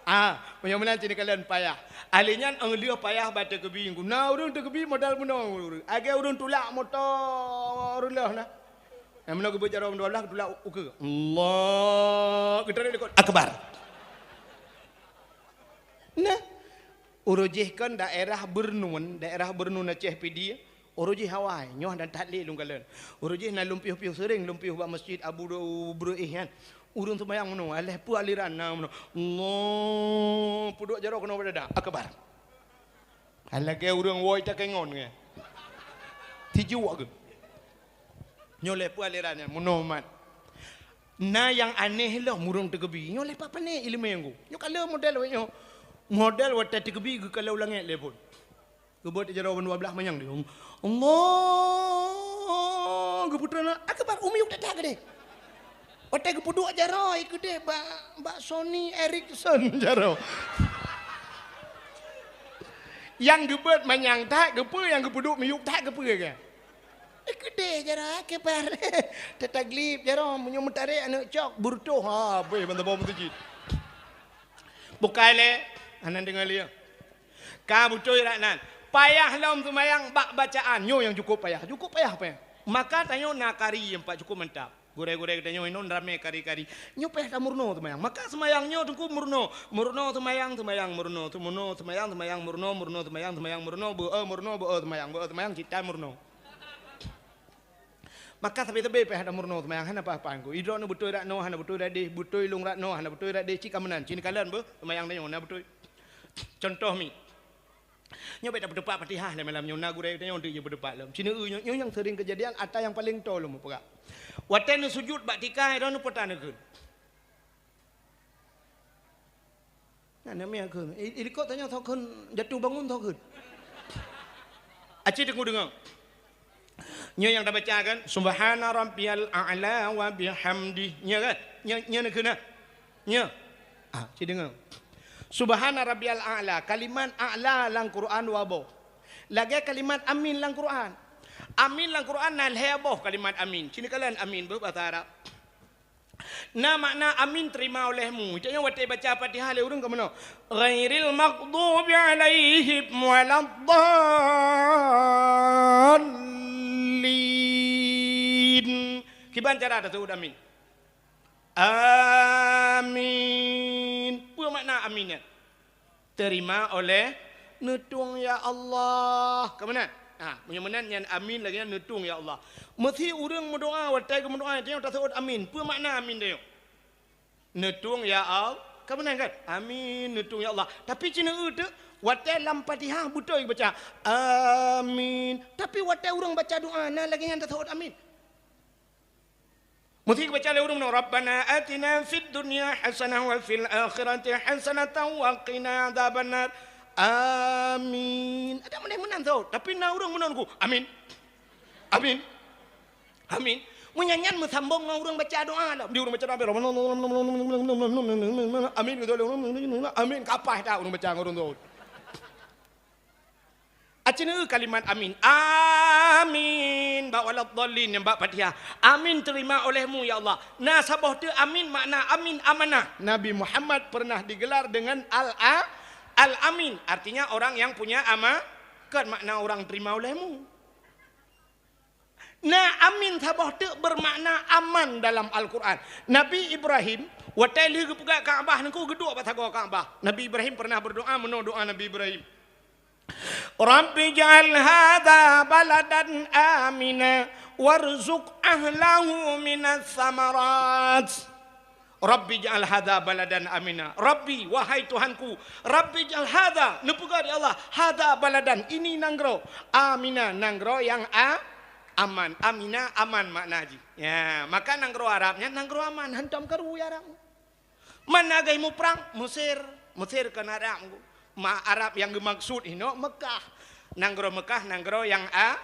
Ah, meunyoe meunan cit neukalon payah. Ahli nyan ong lheueh payah bak teukeubie. Na ureuëng teukeubie modal bunoe ureuëng. Lagée ureuëng tulak moto reuloh na. Nah, meunoe geubeuet jaroe dua belas geutulak ukeue. Allah, geutarek likot. Akbar. Nah, uroe jih kon daerah Beureunuen, daerah Beureunuen Aceh Pidie. Uroe jih awai, nyoe dan that lé lôn kalon. Uroe jih na lôn piôh-piôh seuring lôn piôh bak masjid Abu Breueh nyan. Ureuëng seumayang meunoe, alah peue aliran na meunoe. Allah, peuduek jaroe keunoe bak dada. Akbar. Lagée ureuëng woe takengon nyan. Tijuek geuh. Nyoe lé peue aliran nyan meunoe mat. Na nyang aneh lom ureuëng teukeubie. Nyoe lé pat pané iéleumé nyoe. Nyoe ka lheueh model wék nyoe. Model watée teukeubie geukalon u langét lé phon. Geubeuet jaroe ban dua belas manyang di. Allah, geupeutrön akbar, u miyueb that-that keudeh. Watée geupeuduek jaroe keudeh bak, bak Sony Ericsson jaroe. Nyang geubeuet manyang that, geupeue nyang geupeuduek miyueb that geupeue keu? Keudeh jaroe akbar. Tataglib jaroe, meunyoe meutarek aneuëk cok, beureutoh ha, beh ban saboh meuseujid. Bukai lé, hana deungoe lé. Ka beutôi rak nan. Payah lom seumayang bak bacaan. Nyoe nyang cukup payah. Cukup payah, payah. Maka tanyoe na kari nyang pat cukup mantap. Gurée-gurée geutanyoe inon ramé kari-kari. Nyoe payah tameurunoe seumayang. Maka seumayang nyoe teungku meurunoe. Meurunoe seumayang, seumayang meurunoe. Seumayang, seumayang meurunoe, meurunoe seumayang, seumayang meurunoe. Beu-e meurunoe, beu-e seumayang, beu-e seumayang, cit tan meurunoe. Maka sabe-sabe payah tameurunoe seumayang, hana paih-paih ku. Idroe nyoe beutôi rak noe, hana beutôi rak deh, beutôi lôn rak noe, hana beutôi rak deh, cit ka meunan. Cit neukalon beuh, seumayang tanyoe na beutôi. Contoh mi. Nyoe bék tapeuteupat Fatihah lé malam nyoe, na gurée tanyoe teuk nyoe peuteupat lom. Cit neu-eu nyoe, nyoe nyang seuring keujadian, ata nyang paleng toe lom peugah. Watée neusujut bak tika, droeneuh peue tan neukheun. Nyan, nyan miet kheun. I, i likot tanyoe soe kheun jatuh bangun soe kheun. Aci teungoh deungoe. Nyoe nyang tabaca kan, "Subhana rabbiyal a'la wa bihamdi." Nyoe kan? Nyoe, nyoe neukheun na? Nyoe. Ah, ci deungoe. Subhana rabbiyal a'la. Kalimat a'la lam Quran dua boh. Lagée kalimat amin lam Quran. Amin lam Quran na lhée boh kalimat amin. Ci neukalon amin beuh basa Arab. Na makna amin terima olehmu. Itu nyang watée baca Fatihah lé ureuëng ka meunoe. Ghairil maghdubi alaihim waladdallin. Kiban cara taseuôt amin? Amin. Peue makna amin nyan? Terima oleh neutueng ya Allah. Ka meunan? Ha, meunyoe meunan nyan amin lagée nyan neutueng ya Allah. Meusi ureuëng meudoa watée geumeudoa tanyoe taseuôt amin. Peue makna amin tanyoe? Neutueng ya Allah. Ka meunan kan? Amin, neutueng ya Allah. Tapi ci neu-eu teuk watée lam Fatihah beutôi baca amin. Tapi watée ureuëng baca doa na lagée nyan taseuôt amin. Meusti geubaca lé ureuëng meunoe, "Rabbana atina fid dunya hasanah wa fil akhirati hasanatan wa qina adzabannar." Amin. Ada meunan meunan tu. Tapi na ureuëng meunan ku, "Amin. Amin. Amin." Meunyan nyan meusambong ngon ureuëng baca doa dah. Di ureuëng baca doa, "Amin." Amin. Kapah tak ureuëng baca ngon ureuëng tu. Aci neu kalimat amin. Amin. Bak waladdallin nyang bak Fatihah. Amin terima olehmu, ya Allah. Na saboh teuk amin makna amin amanah. Nabi Muhammad pernah digelar dengan Al-, Al-Amin. Artinya orang yang punya ama-, kan makna orang terima olehmu. Na amin saboh teuk bermakna aman dalam Al-Quran. Nabi Ibrahim, watée lheueh geupeugah Ka'bah nangku geuduek bak sagoe Ka'bah. Nabi Ibrahim pernah berdoa, meunoe doa Nabi Ibrahim. Rabbi ij'al hadza baladan amina warzuq ahlahu minas samarat. Rabbi ij'al hadza baladan amina. Rabbi, wahai Tuhanku, Rabbi ij'al hadza, neupeugah di Allah, hadza baladan, ini nanggroe, amina, nanggroe nyang a-, aman. Amina, aman makna jih. Ya, maka nanggroe Arab nyan nanggroe aman, hantom karu ya Arab. Mana gai muprang? Mesir. Mesir kon Arab. Ma-, Arab nyang geumaksud inoe Mekah. Nanggroe Mekah, nanggroe nyang a-,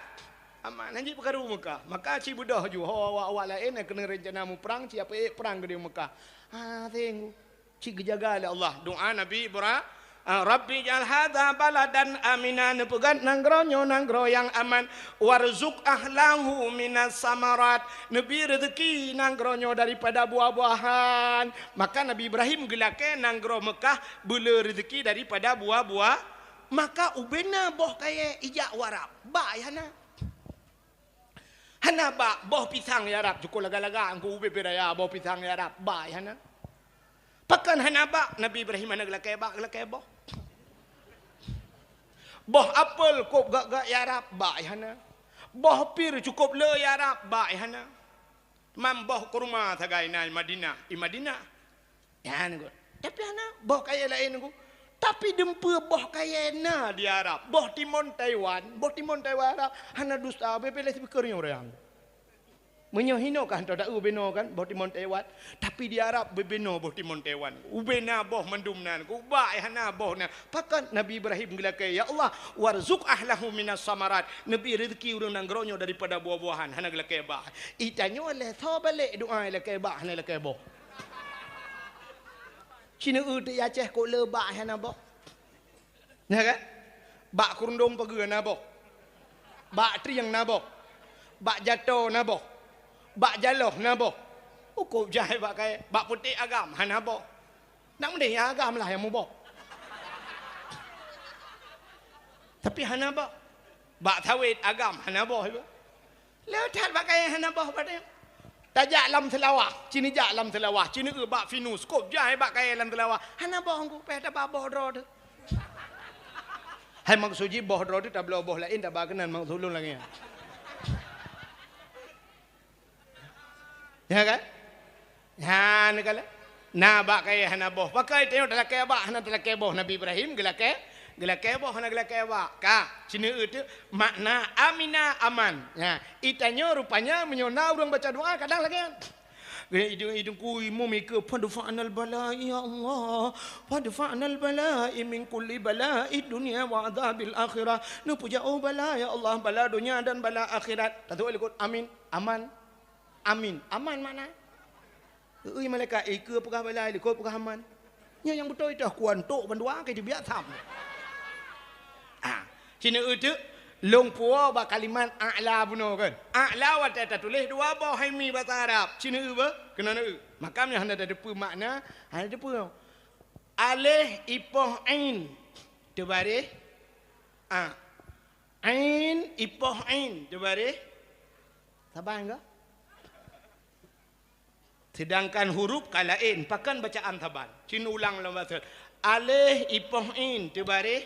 aman. Hanjeuet peukaru Mekah. Maka ci beudôh ju ho awak-awak laén nyang keuneuk rencana muprang, ci apeuék prang keudeh Mekah. Ha, seng. Ci geujaga lé Allah. Doa Nabi Ibra-, Ah, "Rabbi ij'al hadza baladan amina," neupeugah nanggroe nyoe nanggroe nyang aman, "warzuq ahlahu minas samarat," neubi reuzeuki nanggroe nyoe daripada buah-buahan. Maka Nabi Ibrahim geulakée nanggroe Meukah beulée reuzeuki daripada buah-buah. Maka ubena boh kayée ijak u Arab, bak hana. Hana bak boh pisang ya Rab, cukôp laga-laga angku ubé-ubé raya boh pisang ya Rab, bak hana. Pakon hana bak, Nabi Ibrahim hana geulakée bak, geulakée boh. Boh apel kôb gak-gak ya Rab, bak hana. Boh pir cukôp le ya Rab, bak hana. Mam boh kurma sagai na i Madinah, i Madinah. Nyan ku. Tapi hana boh kayée laén ku. Tapi dumpeue boh kayée na di Arab. Boh timon Taiwan, boh timon Taiwan Arab hana dusta, beubeuleh sipiker nyoe ureuëng. Meunyoe hinoe ka hantom taeu binoe kan, boh timon Taiwan. Tapi di Arab beubinoe boh timon Taiwan. Ubena boh mandum nan, ku bak hana boh na. Pakon Nabi Ibrahim geulakée, "Ya Allah, warzuq ahlahu minas samarat." Neubi reuzeuki ureuëng nanggroe nyoe daripada buah-buahan, hana geulakée bak. Itanyoe lheueh soe balek doa ilakée bak, hana ilakée boh. Cina eu teu Aceh kok le bak hana boh. Nya kan? Bak kurundong pageue na boh. Bak trieng na boh. Bak jato na boh. Bak jaloh na boh. Ukôb jai bak kayée, bak putéh agam hana boh. Nak meudeh nyang agam lah nyang muboh. Tapi hana boh. Bak sawét agam hana boh iba. Le that bak kayée hana boh padang. Tajak lam seulawah, cina jak lam seulawah, cina eu bak finus, kôb jai bak kayée lam seulawah. Hana boh angku, peh taba boh droe teuh. Hai maksud jih boh droe teuh tabloe boh laén taba keunan maksud lôn lagée nyan. Ya kan? Nyan kala. Na bak kayée hana boh. Pakai teuh talakée bak hana talakée boh. Nabi Ibrahim geulakée, geulakée boh hana geulakée bak. Ka, cina eu teuh makna amina aman. Nya, itanyoe rupanya meunyoe na ureuëng baca doa kadang lagée nyan. Idung-idung kui mumike, "Fadfa'nal bala, ya Allah. Fadfa'nal bala min kulli bala'i dunya wa adzabil akhirah." Neupeujak oh bala, ya Allah, bala donya dan bala akhirat. Tatu likot amin, aman. Amin. Aman makna? Ui malaikat, ikeue peugah bala, likot peugah aman. Nyoe nyang beutôi teuh kuantok bandua ke dibiak tham. Ah, cina eu teuh lôn puwoe bak kalimat a'la bunoe kan. A'la watée tatuléh dua boh hai mi basa Arab. Cina eu beuh? Keunoe eu. Maka meunyoe hana tateupeue makna, hana tateupeue. Aléh ipoh ain teubaréh a. Ain ipoh ain teubaréh saban ka? Seudangkan huruf ka laén, pakon bacaan saban? Cin ulang lom baseut. Aléh ipoh ain teubaréh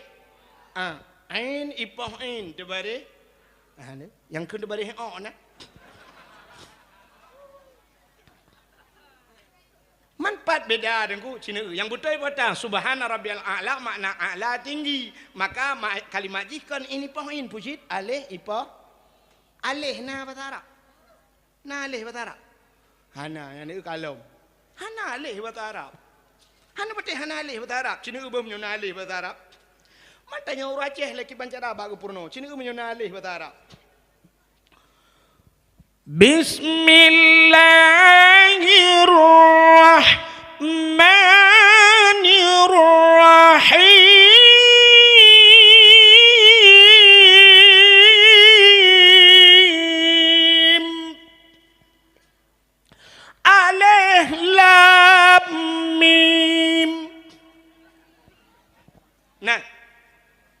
a. Ain ipoh ain teubaréh a. Nyang kheun teubaréh o na. Man pat beda deungku, cina eu. Nyang beutôi peue ta, subhana rabbiyal a'la makna a'la tinggi. Maka ma-, kalimat jih kon ain ipoh ain, peue cit? Aléh ipoh. Aléh na basa Arab? Na aléh basa Arab? Hana, nyang na eu kalom. Hana aléh basa Arab. Hana patéh hana aléh basa Arab. Cina eu beuh meunyoe na aléh basa Arab. Man tanyoe ureuëng Aceh lé kiban cara bak geupeurunoe. Cina eu meunyoe na aléh basa Arab. Bismillahirrahmanirrahim. Alif lam mim. Nah.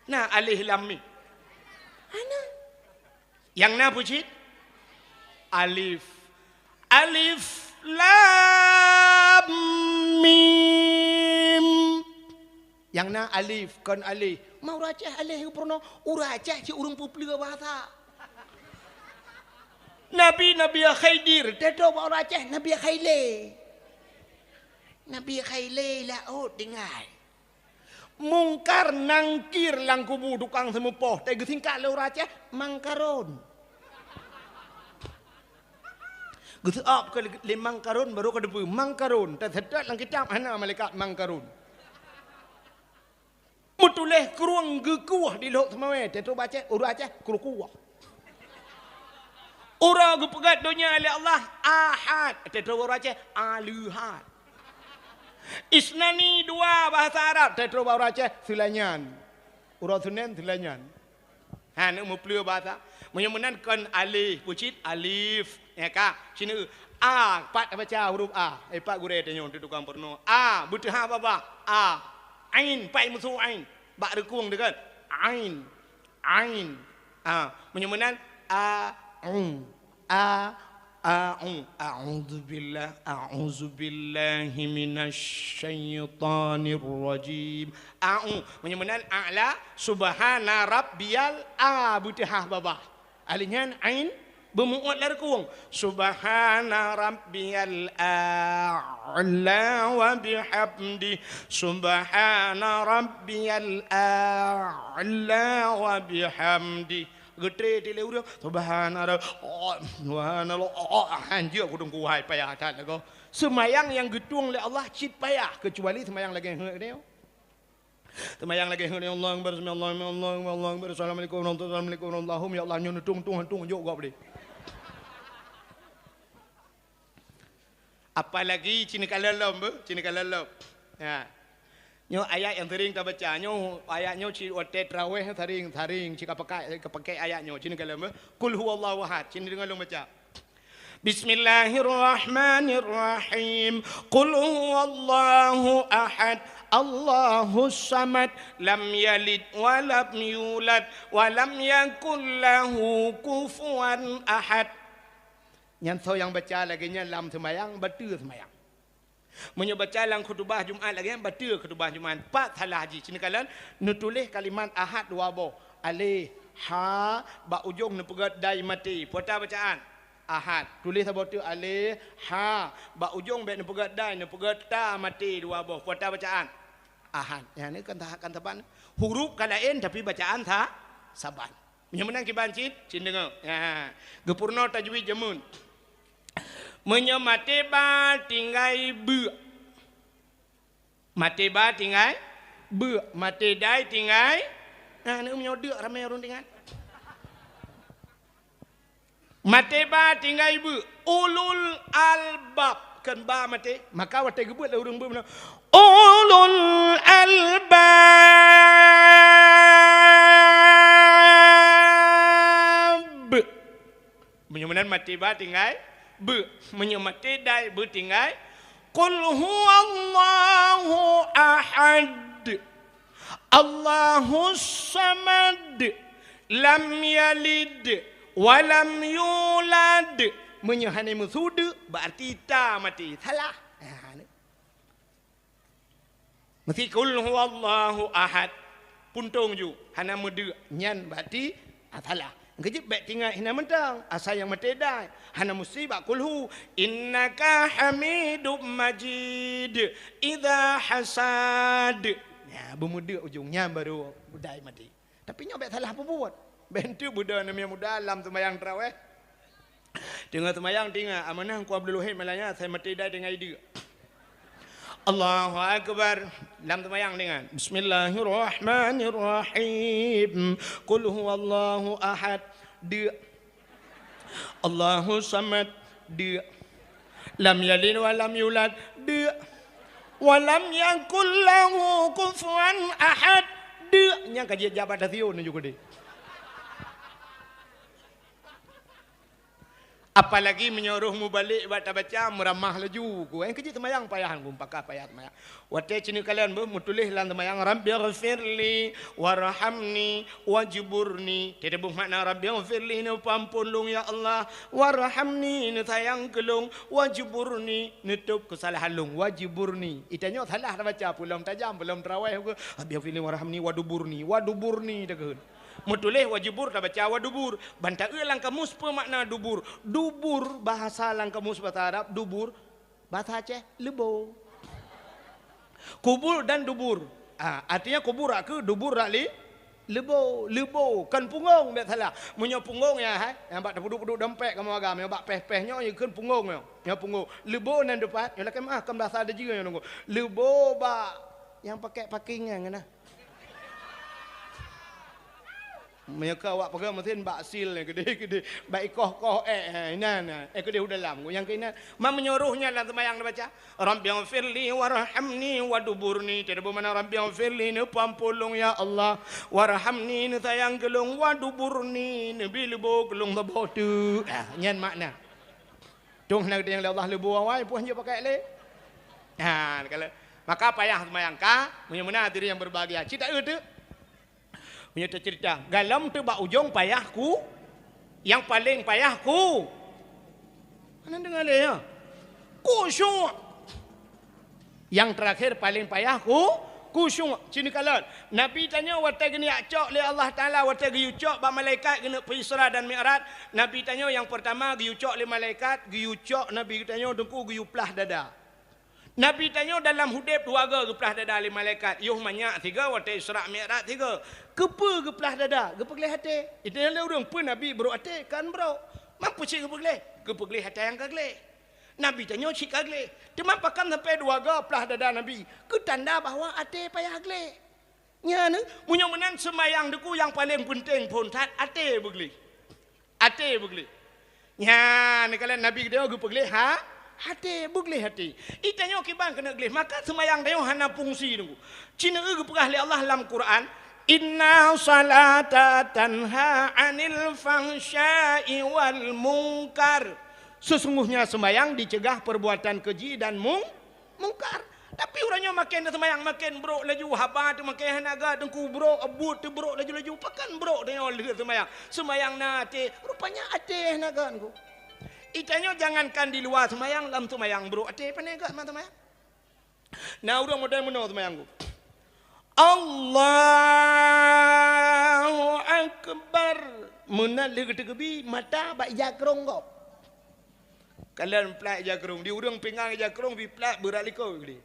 Nah, alif lam mim. Hana. Nyang na peue cit? Alif. Alif lam mim. Nyang na alif, kon aléh. Ma ureuëng Aceh aléh geupeurunoe, ureuëng Aceh cit ureuëng peupleue bahasa. Nabi, Nabi Khidir, teutoe bak ureuëng Aceh, Nabi Khailé. Nabi Khailé laôt tinggai. Mungkar Nangkir lam kubu tukang seumeupoh, teugeusingkat lé ureuëng Aceh, Mangkaron. Geuseuab keu lé Mangkaron, barô ka teupeue, Mangkaron, teuseutôt lam kitab hana malaikat Mangkaron. Meutuléh krueng geukueh di Lhok Seumawé, teutoe bak Aceh, ureuëng Aceh, krueng kueh. Uroe geupeugét donya lé Allah, Ahad, teutoe ureuëng Aceh, Aleuhad. Isnani, dua, bahasa Arab. Teutroh bak uroe Aceh, seulanyaan. Uroe Senin, seulanyaan. Ha, neuk meupleue bahasa. Meunyoe meunan kon alif, peucit alif. Ya ka? Sineuk a, pat tabaca huruf a. Eh, pat gurée tanyoe, tukang peurunoe. A, beuteuhah babah. A. Ain, pat meusu ain. Bak reukong teuh kan? Ain. Ain. A, meunyoe meunan, a, u. A, a, u. A'udzubillah, a'udzubillahi minasy syaithanir rajim. A, u. Meunyoe meunan, a'la, subhana rabbiyal a, beuteuhah babah. Alif nyan ain, beumu'ot lam reukong. Subhana rabbiyal a'la wa bihamdi. Subhana rabbiyal a'la wa bihamdi. Geutré lé ureueng, subhana rabb-, oh, subhanallah, oh, oh, hanjeuet kudong kuhai payah that lagoe. Seumayang nyang geutueng lé Allah cit payah, keucuali seumayang lagée heuet nyoe. Seumayang lagée heuet nyoe, Allahu Akbar, sami Allahu liman, Allahu Akbar, Allahu Akbar, assalamualaikum warahmatullahi wabarakatuh, assalamualaikum warahmatullahi wabarakatuh, ya Allah, nyoe neutueng-tueng hantueng jok gob deh. Apalagi ci neukalon lom beuh, ci neukalon lom. Ya. Nyoe ayat nyang sering tabaca. Nyoe ayat nyoe cit watée traweh sering, sering cit kapakai, kapakai ayat nyoe. Ci neukalon beuh. Qul huwallahu ahad. Ci neudeungoe lôn baca. Bismillahirrahmanirrahim. Qul huwallahu ahad. Allahus samad. Lam yalid wa lam yulad. Wa lam yakul lahu kufuwan ahad. Nyan soe nyang baca lagée nyan lam seumayang, bateue seumayang. Meunyoe baca lam khutubah Jumat lagée nyan, bateue khutubah Jumat. Pat salah jih, ci neukalon neutuléh kalimat ahad dua boh. Aleh, ha, bak ujong neupeugét dai maté. Peue ata bacaan? Ahad. Tuléh saboh teuk aleh, ha, bak ujong bék neupeugét dai, neupeugét ta maté dua boh. Peue ata bacaan? Ahad. Nyan kan ta-, kan saban. Huruf ka laén, tapi bacaan sa-, saban. Meunyoe meunan kiban cit, cit deungoe. Ha. Geupeurunoe tajwid jameun. Meunyoe maté ba tinggai beuk. Maté ba tinggai beuk. Maté dai tinggai. Nah, aneuk meunyoe deuk ramé ureueng teuingat. Maté ba tinggai beuk. Ulul albab. Kon ba maté. Maka watée geubeuet lé ureueng beuk meunan. Ulul albab. Meunyoe meunan maté ba tinggai beuk. Meunyoe maté dai beuk tinggai. Qul huwallahu ahad. Allahus samad. Lam yalid wa lam yulad. Meunyoe hana meusu deuk, berarti ta maté. Salah. Ha, ni. Meusti qul huwallahu ahad. Puntông ju, hana meudeuk. Nyan berarti, ah, salah. Keujeuet bék tingat hina mantong, asai nyang maté dai. Hana meusti bak qul hu. Innaka hamidum majid. Idza hasad. Nya, beumeudeuk ujong nyan baru dai maté. Tapi nyoe bék salah peubuet. Bék enteuk beudoh aneuk muda lam seumayang tarawih. Teungoh seumayang tingat, amanah Teungku Abdul Wahid malam nyan, asai maté dai tinggai deuk. Allahu Akbar. Lam seumayang tingat. Bismillahirrahmanirrahim. Qul huwallahu ahad. Deuk. Allahu samad. Deuk. Lam yalid wa lam yulad. Deuk. Wa lam yakul lahu kufuwan ahad. Deuk. Nyang ka jijak bak tasiyun nyoe ju keudeh. Apalagi meunyoe roh mubalek bak tabaca, meuramah laju ku. Eh, keujeuet seumayang payah ku, pakah payah seumayang. Watée ci neukalon beuh meutuléh lam seumayang, "Rabbighfirli warhamni wajburni." Teudeubeuh makna, "Rabbighfirli," neupeuampôn lôn, ya Allah, "warhamni," neusayang keu lôn, "wajburni," neutôb keusalahan lôn, "wajburni." Itanyoe salah tabaca, peulom tajam, peulom taraweh, "Rabbighfirli warhamni waduburni," waduburni takheun. Meutuléh wajubur tabaca wadubur. Ban taeu lam kamus peue makna dubur. Dubur bahasa lam kamus bahasa Arab, dubur bahasa Aceh, leubo. Kubur dan dubur. Ah, artinya kubur rak keu, dubur rak li, leubo, leubo. Kon punggong, bék salah. Meunyoe punggong ya, hai, nyang bak tapeuduek-peuduek dompet kamoe agam, nyang bak péh-péh nyoe, nyoe kheun punggong nyoe. Nyoe punggong. Leubo nan depan, nyoe lakée meuah, kon bahasa Dejeu nyoe nunggu. Leubo bak nyang pakai paking nyan, nah. Meunyoe ka awak peugah meusen bak sil nyan keudeh-keudeh, bak ikoh-koh ék, ha, inan, ha, ék keudeh u dalam. Nyang keunan, ma meunyoe roh nyan lam seumayang neubaca, "Rabbighfirli warhamni waduburni." Teudeubeu makna Rabbighfirli, neupeuampôn lôn ya Allah, warhamni, neusayang keu lôn, waduburni, neubi leubo keu lôn saboh teuk. Ha, nyan makna. Dong hana geutanyong lé Allah leubo awai, peue han jeuet pakai lé. Ha, kalau maka payah seumayang ka, meunyoe meunan hadirin yang berbahagia. Cit taeu teuk. Meunyoe teuceurita, galom teuk bak ujong payah ku, nyang paleng payah ku. Hana deungoe lé nyoe. Khusyuk. Nyang terakhir paleng payah ku, khusyuk. Ci neukalon. Nabi tanyoe watée geunyak cok lé Allah Taala, watée geuyue cok bak malaikat geuneuk peuisra dan mi'raj. Nabi tanyoe nyang peurtama geuyue cok lé malaikat, geuyue cok Nabi tanyoe teungku geuyue plah dada. Nabi tanyoe dalam udeb dua goe geuplah dada lé malaikat, yoh manyak sigoe watée Isra Mi'raj sigoe. Keupeue geuplah dada? Geupeugleh até. Itanyong lé ureuëng, "Peue Nabi brok até?" Kan brok. Man peue cit geupeugleh? Geupeugleh atra nyang ka gleh. Nabi tanyoe cit ka gleh. Teuma pakon sampai dua goe plah dada Nabi? Keu tanda bahwa até payah gleh. Nyan, meunyoe meunan seumayang teungku nyang paleng peunteng phon that até beugleh. Até beugleh. Nyan, neukalon Nabi geutanyoe geupeugleh ha, até, beugleh até. Itanyoe kiban keuneuk gleh, maka seumayang tanyoe hana fungsi teungku. Ci neueu geupeugah lé Allah lam Quran, "Inna salata tanha 'anil fahsya'i wal munkar." Sesungguhnya seumayang dicegah perbuatan keji dan mung-, mungkar. Tapi uroe nyoe maken seumayang maken brok laju, haba teuh maken hana gét, teungku brok, buet teuh brok laju-laju. Pakon brok tanyoe lheueh seumayang? Seumayang na até, rupanya até hana gét teungku. Itanyoe jangankan di luwa seumayang, lam seumayang brok até, pane gét ma seumayang. Na ureuëng model meunoe seumayang teungku. Allahu Akbar. Meunan lheueh geuteukeubi, mata bak ija krong gob. Kalon plat ija krong, di ureuëng pingan ija krong, bi plat beurat likot gleh.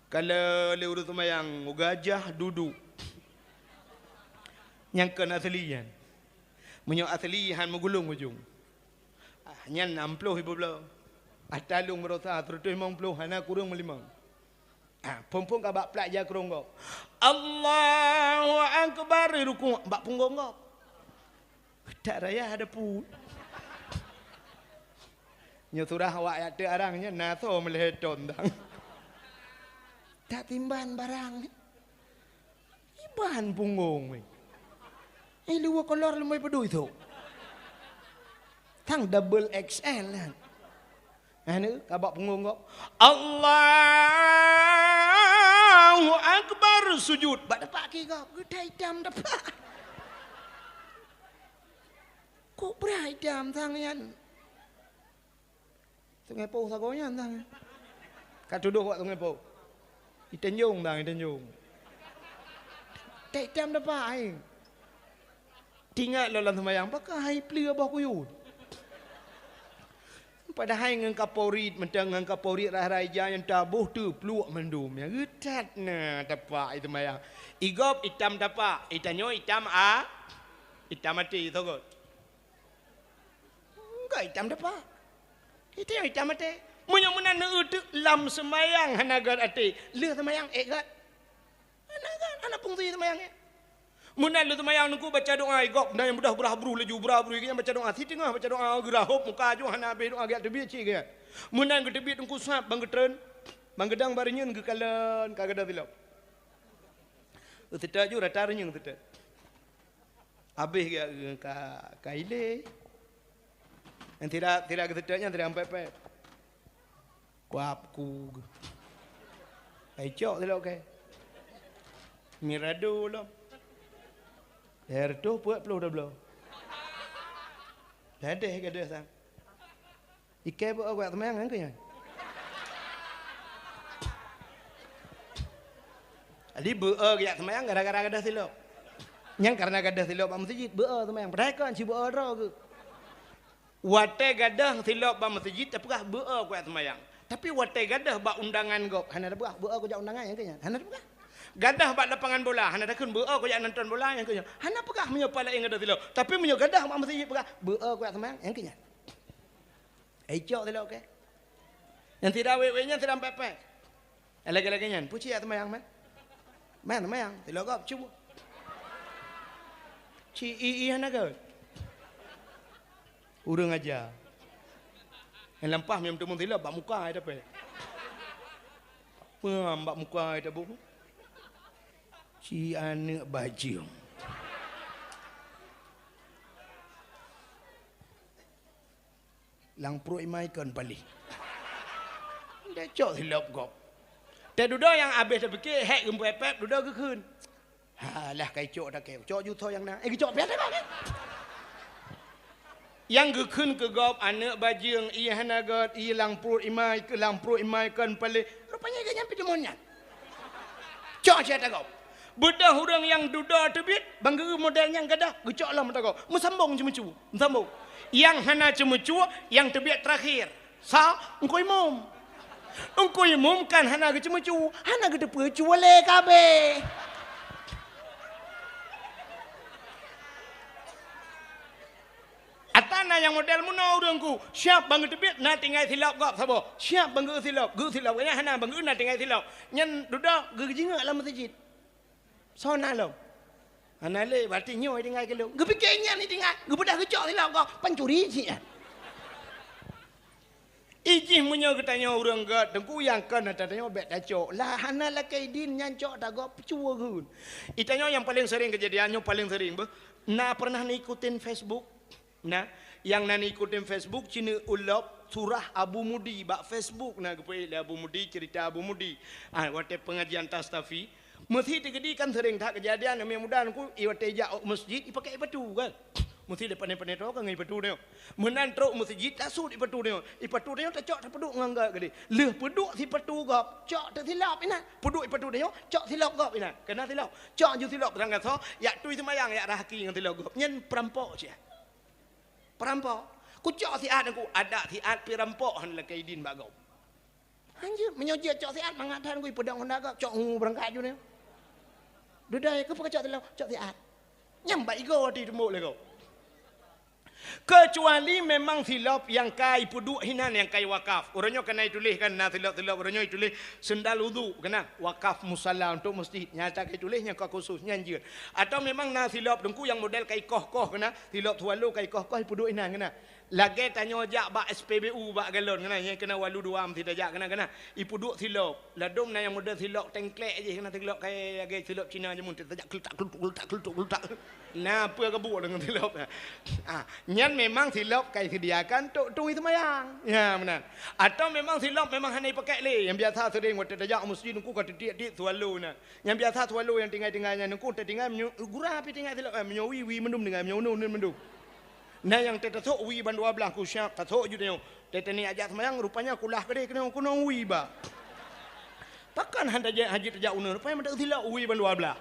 Kalon lé ureuëng seumayang, gajah duduk. Nyang kon asli nyan. Meunyoe asli han meugulong ujong. Ah, nyan nam ploh ibu bloe. Ata lôn meurosa seratus limong ploh hana kureueng meulimong. Ah, phon-phon ka bak plat ija krong gob. Allahu Akbar, rukuk bak punggong gob. Tak raya ada pun. Nyoe surah awak yak teuk arang nyan na soe meulhèe thon dang. Tak timban barang ni. Iban punggong weh. Eh, luwa kolor leumoi peudui tu. Tang double X L kan. Anu, kabak punggong gob. Allahu Akbar, sujud. Bak tapak ki gob, geutai itam tapak. Kok bra itam sang nyan? Sungai Poh sagoe nyan sang. Ka tudoh wak Sungai Poh. Itenjong sang, itenjong. Tek itam dapat ai. Tingat lom lam seumayang, pakon hai pleue boh kuyuet. Padahai ngon kaporit, mantong ngon kaporit rhah-rhah ija nyang taboh teupluek mandum. Nyang geutat na tapak i seumayang. Igob itam tapak, itanyoe itam a, itam até sogot. Enggak itam dapa. Itam, itam até. Meunyoe meunan neueu teuk lam seumayang hana gét até, lheueh seumayang ék gét. Hana gét, hana fungsi seumayang nyan. Meunan lheueh seumayang teungku baca doa igob, na nyang beudoh beurah bruh laju, beurah bruh, nyang baca doa, siteungoh baca doa geurahop muka aju hana habéh doa geujak teubiet cit gét. Meunan geuteubiet teungku sab ban geutreun, ban geudong bak reunyeun geukalon ka gadôh silop. Seutôt ju rata reunyeun seutôt. Habéh geuh ka, ka ilée. Nyang sira, sira geuseutôt nyan sira pép-pép. Kuab ku geuh. Ai cok silop kèe. Mirado lom. Lhèe reutôh peuet ploh dua bloe. Ladeh gadôh sang. Ikèe beu-o geujak seumayang nyan keuh nyan. Jadi beu-o geujak seumayang gara-gara gadôh silop. Nyan kareuna gadôh silop bak meuseujid, beu-o seumayang. Padahai kon ci beu-o droe geuh. Watèe gadôh silop bak meuseujid, tapeugah beu-o geujak seumayang. Tapi watèe gadôh bak undangan gob, hana tapeugah beu-o geujak undangan nyan keuh nyan. Hana tapeugah. Gadôh bak lapangan bola, hana takheun beu-o geujak nonton bola nyan keuh nyan. Hana peugah meunyoe pah laén gadôh silop. Tapi meunyoe gadôh bak meuseujid peugah beu-o geujak seumayang nyan keuh nyan. Ai cok silop kèe. Nyang sira wék-wék nyan sira pép-pép. Nyang lagèe-lagèe nyan, peue cit jak seumayang, man? Man seumayang, silop gob cuba. Ci i i hana gét. Ureuëng aja. Nyang lampah meuteumé silop bak muka ai dapet. Peungam bak muka ai tabong. Ci aneuëk bajeueng. Lam pruet imai kon paléh. Deh cok silop gob. Teududoe nyang abéh tapike hék geupepet, dudoe geukheun. Halah kai cok takeu. Cok jutho nyang na. Eh geucok piah takeu. Nyang geukheun keu gob aneuëk bajeueng, ié hana gét, ié lam pruet imai, keu lam pruet imai kon paléh. Rupanya geuh nyan pih deumon nyan. Cok siat tagob. Beudôh ureuëng nyang dudoe teubiet, bang geu model nyang gadah, geucok lom tagob. Meusambong ceumeucue, meusambong. Nyang hana ceumeucue, nyang teubiet teurakhir. Sa, Engku Imum. Engku Imum kan hana geuceumeucue, hana geuteupeue cue lé kabéh. Ata na nyang model meunoe ureuëng ku, siap bang geuteubiet na tinggai silop gob saboh. Siap bang geu silop, geu silop. Nyang hana bang geu na tinggai silop. Nyan dudoe geujingok lam meuseujid. Soe na lom? Hana lé, berarti nyoe tinggai keu lôn. Geupike nyan tinggai, geubeudôh geucok silop gob, pancuri cit nyan. Ijih meunyoe geutanyoe ureuëng gét, teungku nyang kon ata tanyoe bék tacok. Lah hana lakée idin nyan cok tagob cue geuh. Itanyoe nyang paleng sering keujadian nyoe paleng sering beuh. Na pernah neuikutin Facebook? Nah, nyang na neuikutin Facebook, ci neuulop surah Abu Mudi bak Facebook na geupeuék lé Abu Mudi, cerita Abu Mudi. Ah, watée pengajian Tastafi, meusi teukeudi kan sering that keujadian, aneuk muda nyan ku, i watée ijak u meuseujid, ipakée ipatu kan. Meusi lé pané-pané droe kan ngon ipatu nyoe. Meunan trok meuseujid, tasut ipatu nyoe. Ipatu nyoe tacok tapeuduek ngon gét keudeh. Lheueh peuduek sipatu gob, cok teusilop inan. Peuduek ipatu nyoe, cok silop gob inan. Keunan silop. Cok ju silop rang gasoe, yak tui seumayang, yak rahaki ngon silop gob. Nyan peurampok cit. Peurampok. Kucok siat ku, adak siat pih rampok hana lakée idin bak gob. Hanjeuet, meunyoe jeuet cok siat mangat that ku ipeudong honda gob, cok ngu beurangkat ju nyoe. Dudoe, keupeue kacok silop? Cok siat. Nyang bak igoe ati teumbok lé gob. Keucuali memang silop nyang ka ipeuduek hinan nyang ka iwakaf. Uroe nyoe ka na ituléh kan, na silop-silop uroe nyoe ituléh sendal udhu, keunan wakaf musala untuk meuseujid. Nyang ka ituléh nyang ka khusus, nyan jeuet. Atau memang na silop teungku nyang model ka ikoh-koh keunan, silop swallow ka ikoh-koh ipeuduek inan keunan. Lagée tanyoe jak bak S P B U bak galon keunan, nyang keunan walu dua meusti tajak keunan, keunan. Ipeuduek silop. Ladom na nyang model silop tengklek jih, keunan silop kayée lagée silop Cina jameun, tajak keuletak, keuletak, keuletak, keuletak, keuletak. Na peue ka buet deungon silop nyan. Ah, nyan memang silop ka iseudiakan tok tui seumayang. Ya, meunan. Atau memang silop memang hana ipakée lé. Nyang biasa sering watée tajak u meuseujid nyan ku ka titiek-tiek swallow nyan. Nyang biasa swallow nyang tinggai-tinggai nyan nyan ku tatinggai meunyoe gura pih tinggai silop, eh, meunyoe wie, wie mandum tinggai, meunyoe uneun, uneun mandum. Na nyang teutasok wie ban dua blaih ku siap tasok ju tanyoe. Teuh teunie ajak seumayang rupanya kulah keudeh keunong-keunong wie ba. Pakon hana tajak haji tajak uneun, rupanya meuteuk silop wie ban dua blaih.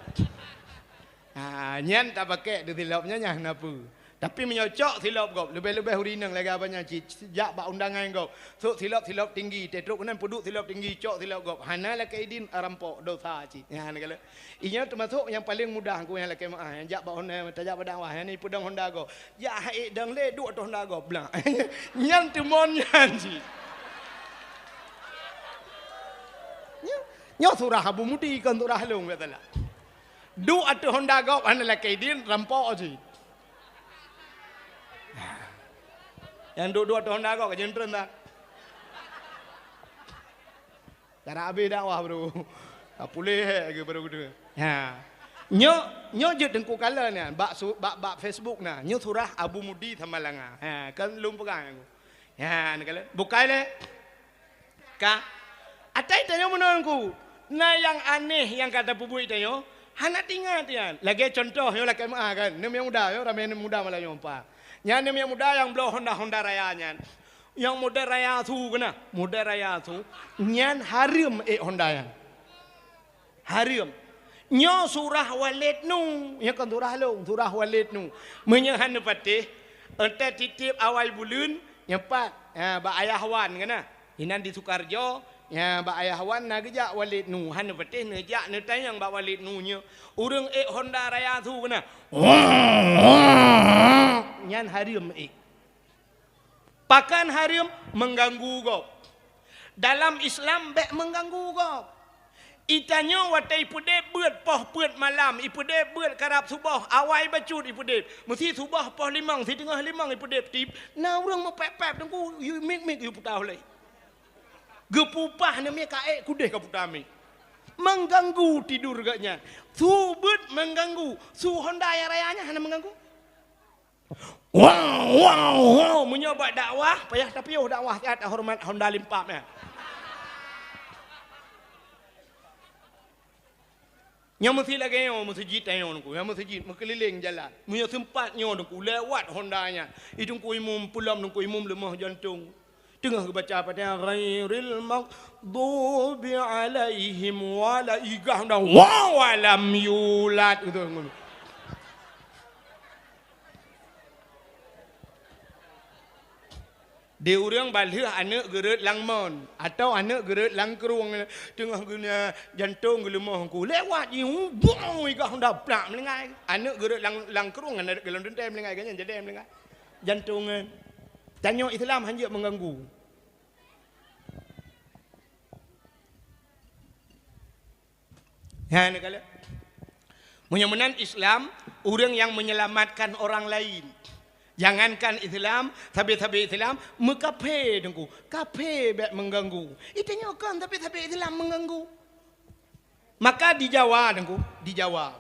Ha, nyan tapakée teuh silop nyan nyang na peue. Tapi meunyoe cok silop gob, leubeh-leubeh ureuëng inong lagée abang nyan cit, jak bak undangan gob. Sok silop-silop tinggi, teuh trok keunan peuduek silop tinggi, cok silop gob. Hana lakée idin, rampok, dosa cit. Nyan kala. Inyoe teumasok nyang paleng mudah ku nyang lakée meuáh, nyang jak bak honda, tajak bak dakwah, nyang ipeudong honda gob. Jak hai dong lé duek ateueh honda gob blah. Nyan teumon nyan cit. Nyoe, nyoe surah Abu Mudi kon surah lôn, biasalah. Duek ateueh honda gob hana lakée idin, rampok cit. Nyang duek-duek ateueh honda gob ka jeuntreun that. Cara habéh dakwah baru. Ka puléh lagée baru geudeungoe. Ha. Nyoe, nyoe jeuet teungku kala nyan bak su-, bak, bak Facebook na. Nyoe surah Abu Mudi Samalanga. Ha, kan lôn peugah nyan. Ha, ni kala. Bukai lé. Ka. Atai tanyoe meunan ku. Na nyang aneh nyang ka tapeubuet tanyoe. Hana teuingat nyan. Lagée contoh nyoe lakée meuáh kan. Neum nyang muda nyoe ramé neum muda malam nyoe pa. Nyan neum nyang muda nyang bloe honda-honda raya nyan. Nyang model raya su keunan, model raya su, nyan hareuem ék honda nyan. Hareuem. Nyoe surah Walid Nu, nyoe kon surah lôn, surah Walid Nu. Meunyoe hana patéh, euntée titiep awai buleuen, nyoe pat, ha, bak Ayah Wan keunan. Inan di Sukarjo, ha, bak Ayah Wan na geujak Walid Nu, hana patéh neujak neutanyong bak Walid Nu nyoe. Ureuëng ék honda raya su keunan. Nyan hareuem ék. Pakon hareuem? Mengganggu gob. Dalam Islam bék mengganggu gob. Itanyoe watée ipeudeb beuet poh peuet malam, ipeudeb beuet karab suboh, awai bacut ipeudeb. Meusi suboh poh limong, siteungoh limong ipeudeb tib, na ureuëng meupép-pép teungku, yue mik-mik yue puta ulée. Geupupah neumie ka ék kudeh ka puta mik. Mengganggu tidur geuh nyan. Su beuet mengganggu, su honda nyang raya nyan hana mengganggu. Wow, wow, wow. Meunyoe bak dakwah, payah tapiôh dakwah siat horeumat honda limpap nyan. Nyang meusi lagée nyoe meuseujid tanyoe teungku, nyang meuseujid meukeulileng jalan. Meunyoe seumpat nyoe teungku lewat honda nyan, i teungku imum peulom teungku imum leumoh jantong. Teungoh geubaca Fatihah, "Ghairil maghdubi alaihim wala-," igah honda, "Wa walam yulad," gitu. Di ureuëng balheueh aneuëk geureuët lam mon, atawa aneuëk geureuët lam krueng, teungoh geuneuk jantong geuleumoh teungku, lewat jih, bung, igah honda plak meulinggai. Aneuëk geureuët lam, lam krueng, aneuëk geulom teuntée meulinggai, geuhnyan jadée meulinggai. Jantong nyan. Tanyoe Islam hanjeuet mengganggu. Nyan kala. Meunyoe meunan Islam, ureuëng nyang menyelamatkan orang lain. Jangankan Islam, sabe-sabe Islam, meukafé teungku. Kafé bék mengganggu. Itanyoe kon sabe-sabe Islam mengganggu. Maka di Jawa teungku, di Jawa.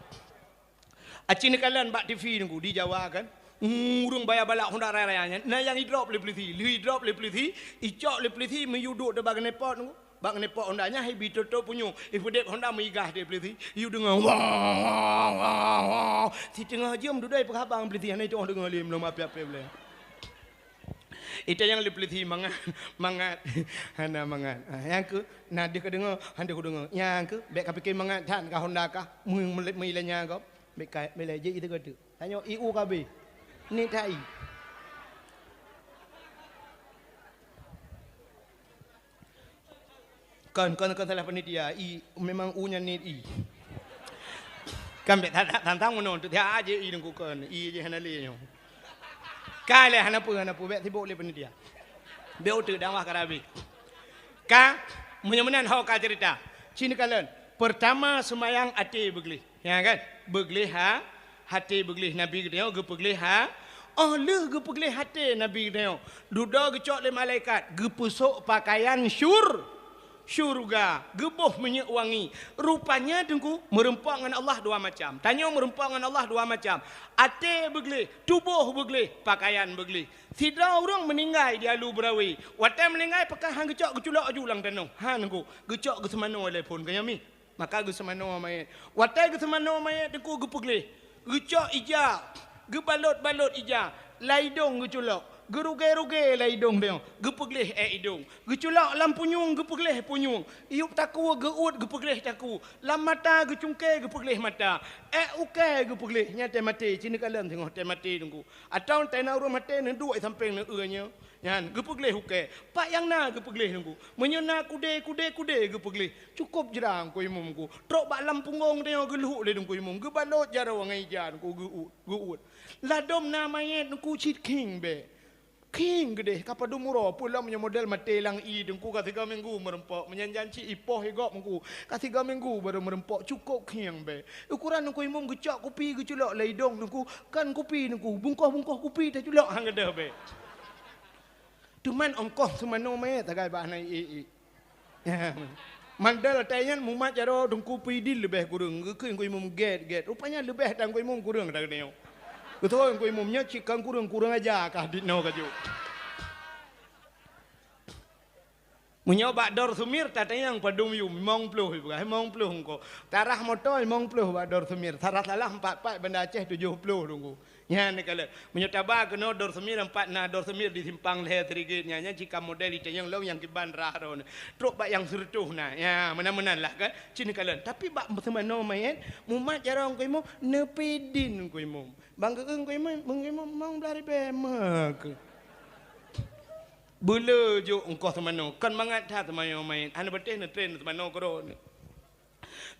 Aci neukalon bak T V teungku, di Jawa kan. Ureuëng baya balak honda raya-raya nyan, na nyang idrop lé polisi. Lheueh idrop lé polisi, icok lé polisi meuyu duek teubak keuneupot teungku. Bak keuneupot honda nyan, hai bi toto punyueng. Ipeudeb honda meugah di polisi. Yue deungoe, wah, wah, wah, wah. Siteungoh jeuem dudoe peuhaba ngon polisi, hana itoh deungoe lé, meulom api-api boleh. Ita nyang lé polisi mangat, mangat. Hana mangat. Ah, nyang keu, na deuh ka deungoe, han deuh ka deungoe. Nyang keu, bék ka pike mangat that ka honda kah, meu-, meulé-, meulanya gob. Bék ka, bék lé, jeuet itu ka tu. Tanyoe I U ka B. Ni ta I. Kon, kon, kon salah panitia. I, memang U nyan niet I. Kan bék that-, that-, tantang meunoe, tu tiap aja I nungku kon. I je hana lé nyoe. Ka lé hana peue, hana peue, bék sibok lé panitia. Bék uteuk dakwah ka habéh. Ka, meunyoe meunan ho ka cerita. Ci neukalon. Pertama, seumayang até beugleh. Ya kan? Beugleh ha, até beugleh Nabi geutanyoe geupeugleh ha. Oh lheueh geupeugleh até Nabi geutanyoe, dudoe geucok lé malaikat, geupeusok pakaian syur-, syurga, geuboh minyeuk wangi. Rupanya teungku, meurumpok ngon Allah dua macam. Tanyoe meurumpok ngon Allah dua macam. Até beugleh, tuboh beugleh, pakaian beugleh. Sidroe ureuëng meuninggai di Alu Beurawe. Watée meuninggai pakon han geucok geuculok aju lam tanoh. Han teungku, geucok geuseumanoe lé phon keu nyami. Maka geuseumanoe manyét. Watée geuseumanoe manyét teungku geupeugleh, geucok ija, geubalot-balot ija, lam idong geuculok, geurugée-rugée lam idong tanyoe, geupeugleh ék idong, geuculok lam punyueng geupeugleh punyueng, yup takue geuuet geupeugleh takue, lam mata geucungké geupeugleh mata, ék ukée geupeugleh, nyan tée maté, ci neukalon singoh tée maté teungku. Atawa tée na ureuëng maté neuduek sampéng neueu nyoe. Nyan geupeugleh ukée. Pat nyang na geupeugleh teungku. Meunyoe na kudée, kudée, kudée geupeugleh. Cukôp jra teungku imum teungku. Trok bak lam punggong tanyoe geulhok lé teungku imum. Geubalot jaroe ngon ija teungku geu-, geuuet. Ladôm na manyét teungku cit khieng bék. Khieng geudeh ka padum uroe. Peulom nyoe model maté lam ie teungku ka sigoe minggu meurumpok. Meunyan janci ipoh igob teungku. Ka sigoe minggu barô meurumpok. Cukôp khieng bék. Ukuran teungku imum geucok kupi geuculok lam idong teungku. Kon kupi teungku. Bungkoh-bungkoh kupi taculok han geudeh bék. Teuma ongkoh seumanoe manyét sagai bah na ie-ie. Mandal tai nyan mumat jaroe teungku peudin leubeh kureueng, geukheun teungku imum gét-gét. Rupanya leubeh tan teungku imum kureueng that geutanyoe. Geutanyoe teungku imum nyoe cit kon kureueng, kureueng aja kah dit noe ka jok. Meunyoe bak Dor Sumir tatanyong padum yum, limong ploh ipeugah, limong ploh ongkoh. Tarah moto limong ploh bak Dor Sumir, tarah salah empat pat Banda Aceh tujoh ploh teungku. Nyan neukalon. Meunyoe taba keunoe Dor Sumir, empat na Dor Sumir di simpang lhée Sirigit nyan, nyan cit ka model itanyong lom nyang kiban rah droeneuh. Trok bak nyang sireutôh na. Ya, meunan-meunan lah kan. Ci neukalon. Tapi bak seumanoe manyét, mumat jaroe teungku imum, neupeudin teungku imum. Bang geueu teungku imum, teungku imum mong blaih ribée meukeue. Beuleu jok ongkoh seumanoe, kon mangat that seumanoe manyét. Hana patéh neutren seumanoe keudroe.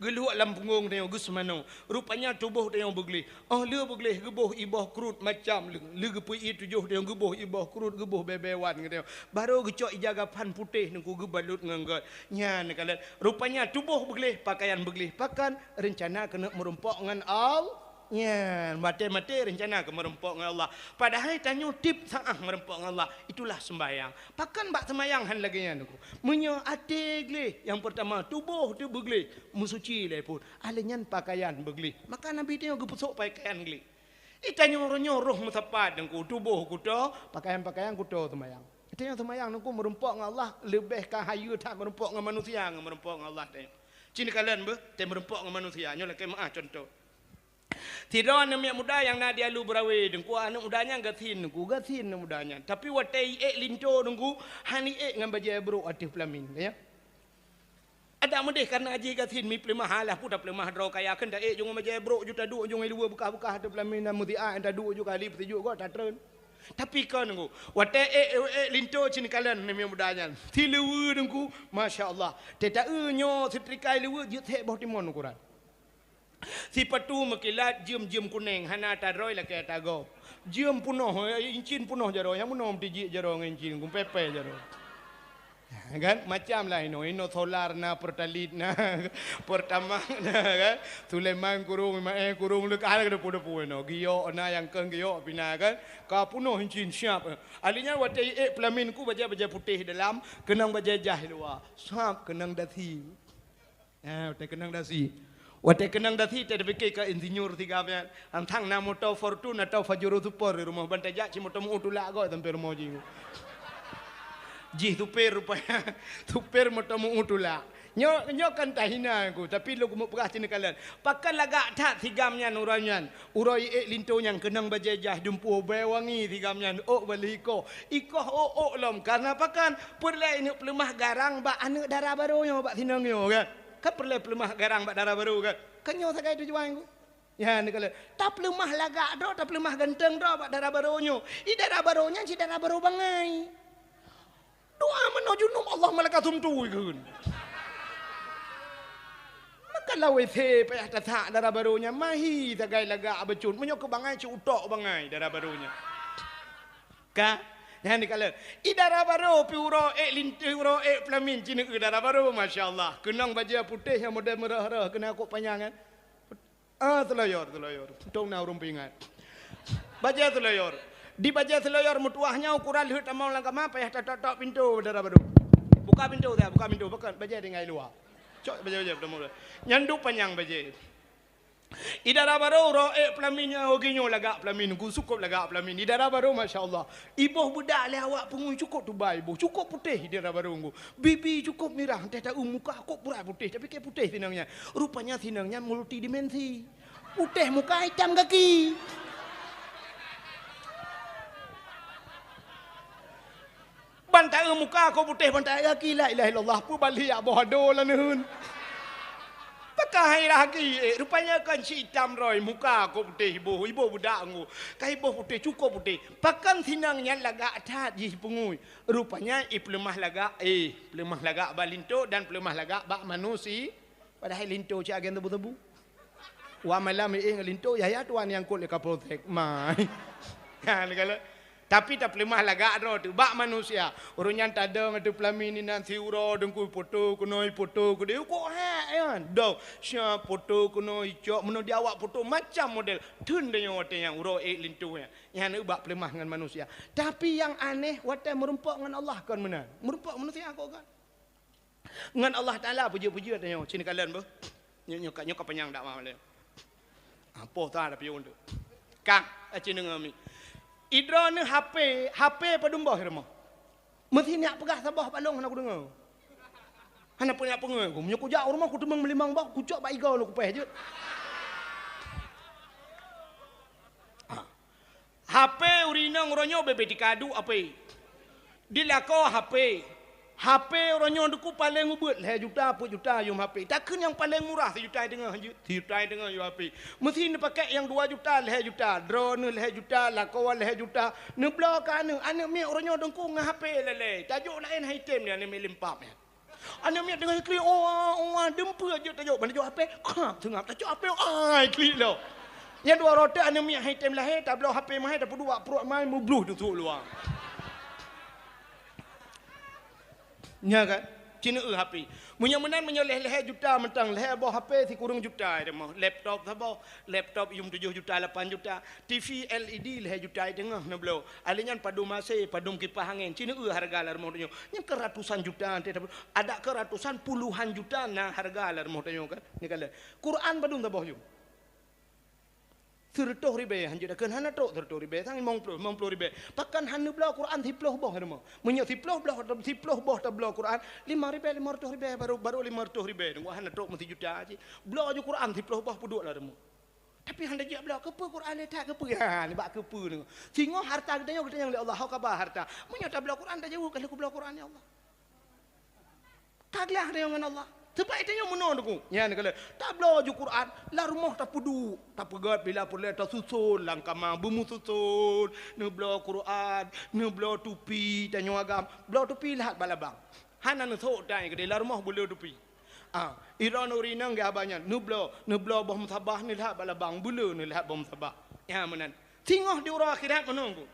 Geuluek lam punggong tanyoe geuseumanoe. Rupanya tuboh tanyoe beugleh. Oh lheueh beugleh geuboh iboh krut macam lheueh. Lheueh geupeu-ie tujoh tanyoe geuboh iboh krut, geuboh bèe-bèe wan geutanyoe. Barô geucok ija gapan putéh Teungku geubalot ngon gét. Nyan kalon. Rupanya tuboh beugleh, pakaian beugleh. Pakon? Reuncana keuneuk meurumpok ngon Allah. Nyan, maté-maté reuncana keu meurumpok ngon Allah. Padahai tanyoe tiep saát meurumpok ngon Allah. Itulah seumbahyang. Pakon bak seumbahyang hán lagèe nyan Teungku? Meunyoe até gleh, nyang peurtama tuboh teuh beugleh, meusuci lé phon. Alèh nyan pakaian beugleh. Maka Nabi tanyoe geupeusok pakaian gleh. Di tanyoe uroe nyoe roh meusapat Teungku, tuboh kuto, pakaian-pakaian kuto seumbahyang. Di tanyoe seumbahyang Teungku meurumpok ngon Allah, leubeh ka hayeue that meurumpok ngon manusia ngon meurumpok ngon Allah tanyoe. Ci neukalon beuh, teuh meurumpok ngon manusia. Nyoe lakèe meu'ah cuntoh. Sidroe aneuk miet muda nyang na di Alue Beurawe Teungku, aneuk muda nyan gasien Teungku, gasien aneuk muda nyan. Tapi watèe iék linto Teungku, hana iék ngon bajèe brôk ateueh peulamin, ya. Adak meudeh kareuna jih gasien, mipeuleumah alah peue tapeuleumah droe kaya, kheun taék ju ngon bajèe brôk ju taduek ju ngon luweue beukah-beukah ateueh peulamin, na meusiat taduek ju kali peusijuek gob tatreun. Tapi kon Teungku, watèe ék, ék linto ci neukalon aneuk miet muda nyan. Siluweue Teungku, masya Allah. Teuta-eu nyoe seutrika luweue jeuet sép boh timon ukuran. Sipatu meukilat jeuem-jeuem kunéng, hana ata droe lakèe ata gob. Jeuem peunoh, eh, incin peunoh jaroe, nyang meunoe meutijik jaroe ngon incin, gumpèe-pèe jaroe. Kan? Macam lah inoe, inoe solar na, Pertalite na, Pertamax na, kan? Sulaiman kurong, Imael kurong, leuka hana depu-depu inoe. Giok na, nyang keu giok pih na, kan? Ka peunoh incin siap. Alèh nyan watèe iék peulamin Teungku bajèe-bajèe putéh dalam, keunong bajèe jai luwa. Sab keunong dasi. Eh, watèe keunong dasi. Watèe keunong dasi, teuh tapike keu insinyur sigam nyan. Antang na moto Fortuner atau Pajero Sport di rumoh, ban tajak cit moto meu tulak goe sampoe rumoh jih. Jih supir rupanya. Supir moto meu tulak. Nyoe, nyoe kan tahina Teungku, tapi lôn keumeung peugah ci neukalon. Pakon lagak that sigam nyan uroe nyan. Uroe iék linto nyan keunong bajèe jai dumpeue bèe wangi sigam nyan ôk bak lheueh ikoh. Ikoh ôk-ôk lom. Kareuna pakon? Peureulèe ineuk peuleumah garang bak aneuk dara barô nyoe bak sinong nyoe, kan? Kan peureulèe peuleumah garang bak dara barô, kan? Kan nyoe sagai tujuan Teungku. Nyan neukalon. Tapeuleumah lagak droe, tapeuleumah ganteng droe bak dara barô nyoe. I dara barô nyan cit dara barô bangai. Doa meunoe junub Allah malaikat sumtu ikheun. Maka lawét payah tasak dara barô nyan, mahi sagai lagak bacut. Meunyoe keu bangai cit utok bangai dara barô nyan. Ka? Nyan neukalon. I dara barô pih uroe ék lin-, uroe ék peulamin ci neueu dara barô, masya Allah. Keunong bajèe putéh nyang model meurah-rah, keunong kok panyang kan. Ah, teuloyor, teuloyor. Tong na ureueng peuingat. Bajèe teuloyor. Di bajèe teuloyor meutuwah nyan ukuran lheueh tamong lam kama payah tatok-tok pintoe dara barô. Buka pintoe dah, buka pintoe. Pakon bajèe tinggai luwa. Cok bajèe-bajèe tamong. Nyan duek panyang bajèe. I dara barô uroe ék peulamin nyan, oh, geuh nyoe lagak peulamin, Teungku, cukôp lagak peulamin. I dara barô, masya Allah. Iboh beudak lé awak peungui cukôp tubai iboh, cukôp putéh i dara barô Teungku. Bibi cukôp mirah, teuh ta-eu muka kok purat putéh, tapi kèe putéh sinong nyan. Rupanya sinong nyan multidimensi. Putéh muka, itam gaki. Ban ta-eu muka kok putéh, ban ta-eu gaki, la ilaha illallah, peue bali jak boh ado laneuen. Pakon hai lagèe, eh, rupanya kan cit itam droe, muka kok putéh iboh, iboh beudak Teungku. Ka iboh putéh, cukôp putéh. Pakon sinong nyan lagak that jih peungui. Rupanya ipeuleumah lagak, eh, peuleumah lagak bak linto dan peuleumah lagak bak manusi-, padahai linto cit agen tebu-tebu. Wah malam iék ngon linto, yah-yah tuan nyang kot lé Kapolsek. Mai. Ha, neukalon. Tapi tapeuleumah lagak droe teuh bak manusia. Ureueng nyan tadong ateueh peulamin inan siuroe Teungku, poto keunoe, poto keudéh, kok hek nyan. Dong, siap poto keunoe, icok meunoe di awak poto macam model. Theun tanyoe watèe nyan uroe ék linto nyan. Nyan bak peuleumah ngon manusia. Tapi nyang aneh watèe meurumpok ngon Allah kon meunan. Meurumpok manusia kok kan. Ngon Allah Taala peujeuet-peujeuet tanyoe, ci neukalon beuh. Nyoe, nyoe ka, nyoe ka panyang dakwah malèe. Apoh ta ada pion tu. Kang, aci deungoe mi. Idroeneuh H P, H P padum boh i rumoh. Meusi neuk peugah saboh bak lôn hana kudeungoe. Hana peue neuk peungeut ku. Meunyoe kujak u rumoh kuteumeung meulimong boh, kucok bak igoe lôn kupèh jeuet. Ah. H P ureueng inong uroe nyoe bèk-bèk dikaduek H P. Dilakoe H P. H P uroe nyoe Teungku paleng ubeuet lhèe juta, peuet juta yum H P. Takheun nyang paleng murah sijuta teungoh jeuet, sijuta teungoh yum H P. Meusi neupakèk nyang dua juta, lhèe juta, droeneuh lhèe juta, lakoe lhèe juta. Neubloe keu aneuk, aneuk miet uroe nyoe Teungku ngon H P lalè. Tajok laén han item nyan aneuk miet leumpap nyan. Aneuk miet teungoh klik, "Oh, oh, deumpeu jeuet tajok." Ban tajok H P, khap, seungab, tajok H P, ai, klik lom. Nyan dua rote aneuk miet hai tem lahé, tabloe H P mahé, tapeuduek bak pruet mai, mubloh teusuk luwa. Nya kan? Cina eu H P. Meunyoe meunan, meunyoe lhèe-lhèe juta mantong, lhèe boh H P sikureueng juta teuma. Laptop saboh, laptop yum tujoh juta, lapan juta. T V L E D lhèe juta teungoh neubloe. Alèh nyan padum A C, padum kipah angén. Cina eu hareuga lam rumoh tanyoe. Nyan kan ratusan juta teuh. Adak kan ratusan, puluhan juta na hareuga lam rumoh tanyoe kan. Ni kala. Quran padum saboh yum. Sireutôh ribèe, hanjeuet takheun hana trok sireutôh ribèe, sang limong ploh, limong ploh ribèe. Pakon hana bloe Quran siploh boh rumoh. Meunyoe siploh boh, siploh boh tabloe Quran, limong ribèe, limong reutôh ribèe, baru, baru limong reutôh ribèe. Tengok hana trok meusijuta cit. Bloe ju Quran siploh boh peuduek lam rumoh. Tapi hana jijak bloe, keupeue Quran le that, keupeue? Ha, nibak keupeue ni. Singoh harta geutanyoe, geutanyong lé Allah, "Ho ka ba harta?" Meunyoe tabloe Quran, tajaweueb, "Ka lheueh kubloe Quran, ya Allah." Ka glah tanyoe ngon Allah. Sebab tanyoe meunoe Teungku. Nyan kala tabloe ju Quran, lam rumoh tapeuduek, tapeugèt bila peureulèe tasuson lam kama, beumeususon, neubloe Quran, neubloe tupi, tanyoe agam, bloe tupi lahat bak labang. Hana neusok tai keudéh, lam rumoh beulé tupi. Ah, droeneuh ureueng inong geuhaba nyan, neubloe, neubloe boh musabah, neulahat bak labang, beulé neulahat boh musabah. Nyan meunan. Singoh di uroe akhirat meunoe Teungku.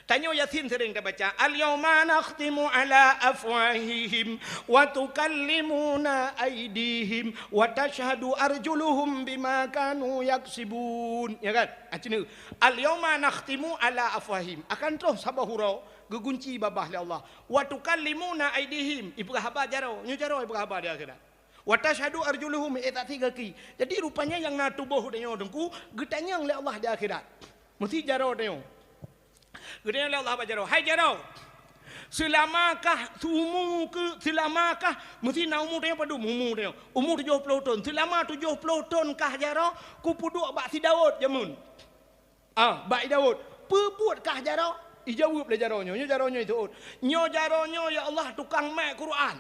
Tanyoe Yasin sering tabaca, "Al-yauma nakhtimu ala afwahihim wa tukallimuna aidihim wa tashhadu arjuluhum bima kanu yaksibun." Ya kan? Ah, cina, "Al-yauma nakhtimu ala afwahihim." Akan troh saboh uroe geugunci babah lé Allah. "Wa tukallimuna aidihim." Ipeugah haba jaroe. Nyoe jaroe ipeugah haba di akhirat. "Wa tashhadu arjuluhum," eh, tak tiga ki. Jadi, rupanya nyang na tuboh tanyoe Teungku, geutanyong lé Allah di akhirat. Meusi jaroe tanyoe. Geutanyong lé Allah bak jaroe, "Hai jaroe, seulamakah seumu keu, seulamakah," meusi na umu tanyoe padum, umu tanyoe? Umu tujoh ploh thon. "Seulama tujoh ploh thon kah jaroe kupeuduek bak si Daud jameun?" Ah, bak i Daud. "Peue buet kah jaroe?" Ijaweueb lé jaroe nyoe, nyoe jaroe nyoe itu'ot. "Nyoe jaroe nyoe, ya Allah, tukang mat Quran."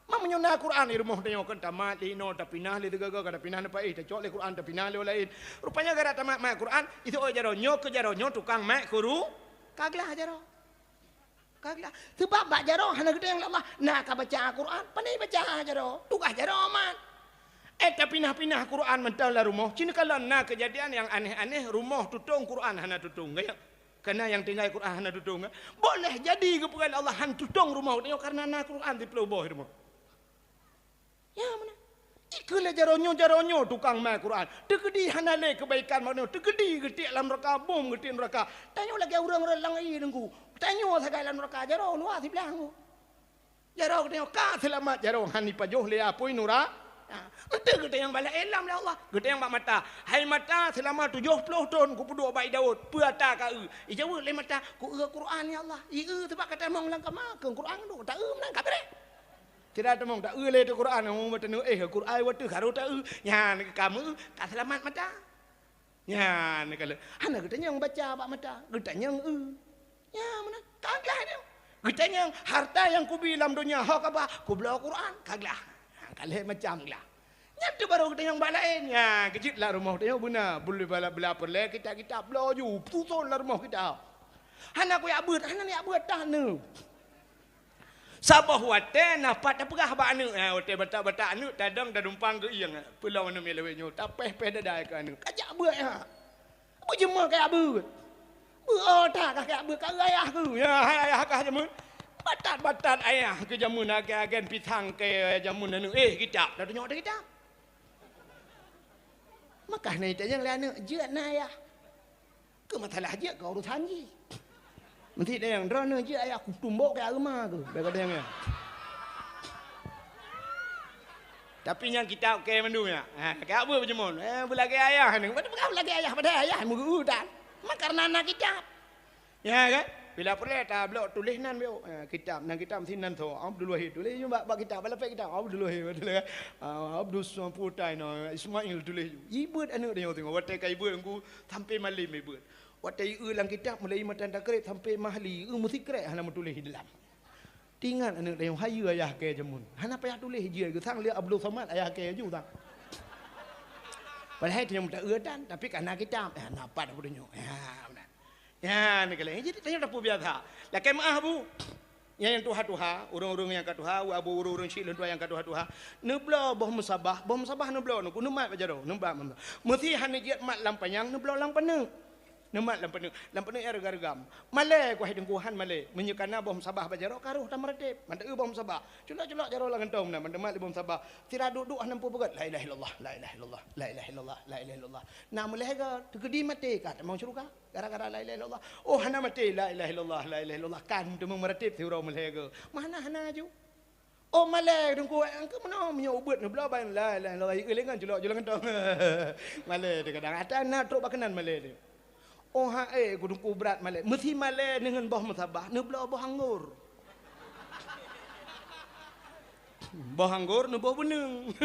Ma meunyoe na Quran di rumoh tanyoe kan tamat lé inoe, tapinah lé sigoe-goe, ka tapinah neupaéh, tacok lé Quran, tapinah lé laén. Rupanya gara tamat mat Quran, itu'ot jaroe nyoe keu jaroe nyoe tukang mat Quru-, ka glah jaroe. Ka glah. Sebab bak jaroe hana geutanyong lé Allah, na ka baca Quran, pandai baca jaroe, tugaih jaroe mat. Eh, tapinah-pinah Quran mantong lam rumoh, cit neukalon na keujadian nyang aneh-aneh, rumoh tutong Quran hana tutong. Gaya. Kana nyang tinggai Quran hana tutong, eh? Boleh jadi geupeugah lé Allah han tutong rumoh tanyoe karena na Quran siploh boh rumoh. Ya, meunan. Ikeu lé jaroe nyoe, jaroe nyoe tukang mat Quran. Teukeudi hana lé keubaikan bak nyoe. Teukeudi geutiek lam neuraka, bom geutiek neuraka. Tanyoe lagèe ureueng-ureueng lam ie Teungku. Tanyoe sagai lam neuraka, jaroe luwa siblah Teungku. Jaroe geutanyoe ka seulamat, jaroe han ipajoh lé apui nura-, ha, enteuk geutanyong bak laén lom lé Allah. Geutanyong bak mata, "Hai mata, seulama tujoh ploh thon kupeuduek bak i Daud, peue ata ka eu?" Ijaweueb lé mata, "Ku eu Quran, ya Allah." I eu teubak ka tamong lam kama, keu Quran duek, ta eu meunan ka beureh. Sira tamong ta eu lé teuh Quran, oh, meuteuneu, eh, Quran watèe harôh ta eu. Nyan ka meu, ka seulamat mata. Nyan ka lheueh. Hana geutanyong baca bak mata, geutanyong eu. Nyan meunan, ka glah nyoe. Geutanyong, "Harta nyang kubi lam donya, ho ka ba?" "Kubloe Quran." Ka glah. Ha, ka lhèe macam glah. Nyan teuk barô geutanyong bak laén. Nyan, keujeuet lam rumoh tanyoe beuna. Bula, bula peureulèe kitab-kitab bloe ju, suson lam rumoh kitab. Hana kujak beuet, hana neujak beuet tah nyoe. Saboh watèe na pat tapeugah bak aneuk, eh, watèe batak-batak aneuk tadong tadumpang geuieng, eh, peulom aneuk miet lawét nyoe, tapéh-péh dada keu aneuk. Kajak beuet, ya. Beujeumeu kajak beuet. Beuet, oh, that kah kajak beuet, ka eu ayah keuh. Ya, hai ayah kah jameun. Batat-batat ayah keuh jameun, agen-agen pisang keu jameun aneuk. Eh, kitab, tatunyok teuh kitab. Maka na itanyong lé aneuk, "Jeuet na ayah?" Keu masalah jeuet keu urusan jih. Meusti tanyong, "Droeneuh jeuet ayah kutumbok keu areuma keuh?" Bèk ka tanyong nyan. Tapi nyang kitab keu mandum nyan. Ha, ka beuet beujeumeu. Eh, beulagèe ayah ni. Padahai beulagèe ayah, padahai ayah meugeu tan. Maka na, na kitab. Ya kan? Bila peureulèe tablok tuléh nan biôh. Ha, kitab, nan kitab sinan tho. Abdul Wahid tuléh bak, bak kitab, bak lapék kitab. Abdul Wahid, beutôi kan? Ah, Abdul Samputai na, Ismail tuléh. Ibeuet aneuk tanyoe tengok. Watèe ka ibeuet Teungku, Sampai malem ibeuet. Watèe ieu lam kitab mulai matan takreb sampai mahli, ieu meusikrek hana meutuléh di dalam. Teuingat aneuk tanyoe, hayeue ayah kèe jameun. Hana payah tuléh jih, geusang lé Abdul Somad ayah kèe ju sang. Padahai tanyoe meuta eu tan, tapi ka na kitab. Eh, na pat Abu tanyoe. Ya, beuna. Ya, ni kali. Jadi tanyoe tapeubiasa. Lakèe meu'ah, Bu. Nyang tuha-tuha, ureuëng-ureuëng nyang ka tuha, u abu ureuëng-ureuëng syiek lôn tuha nyang ka tuha-tuha, neubloe boh musabah, boh musabah neubloe, neuku neumat bak jaroe, neumat. Meusé hana jeuet mat lam panyang, neubloe lam paneuk. Neumat lam paneuk, lam paneuk nyang reugam-reugam. Malée ku hai Teungku, han malée. Meunyoe kana boh musabah bak jaroe, ka rhoh tameuratéb. Manteueu boh musabah. Culok-culok jaroe lam gantong na, manteumat lé boh musabah. Sira duek-duek hana peugét, "La ilaha illallah, la ilaha illallah, la ilaha illallah, la ilaha illallah." Na meulhèe goe, teukeudi maté ka tamong syeuruga. Gara-gara la ilaha illallah. Oh, hana maté, la ilaha illallah, la ilaha illallah. Kan teuma meuratéb sidroe meulhèe goe. Mana hana aju. Oh, malée Teungku, engkau meunoe meunyoe ubeuet neubloe ban la ilaha illallah, ieu lé ngon culok-culok gantong. Malée teuh kadang. Ata na trok bak keunan malée teuh. Oh, ha, eh, ku Teungku brat malée. Meusé malée deungon boh musabah, neubloe boh anggor. Boh anggor neuboh beuneung.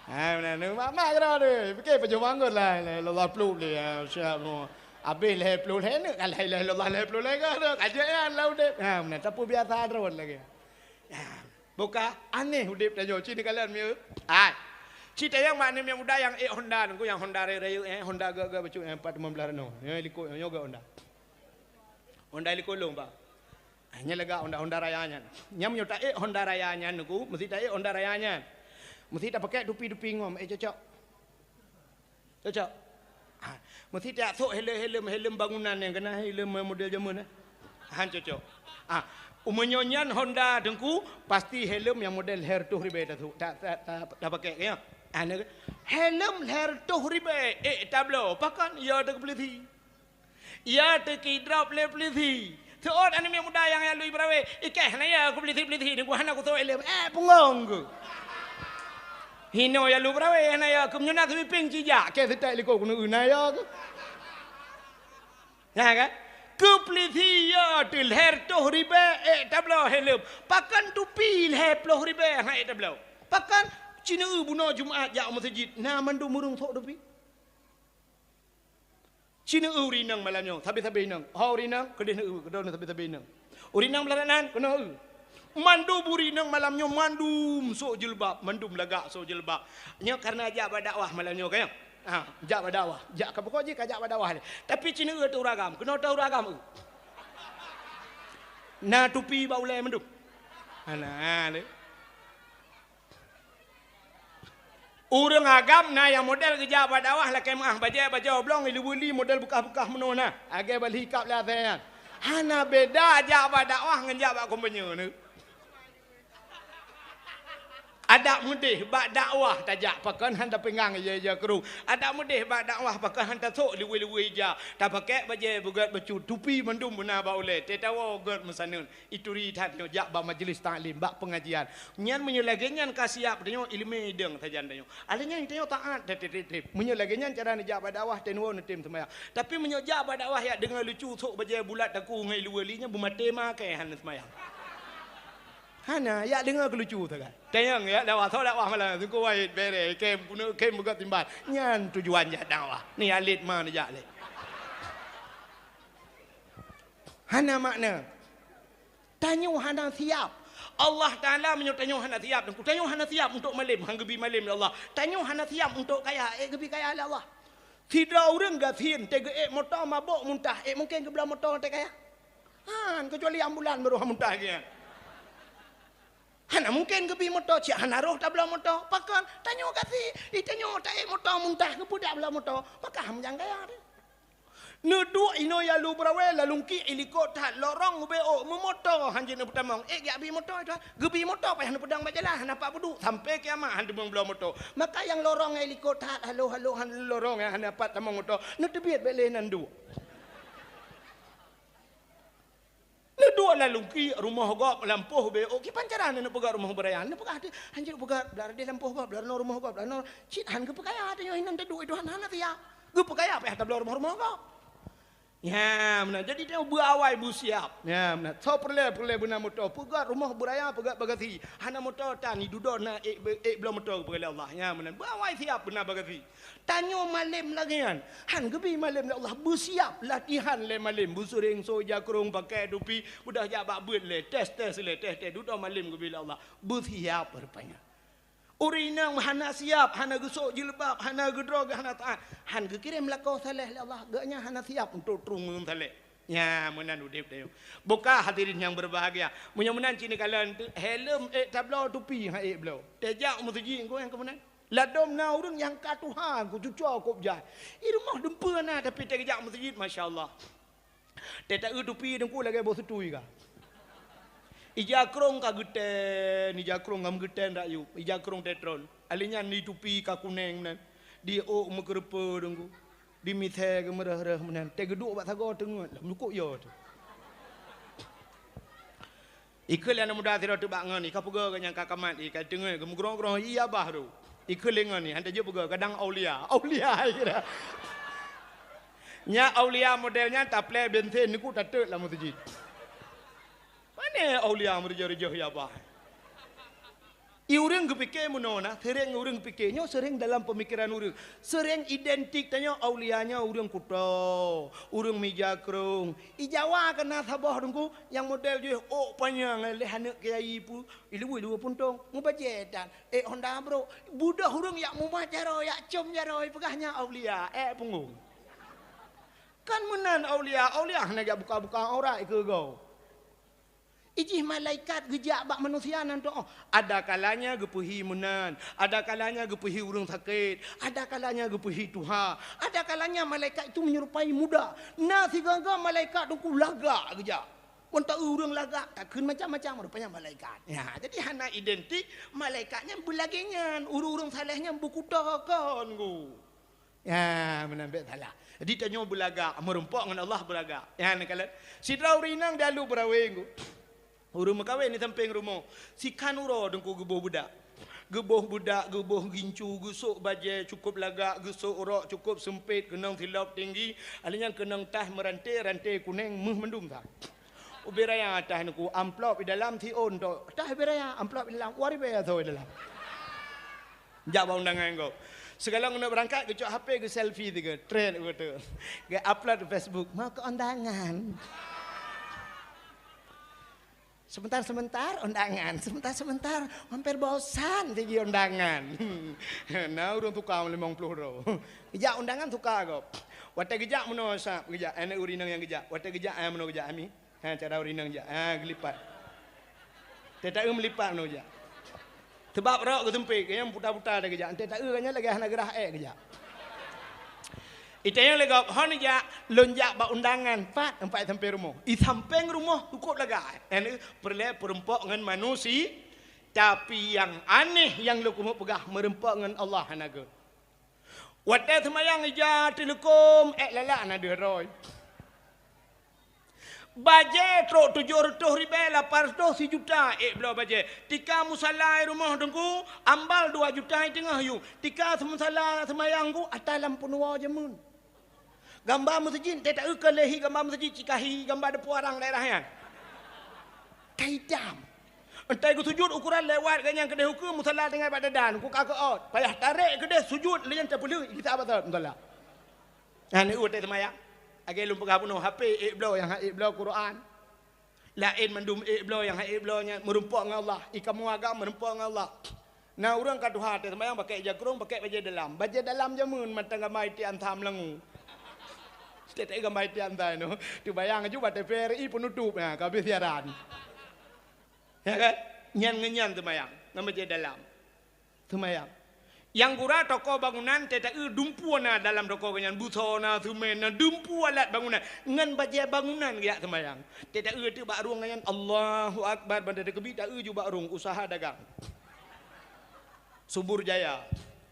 Ha, meunan, mak-mak keudroe deh. Pike pajoh boh anggor la ilaha illallah pluek lé, ya, siap semua. Abéh lhèe ploh lhèe neuk, ka la ilaha illallah lhèe ploh lhèe ka, ka jeuet nyan lam udeb. Ha, meunan, tapeubiasa droe lagèe. Ha, boh ka aneh udeb tanyoe, ci neukalon mieu. Hai. Ci tayang mak nyoe muda nyang ék Honda, nunggu nyang Honda rayeuk-rayeuk, eh, Honda gèt-gèt bacut, eh, empat lima belas rano. Nyoe likot, nyoe gèt Honda. Honda likot lôn, Pak. Ah, nyan lagak Honda, Honda Raya nyan. Nyan meunyoe taék Honda Raya nyan, nunggu, meusti taék Honda Raya nyan. Meusti tapakai tupi-tupi ngom, eh, cocok. Cocok. Ha, meusti tajak sôk helem-helem, helem bangunan nyang keunan helem model jameun, eh. Han cocok. Ha, meunyoe nyan Honda Teungku, pasti helem nyang model lhèe reutôh ribèe tasôk, ta-, ta-, ta-, tapakai, ya. Ha, na, helem lhèe reutôh ribèe, eh, tabloe, pakon, ya, teukeupeuleusé. Ya, teukidrop lé peulisi. Seuôt aneuk miet muda nyang jak lui beurawe, "Ikeh, hana ya keu peulisi-peulisi nyoe, hana kusôk ileuem." Eh, punggong keuh. Hinoe jak lui beurawe, hana ya keuh, meunyoe na sweeping ci jak, keh seutôt likot keuneuk na ya keuh. Nyan kan? Keu peulisi ya teuh lhèe reutôh ribèe ék tabloe heleuem. Pakon tupi lhèe ploh ribèe han ék tabloe. Pakon ci neu bunoe Jumat jak u meuseujid, na mandum ureueng sôk tupi. Ci neu ureueng inong malam nyoe, sabe-sabe inong. Ho ureueng inong, keudeh neu, keudeh neu sabe-sabe inong. Ureueng inong blah nan, keunoe eu. Mandum ureueng inong malam nyoe, mandum sôk jilbab, mandum lagak sôk jilbab. Nyoe karena jak bak dakwah malam nyoe, kan? Ha, jak bak dakwah. Jak ka pokok jih ka jak bak dakwah lé. Tapi ci neu teuh ureueng agam, keunoe teuh ureueng agam eu. Na tupi bak ulèe mandum. Hana lé. Ureueng agam na nyang model geujak bak dakwah lakèe meu'ah bajèe bajoe blong, iluweue li model beukah-beukah meunoe na, lagèe bali kab lé asèe nyan. Hana beda jak bak dakwah ngon jak bak kumpanye nyoe. Adak meudeh bak dakwah tajak pakon han tapinggang ija-ija krueng. Adak meudeh bak dakwah pakon han tasôk luweue-luweue ija. Tapakék bajèe beugèt bacut, tupi mandum beuna bak ulèe, teuh tawoe gèt meusaneut. Ituri that nyoe jak bak majlis taklim, bak pengajian. Nyan meunyoe lagèe nyan ka siap tanyoe, ileumèe idong sajan tanyoe. Alèh nyan tanyoe taat, teuh, teuh, teuh, teuh. Meunyoe lagèe nyan cara neujak bak dakwah, teuh neuwoe neutem seumayang. Tapi meunyoe jak bak dakwah jak deungoe lucu, sôk bajèe bulat takue ngon iluweue li nyan, beumaté makèe han seumayang. Hana, jak deungoe keu lucu sagai. Tanyong jak dakwah, soe dakwah malam, Teungku Wahid, bèrèh, khem, keuneuk khem beugèt timbal. Nyan tujuan jak dakwah. Ni alit ma neujak lé. Hana makna. Tanyoe hana siap. Allah Taala meunyoe tanyoe hana siap, tanyoe hana siap untuk malém, han geubi malém lé Allah. Tanyoe hana siap untuk kaya, ék geubi kaya lé Allah. Sidroe ureueng gasien teuh geuék moto mabök muntah, ék mungken geubloe moto teuh kaya? Han, keucuali ambulan baru han muntah lagèe nyan. Hana mungken geubi moto, cit hana roh tabloe moto. Pakon? Tanyoe gasien, i tanyoe taék moto muntah, geupeudak bloe moto. Pakon han meujang kaya teuh. Neuduek inoe jak lu beurawe, lalungki i likot that, lorong ubé ôk, meumoto han jeuet neupeutamong. Ék geujak bi moto, geubi moto payah neupeudong bak jalan, hana pat peuduek, sampai kiamat han teumong bloe moto. Maka nyang lorong i likot that, halo-halo han lorong, nyang hana pat tamong moto, neuteubiet bèk lé nan duek. Neuduek lalungki rumoh gob lampôh ubé ôk, kiban cara neupeugah rumoh beuraya, neupeugah teuh, "Hanjeuet peugah, blah deh lampôh gob, blah rumoh gob, blah." Cit han geupeukaya, tanyoe inan taduek itu han hana siap. Geupeukaya payah tabloe rumoh-rumoh gob. Nyan meunan. Jadi tanyoe beuawai beusiap. Nyan meunan. Soe peureulèe, peureulèe beuna moto, peugah rumoh beuraya, peugah bagasi. Hana moto tan, i dudoe na ék, ék bloe moto geupeugah lé Allah. Nyan meunan. Beuawai siap beuna bagasi. Tanyoe malém lagèe nyan. Han geubi malém lé Allah, beusiap latihan lé malém, beusuréng sôk ija krueng, pakai tupi, beudôh jak bak beuet lé, tes-tes lé, tes-tes, dudoe malém geubi lé Allah. Beusiap rupanya. Ureueng inong hana siap, hana geusôk jilbab, hana geudroe, hana taat, han geukirém lakoe saleh lé Allah, geuh nyan hana siap untuk trueng ngon saleh. Nya, meunan udeb tanyoe. Buka hadirin nyang berbahagia. Meunyoe meunan cit neukalon teuh, helm ék tabloe, tupi han ék bloe. Tajak meuseujid ngon nyang keu meunan. Ladom na ureuëng nyang ka tuha, ku cuco kop jai. I rumoh dumpeue na, tapi tajak meuseujid, masya Allah. Tataeu tupi teungku lagée boh seutui ka. Ija krong ka geutén, ija krong ka meugeutén rakyueb, ija krong tetron. Alé nyan di tupi ka kuneng nan. Di ôk meukeureupeue teungku. Di misée geumeureuh-reuh meunan. Tageuduek bak sagoe teungeut lam lukok yo tu. Ikheun lé aneuk muda sidroe teubak ngon i, ka peugah geuh nyang ka kamat i, ka teungeut geumeugrong-grong i abah tu. Ikheun lé ngon i, han tajeuet peugah, kadang aulia. Aulia i kira. Nya aulia model nyan taplé bensin niku tateuk lam meuseujid. Pane aulia meureujoh-reujoh i abah. I ureuëng geupike meunoe na, seuréng ureuëng pike nyoe seuréng dalam peumikiran ureuëng. Seuréng identik tanyoe aulia nyoe ureuëng kuto, ureuëng mija krong. I Jawa keu na saboh teungku nyang model jih ôk panyang lé aneuk kiai pu, i luwue-luwue puntong, mubajée tan, ék honda brok. Budoh ureuëng yak mumat jaroe, yak com jaroe, peugah nyan aulia, ék punggong. Kan meunan aulia, aulia hana jak buka-buka aurat keu gob. Ijih malaikat geujak bak manusia nan tuoh. Ada kalanya geupeuhi meunan, ada kalanya geupeuhi ureuëng sakét, ada kalanya geupeuhi tuha, ada kalanya malaikat itu menyerupai muda. Na sigaga malaikat teungku lagak geujak. Mantong ureuëng lagak takheun macam-macam, rupanya malaikat. Ya, jadi hana identik malaikat nyan beulagée nyan, ureuëng-ureuëng saleh nyan beukuto kon ku. Ya, meunan bék salah. Jadi tanyoe beulagak, meurumpok ngon Allah beulagak. Ya, neukalon. Sidroe ureuëng inong di Alue Beurawe ngu. Ureuëng meukawen di sampéng rumoh. Sikhan uroe teungku geuboh beudak. Geuboh beudak, geuboh gincu, geusok bajée cukôp lagak, geusok rok cukôp seumpét, keunong silop tinggi, alé nyan keunong taih meuranté, ranté kuneng, méuh mandum that. Ubé raya taih neuku, amplop di dalam siôn tok. Taih ubé raya, amplop di dalam, dua ribée asoe di dalam. Jak bak undangan gob. Sigohlom keuneuk beurangkat geucok H P geuselfie tiga, trend beutôi. Geu-upload di Facebook, mau keu undangan. Sebentar-sebentar undangan, sebentar-sebentar hampir bosan sigi undangan. Na ureuëng tuka limong ploh droe. Geujak undangan tuka gob. Watée geujak meunoe sab geujak, aneuk ureuëng inong nyang geujak. Watée geujak, ai meunoe geujak ami. Ha, cara ureuëng inong jak. Ha, geulipat. Teuh taeu meulipat meunoe jak. Teubab rok geuseumpét, geunyang puta-puta dah geujak. Teuh taeu geunyang lagée hana geurah ék geujak. Itanyong lé gob, "Hon jak, lôn jak bak undangan, pat?" "Pat sampéng rumoh." "I sampéng rumoh cukôp lagak." Nyan peureulée peurumpok ngon manusia, tapi nyang aneh nyang lôn keumeung peugah meurumpok ngon Allah hana gét. Watée seumayang ija teuleukom ék lalak na deuh droe. Bajée trok tujoh reutôh ribée lapan reutôh sijuta ék bloe bajée. Tika musala i rumoh teungku, ambal dua juta i teungoh yue. Tika musala seumayang ku ata lam peunuwoe jameun. Gamba meuseujid, teuh taeu keu lé hi gamba meuseujid cikahi gamba deupue arang daerah nyan. Ka itam. Entai geusujut ukuran lewat geuh nyang keudeh ukeue musala tinggai bak dadan, ku ka keuôt. Payah tarek keudeh sujut lé nyan teupeuleueh gisa batot musala. Nyan watée seumayang. Lagée lôn peugah bunoe H P ék bloe nyang han ék bloe Quran. Laén mandum ék bloe nyang han ék bloe nyan meurumpok ngon Allah. I kamoe agam meurumpok ngon Allah. Na ureuëng ka tuha teuh seumayang pakai ija krong, pakai bajée dalam. Bajée dalam jameun mantong gamba itiek ansa meulangu. Setiap-tiep gamba itiek ansa nyoe. Teubayang aju bak T V R I penutup, ha, ka habéh siaran. Ya kan? Nyan ngon nyan seumayang, ngon bajée dalam. Seumayang. Nyang gura toko bangunan, teuh taeu dumpeue na dalam toko nyan, buso na, semen na, dumpeue alat bangunan. Ngon bajée bangunan geujak seumayang. Teuh taeu teuk bak rueng nyan, Allahu Akbar, banda teukeubi taeu ju bak rueng, usaha dagang. Subur Jaya,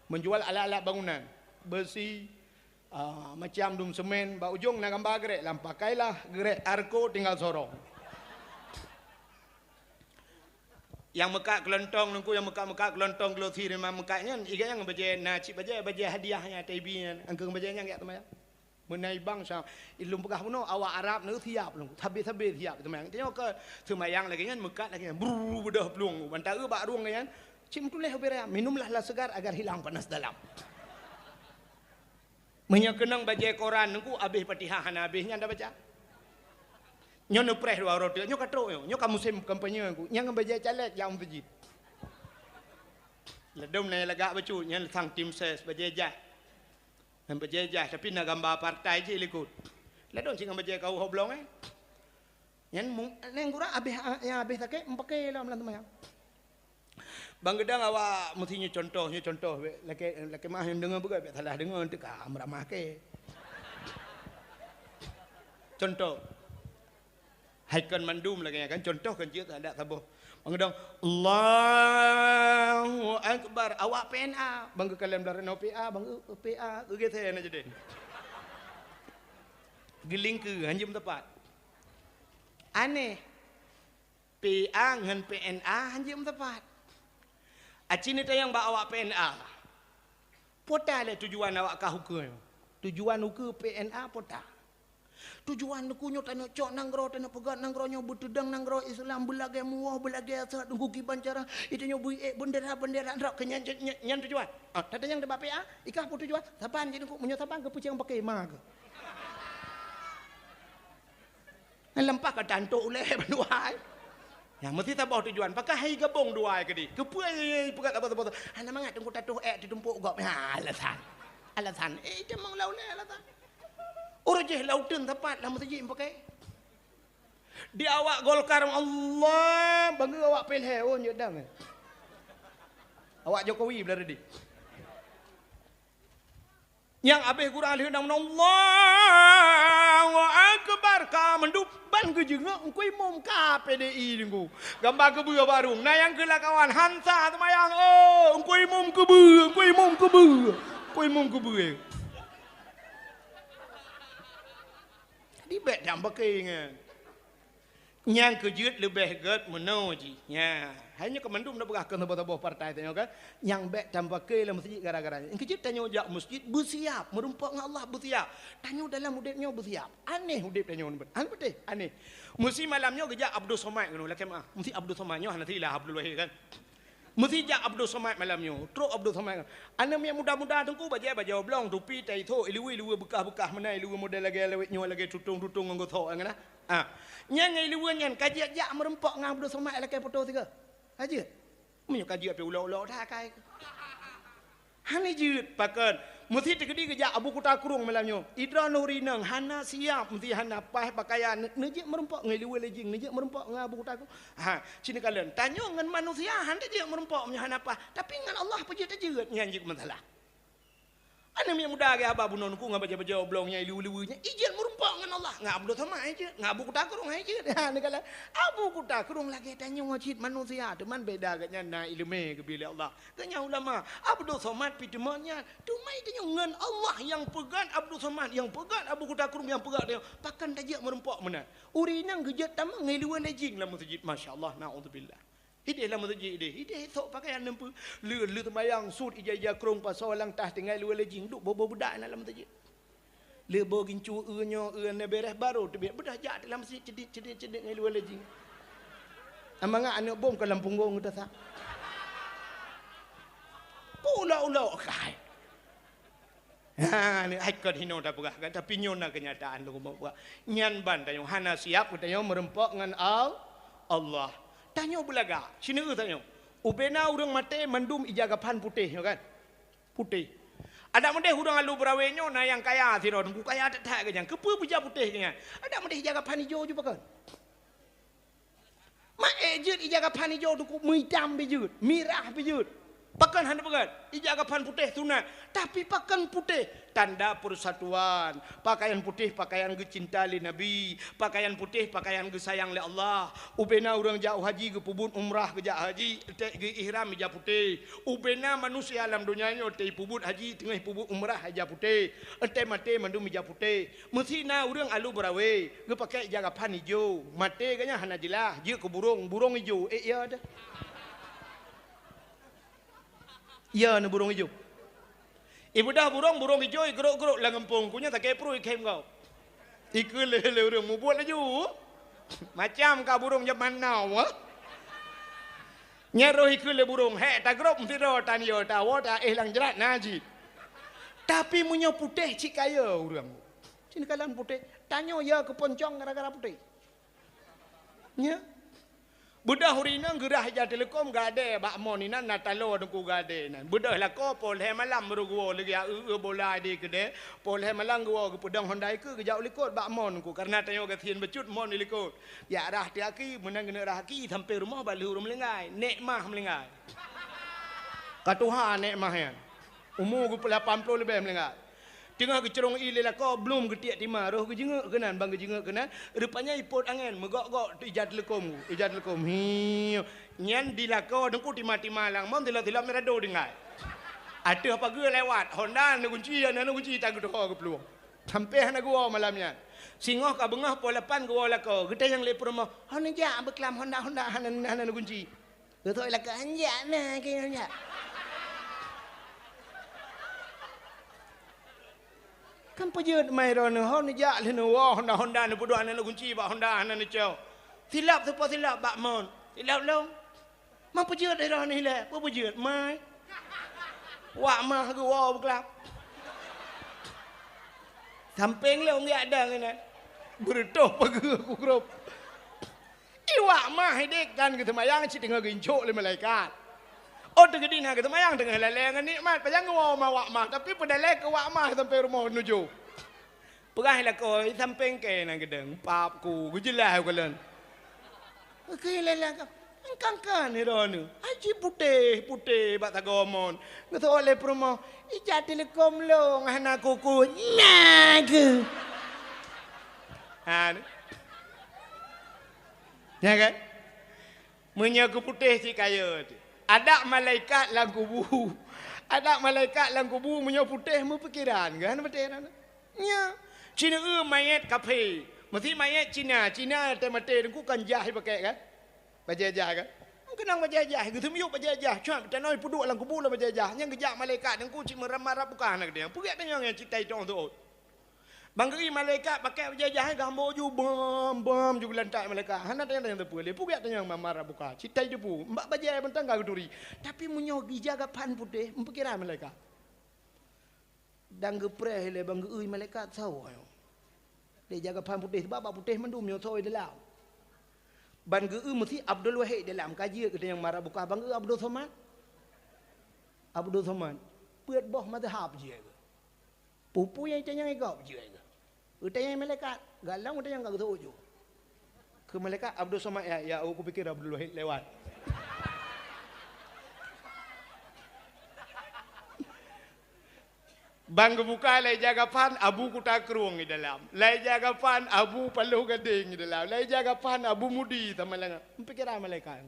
menjual alat-alat bangunan, beusi, ah, macam dum semen, bak ujong na gamba geurék lam, pakailah geurék Arco tinggal sorong. Nyang meukat keulontong teungku, nyang meukat-meukat keulontong glosi rimang meukat nyan, i gobnyan bajée na cit bajée, bajée hadiah nyan, T V nyan, angkeueng bajée nyan geujak seumayang. Meunan i bang sa, i lôn peugah bunoe awak Arab neu siap lôn, sabe-sabe siap seumayang. Tanyoe keu seumayang lagée nyan, meukat lagée nyan, brrr, beudôh plueng. Ban taeu bak rueng nyan, cit meutuléh ubé raya, "Minumlah lah segar agar hilang panas dalam." Meunyoe keunong bajée koran teungku, habéh Fatihah hana habéh nyan tabaca. Nyoe neupreh dua uroe teuk, nyoe ka trok nyoe, nyoe ka musém kampanye teungku, nyang bajée caleg nyang meuseujid. Ladom na lagak bacut, nyan sang tim ses bajée jaih. Nyan bajée jaih, tapi na gamba partai cit likot. Tadong cit ngon bajèe kawöh ho blong, eh. Nyan mu-, nyan gura abéh, nyang abéh sakét, meupaké lom lam seumayang. Bang geudong awak meusti nyoe contoh, nyoe contoh, bèk lakèe, lakèe meu'ah nyang deungö beugöt, bèk salah deungö, teuka meuramah kèe. Contoh. Hai kon mandum lagèe nyan kan, contoh kan jeuet adak saboh. Bang geudong, "Allahu Akbar," awak P N A, bang geukalon blah reunoe P A, bang geu-, P A, geugeusé na jadi. Geulingkeue, hanjeuet meutepat. Aneh. P A ngon P N A hanjeuet meutepat. Aci neutanyong bak awak P N A. Peue ta lé tujuan awak kah ukeue nyoe? Tujuan ukeue P N A peue ta? Tujuan ukeue nyoe tanyoe cok nanggroe, tanyoe peugöt nanggroe nyoe, beuteudong nanggroe Islam, beulagèe muwoh, beulagèe sot, teungku kiban cara, itu nyoe beuiék bendera-bendera, nrok keu nyan, nyan, nyan tujuan. Ah, tatanyong bak P A, i kah peue tujuan? Saban jih teungku, meunyoe saban keu peucang paké ma keuh. Nyan leumpah ka tantok ulèe bandua ai. Nyan meusti saboh tujuan. Pakon hai gabong dua ai keudéh? Keupeue peugah saboh-saboh? Hana mangat teungku tatoh ék teutumpok gob. Ha, alasan. Alasan. Eh, itu memang lau lé alasan. Ureueng jih lau teun sapat lam meuseujid meupaké. Di awak Golkar, Allah, bangga awak P L H, oh, nyodang. Awak Jokowi belah reudi. Nyang abéh gura lheueh nang meunan, "Allahu Akbar!" Ka mandum ban geujeungok Teungku Imum ka P D I Teungku. Gamba keubeue barong, na nyang geulakawan, han sa seumayang, oh, Teungku Imum keubeue, Teungku Imum keubeue, Teungku Imum keubeue. Jadi bèk dang beuké nyan. Nyang keu jeuet leubeh gèt meunoe jih. Nya, hai nyoe keu mandum na peugah keu saboh-saboh partai tanyoe kan. Nyang bèk tapaké lam meuseujid gara-gara nyan. Nyang keu jeuet tanyoe jak meuseujid beusiap, meurumpok ngon Allah beusiap. Tanyoe dalam udép nyoe beusiap. Aneh udép tanyoe nyoe. Aneh beutôi, aneh. Meusi malam nyoe geujak Abdul Somad keunoe, lakèe meu'ah. Meusi Abdul Somad nyoe hana silah Abdul Wahid kan. Meusi jak Abdul Somad malam nyoe. Trok Abdul Somad. Aneuk miet muda-muda teungku bajèe bajèe oblong, tupi, tai thok, iluwa-iluwa beukah-beukah meunan, iluwa model lagèe lawét nyoe, lagèe tutong-tutong ngon gosok nyan nah. Ah. Nyan ngon iluwa nyan ka jijak meurumpok ngon Abdul Somad lakèe foto sigoe. Ka jeuet. Meunyoe ka jeuet pih ulok-ulok that akai. Hana jeuet, pakon. Meusi teukeudi geujak Abu Kuta Krueng malam nyoe. Idroeneuh ureueng inong hana siap, meusi hana paih pakaian, neujeuet meurumpok ngon iluwa lé jing, neujeuet meurumpok ngon Abu Kuta Krueng. Ha, ci neukalon. Tanyoe ngon manusia hana jeuet meurumpok meunyoe hana paih, tapi ngon Allah peue jeuet tajeuet, nyan jeuet masalah. Aneuk miet muda lagèe haba bunoe teungku ngon bajèe-bajèe oblong nyan, iluwa-iluwa nyan, ijeuet meurumpok ngon Allah. Ngon Abdul Somad ijeuet, ngon Abu Kuta Krueng ijeuet. Ha, neukalon. Abu Kuta Krueng lagèe tanyoe cit manusia, teuma beda gobnyan na ileumèe geubri lé Allah. Gobnyan ulama, Abdul Somad pih teuma nyan. Teuma tanyoe ngon Allah nyang peugöt Abdul Somad, nyang peugöt Abu Kuta Krueng, nyang peugöt tanyoe. Pakon tajeuet meurumpok meunan? Ureueng inong geujeuet tamong ngon iluwa lé jing lam meuseujid. Masya Allah, naudzubillah. Idéh lam meuseujid idéh. Idéh sok pakaian neumpeue. Lheueh, lheueh seumayang, sut ija-ija krông, pasoe lam tah tinggai iluwa lé jing. Duek boh-boh beudak na lam meuseujid. Lheueh boh gincu eu nyoe, eu na bèrèh, barô teubiet. Beudah jak lam meuseujid ceudik-ceudik-ceudik ngon iluwa lé jing. Amangat aneuk bom ka lam punggong geuh tasak. Peue ulok-ulok kai. Ha, ni hai kon hinoe tapeugah kan, tapi nyoe na keunyataan lôn peugah. Nyan ban tanyoe hana siap geutanyoe meurumpok ngon Al-, Allah. Tanyoe beulagak, sineuk tanyoe. Ubena ureueng maté mandum ija gaphan putéh nyoe kan? Putéh. Adak meudeh ureueng alu beurawe nyoe na nyang kaya sidroe, teungku kaya that-that geuh nyan. Keupeue beuja putéh geuh nyan? Adak meudeh ija gaphan ijo ju pakon. Mak ék jeuet ija gaphan ijo teungku, meuitam pih jeuet, mirah pih jeuet. Pakon hana peugöt? Ija gaphan putéh sunat, tapi pakon putéh? Tanda persatuan. Pakaian putéh pakaian geucinta lé Nabi. Pakaian putéh pakaian geusayang lé Allah. Ubena ureueng jak haji geupeubuet umrah geujak haji, teuh geu-ihram ija putéh. Ubena manusia lam donya nyoe teuh peubuet haji teungoh peubuet umrah ija putéh. Teuh maté mandum ija putéh. Meusi na ureueng alu beurawe, geupakè ija gaphan ijo, maté geuh nyan hana jeulaih, jeuet keu burông, burông ijo, ék ya teuh. Ya na burông ijo. Ibeudah burông, burông ijo igrôk-grôk lam gampông, ku nyan sakét pruet ikhém gob. Ikheun lé, lé ureueng mubuet laju. Macam ka burông jameun now, eh. Nyan roh ikheun lé burông, hék tagrôp meusidroe tan yo tawoe taéh lam jrat na jih. Tapi meunyoe putéh cit kaya ureueng. Cit kalon putéh, tanyoe ya keu poncong gara-gara putéh. Nya. Beudôh ureueng inong geurhah ija teuleukom geuadée bak mon inan na taloe teungku geuadée inan. Beudôh lakoe poh lhée malam baru geuwoe lagée eu-eu bola di keudée, poh lhée malam geuwoe geupeudong honda ikeue geujak u likot bak mon teungku, kareuna tanyoe gasien bacut mon di likot. Jak rhah teuh aki, meunan geuneuk rhah aki sampoe rumoh bak lheueh ureueng meuninggai, nek mah meuninggai. Ka tuha nek mah nyan. Umu geupeulapan ploh leubeh meuninggai. Teungoh geucurong ié lé lakoe, blom geutiek tima, roh geujeungeuk keunan, ban geujeungeuk keunan, rupanya ipot angén, meugok-gok ija teuleukom, ija teuleukom. Hiu. Nyan di lakoe teungku tima-tima lam mon, tilap-tilap mirado tinggai. Ateueh pageue lewat, honda na gunci, na gunci tan geuteuho geuplueng. Sampoe hana geuwoe malam nyan. Singoh ka beungoh poh lapan geuwoe lakoe, geutanyong lé peurumoh, "Ho neujak beuklam honda-honda hana, hana na gunci?" Geuthok ilaka, "Hanjak na keu hanjak." Kan peujeuet mai droeneuh, ho neujak lheueh neuwoe honda-honda neupeuduek hana neugunci bak honda hana neucok. Silop teupeue silop bak mon. Silop lom. Man peujeuet droeneuh ilée, peue peujeuet mai. Wak mah geuwoe beuklap. Sampéng lom geujak dang inan. Beureutoh pageue ku grob. Iwak mah idéh kan geuseumayang cit teungoh geuincok lé malaikat. Oh, teukeudi na geuseumayang teungoh lalée ngon nikmat, pajan geuwoe ma wak mah, tapi peudalée keu wak mah sampoe rumoh nujoh. Peugah lakoe, sampéng kée na geudong, pap ku, geujeulaih u kalon. Keu lala ka, kan-kan droeneuh, aji putéh-putéh bak sagoe mon. Geuseuôt lé peurumoh, ija teuleukom lôn hana kuku, na keu. Ha, ni. Nya kan? Meunyoe geuputéh cit kayée teuh. Adak malaikat lam kubu. Adak malaikat lam kubu meunyoe putéh meupikeran, kan beutôi na? Nya. Cina eu manyét kaphé. Meusi manyét Cina, Cina teumaté teungku kan jah ipakék kan? Bajée jah kan? Meukeunong bajée jah, geuseumiyueb bajée jah, cuak tanoh peuduek lam kubu lam bajée jah. Nyang geujak malaikat teungku cit meurab-marab buka na geudeung. Peugét tanyong nyang cit tai tong teuôt. Ban geu-eu malaikat pakai bajée jah, geuhambo ju bam, bam ju geulantak malaikat. Hana tanyong-tanyong teupeu lé. Peugét tanyong mamar buka. Citai debu. Bak bajée mantong ka geuturi. Tapi meunyoe gija gapan putéh, meupikiran malaikat. Dan geupreh lé ban geu-eu malaikat sawa nyoe. Lé ija gapan putéh, sebab bak putéh mandum nyoe sawa dalam. Ban geu-eu meusi Abdul Wahid dalam. Ka jeuet geuh tanyong mamar buka. Ban geu-eu Abdul Somad. Abdul Somad. Peuet boh mazhab jeuet geuh. Peue-peue nyang itanyong gob jeuet geuh. Geutanyong malaikat, galong geutanyong ka geuseuôt ju. Keu malaikat, Abdul Somad ya, ya, oh, kupikir Abdul Wahid lewat. Ban geubuka lé ija gapan Abu Kuta Krueng di dalam. Lé ija gapan Abu Paloh Gadeng di dalam. Lé ija gapan Abu Mudi sama langa. Meupikiran malaikat.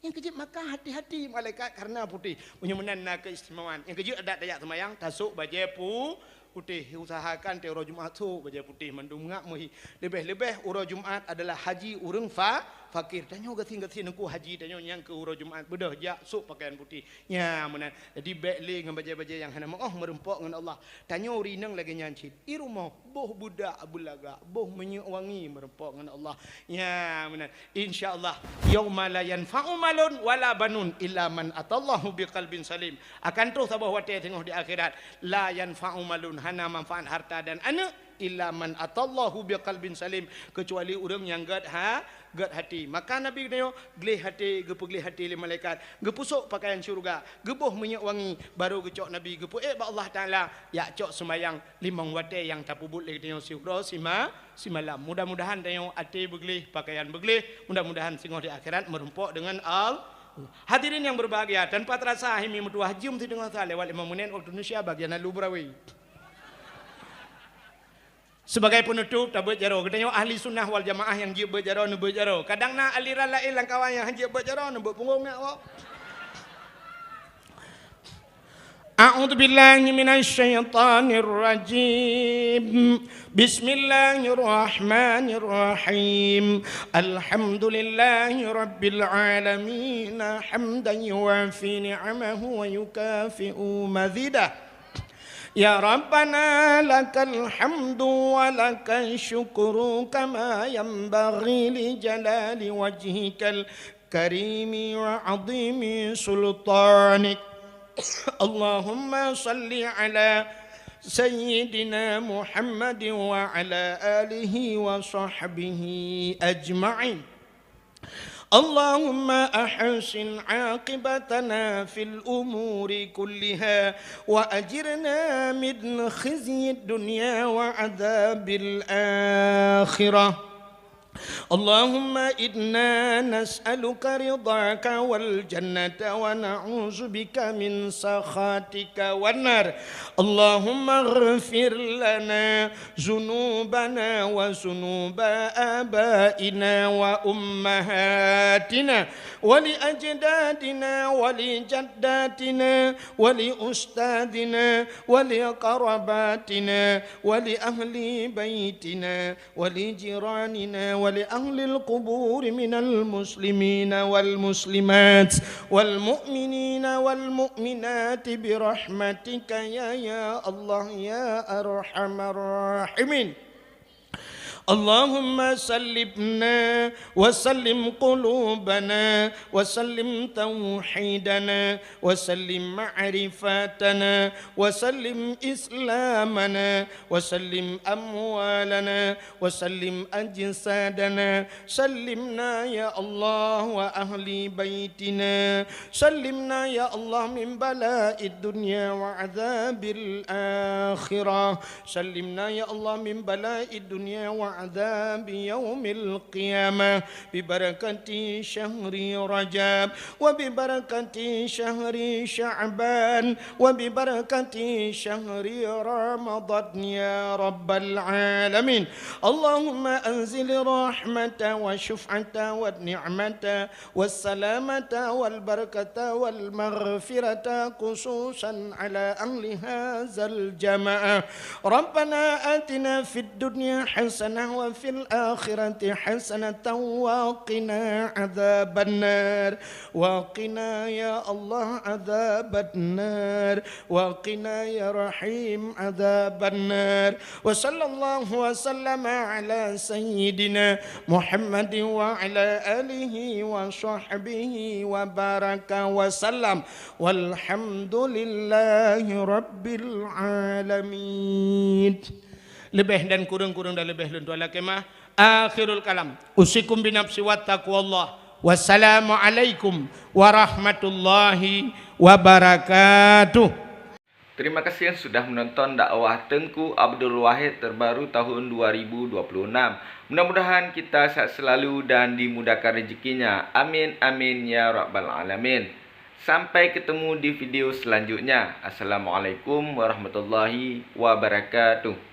Nyang keujeuet maka hati-hati malaikat karena putéh. Meunyoe meunan na keistimewaan. Nyang keujeuet adak tajak seumayang, tasok bajée pu-, putéh. Usahakan tiep uroe Jumat sok bajée putéh mandum ngak meuhi. Leubeh-leubeh uroe Jumat adalah haji ureuëng fa-, fakir. Tanyoe gasien-gasien teungku haji tanyoe nyang keu uroe Jumat beudôh jak sok pakaian putéh. Nya meunan. Jadi bék lé ngon bajée-bajée nyang hana meuoh meurumpok ngon Allah. Tanyoe rinong lagée nyan cit. I rumoh boh beudak beulagak, boh minyeuk wangi meurumpok ngon Allah. Nya meunan. Insya Allah, yauma la yanfa'u malun wala banun illa man atallahu biqalbin salim. Akan troh saboh watée teungoh di akhirat, la yanfa'u malun, hana manfaat harta dan aneuëk, illa man atallahu biqalbin salim, keucuali ureuëng nyang gét ha-, gét hati. Maka Nabi geutanyoe gleh hati, geupeugleh hati lé malaikat, geupeusok pakaian syeuruga, geuboh minyeuk wangi, baru geucok Nabi geupeuék bak Allah Taala, jak cok seumayang limong watée nyang tapeubuet lé geutanyoe siuroe sima-, simalam. Mudah-mudahan tanyoe até beugleh, pakaian beugleh. Mudah-mudahan singoh di akhirat meurumpok deungon Al-, hadirin yang berbahagia, tanpa terasa hai mi meutuwah jeuem sideungoe sa lewat lima menit waktu Indonesia bagian lalu beurawe. Sebagai penutup, tabeuet jaroe. Geutanyoe ahli sunnah wal jamaah nyang jeuet beuet jaroe, neubeuet jaroe. Kadang na aliran laén lam kawan nyang han jeuet beuet jaroe, neubeuet punggong nyak wok. أعوذ بالله من الشيطان الرجيم. بسم الله الرحمن الرحيم. الحمد لله رب العالمين، حمدا يوافي نعمه ويكافئ مزيده. يا ربنا لك الحمد ولك الشكر كما ينبغي لجلال وجهك الكريم وعظيم سلطانك. اللهم صل على سيدنا محمد وعلى آله وصحبه أجمعين. اللهم أحسن عاقبتنا في الأمور كلها وأجرنا من خزي الدنيا وعذاب الآخرة. اللهم إنا نسألك رضاك والجنة ونعوذ بك من سخطك والنار. اللهم اغفر لنا ذنوبنا وذنوب آبائنا وأمهاتنا ولأجدادنا ولجداتنا ولأستاذنا ولقرباتنا ولأهل بيتنا ولجيراننا ولأهل القبور من المسلمين والمسلمات والمؤمنين والمؤمنات برحمتك يا، يا الله يا أرحم الراحمين. اللهم سلمنا وسلم قلوبنا وسلم توحيدنا وسلم معرفتنا وسلم إسلامنا وسلم أموالنا وسلم أجسادنا. سلمنا يا الله وأهل بيتنا. سلمنا يا الله من بلاء الدنيا وعذاب الآخرة. سلمنا يا الله من بلاء الدنيا وعذاب يوم القيامة ببركة شهر رجب وببركة شهر شعبان وببركة شهر رمضان يا رب العالمين. اللهم أنزل الرحمة والشفعة والنعمة والسلامة والبركة والمغفرة خصوصا على أهل هذا الجماعة. ربنا آتنا في الدنيا حسنة وفي الآخرة حسنة وقنا عذاب النار. وقنا يا الله عذاب النار. وقنا يا رحيم عذاب النار. وصلى الله وسلم على سيدنا محمد وعلى آله وصحبه وبارك وسلم. والحمد لله رب العالمين. Leubeh dan kureueng-kureueng dan leubeh lôn tuan lakée meu'ah. Akhirul kalam. Usikum binafsi wa taqwallah. Wassalamualaikum warahmatullahi wabarakatuh. Terima kasih yang sudah menonton dakwah Teungku Abdul Wahid terbaru tahun dua ribu dua puluh enam. Mudah-mudahan kita sehat selalu dan dimudahkan rezekinya. Amin, amin, ya rabbal alamin. Sampai ketemu di video selanjutnya. Assalamualaikum warahmatullahi wabarakatuh.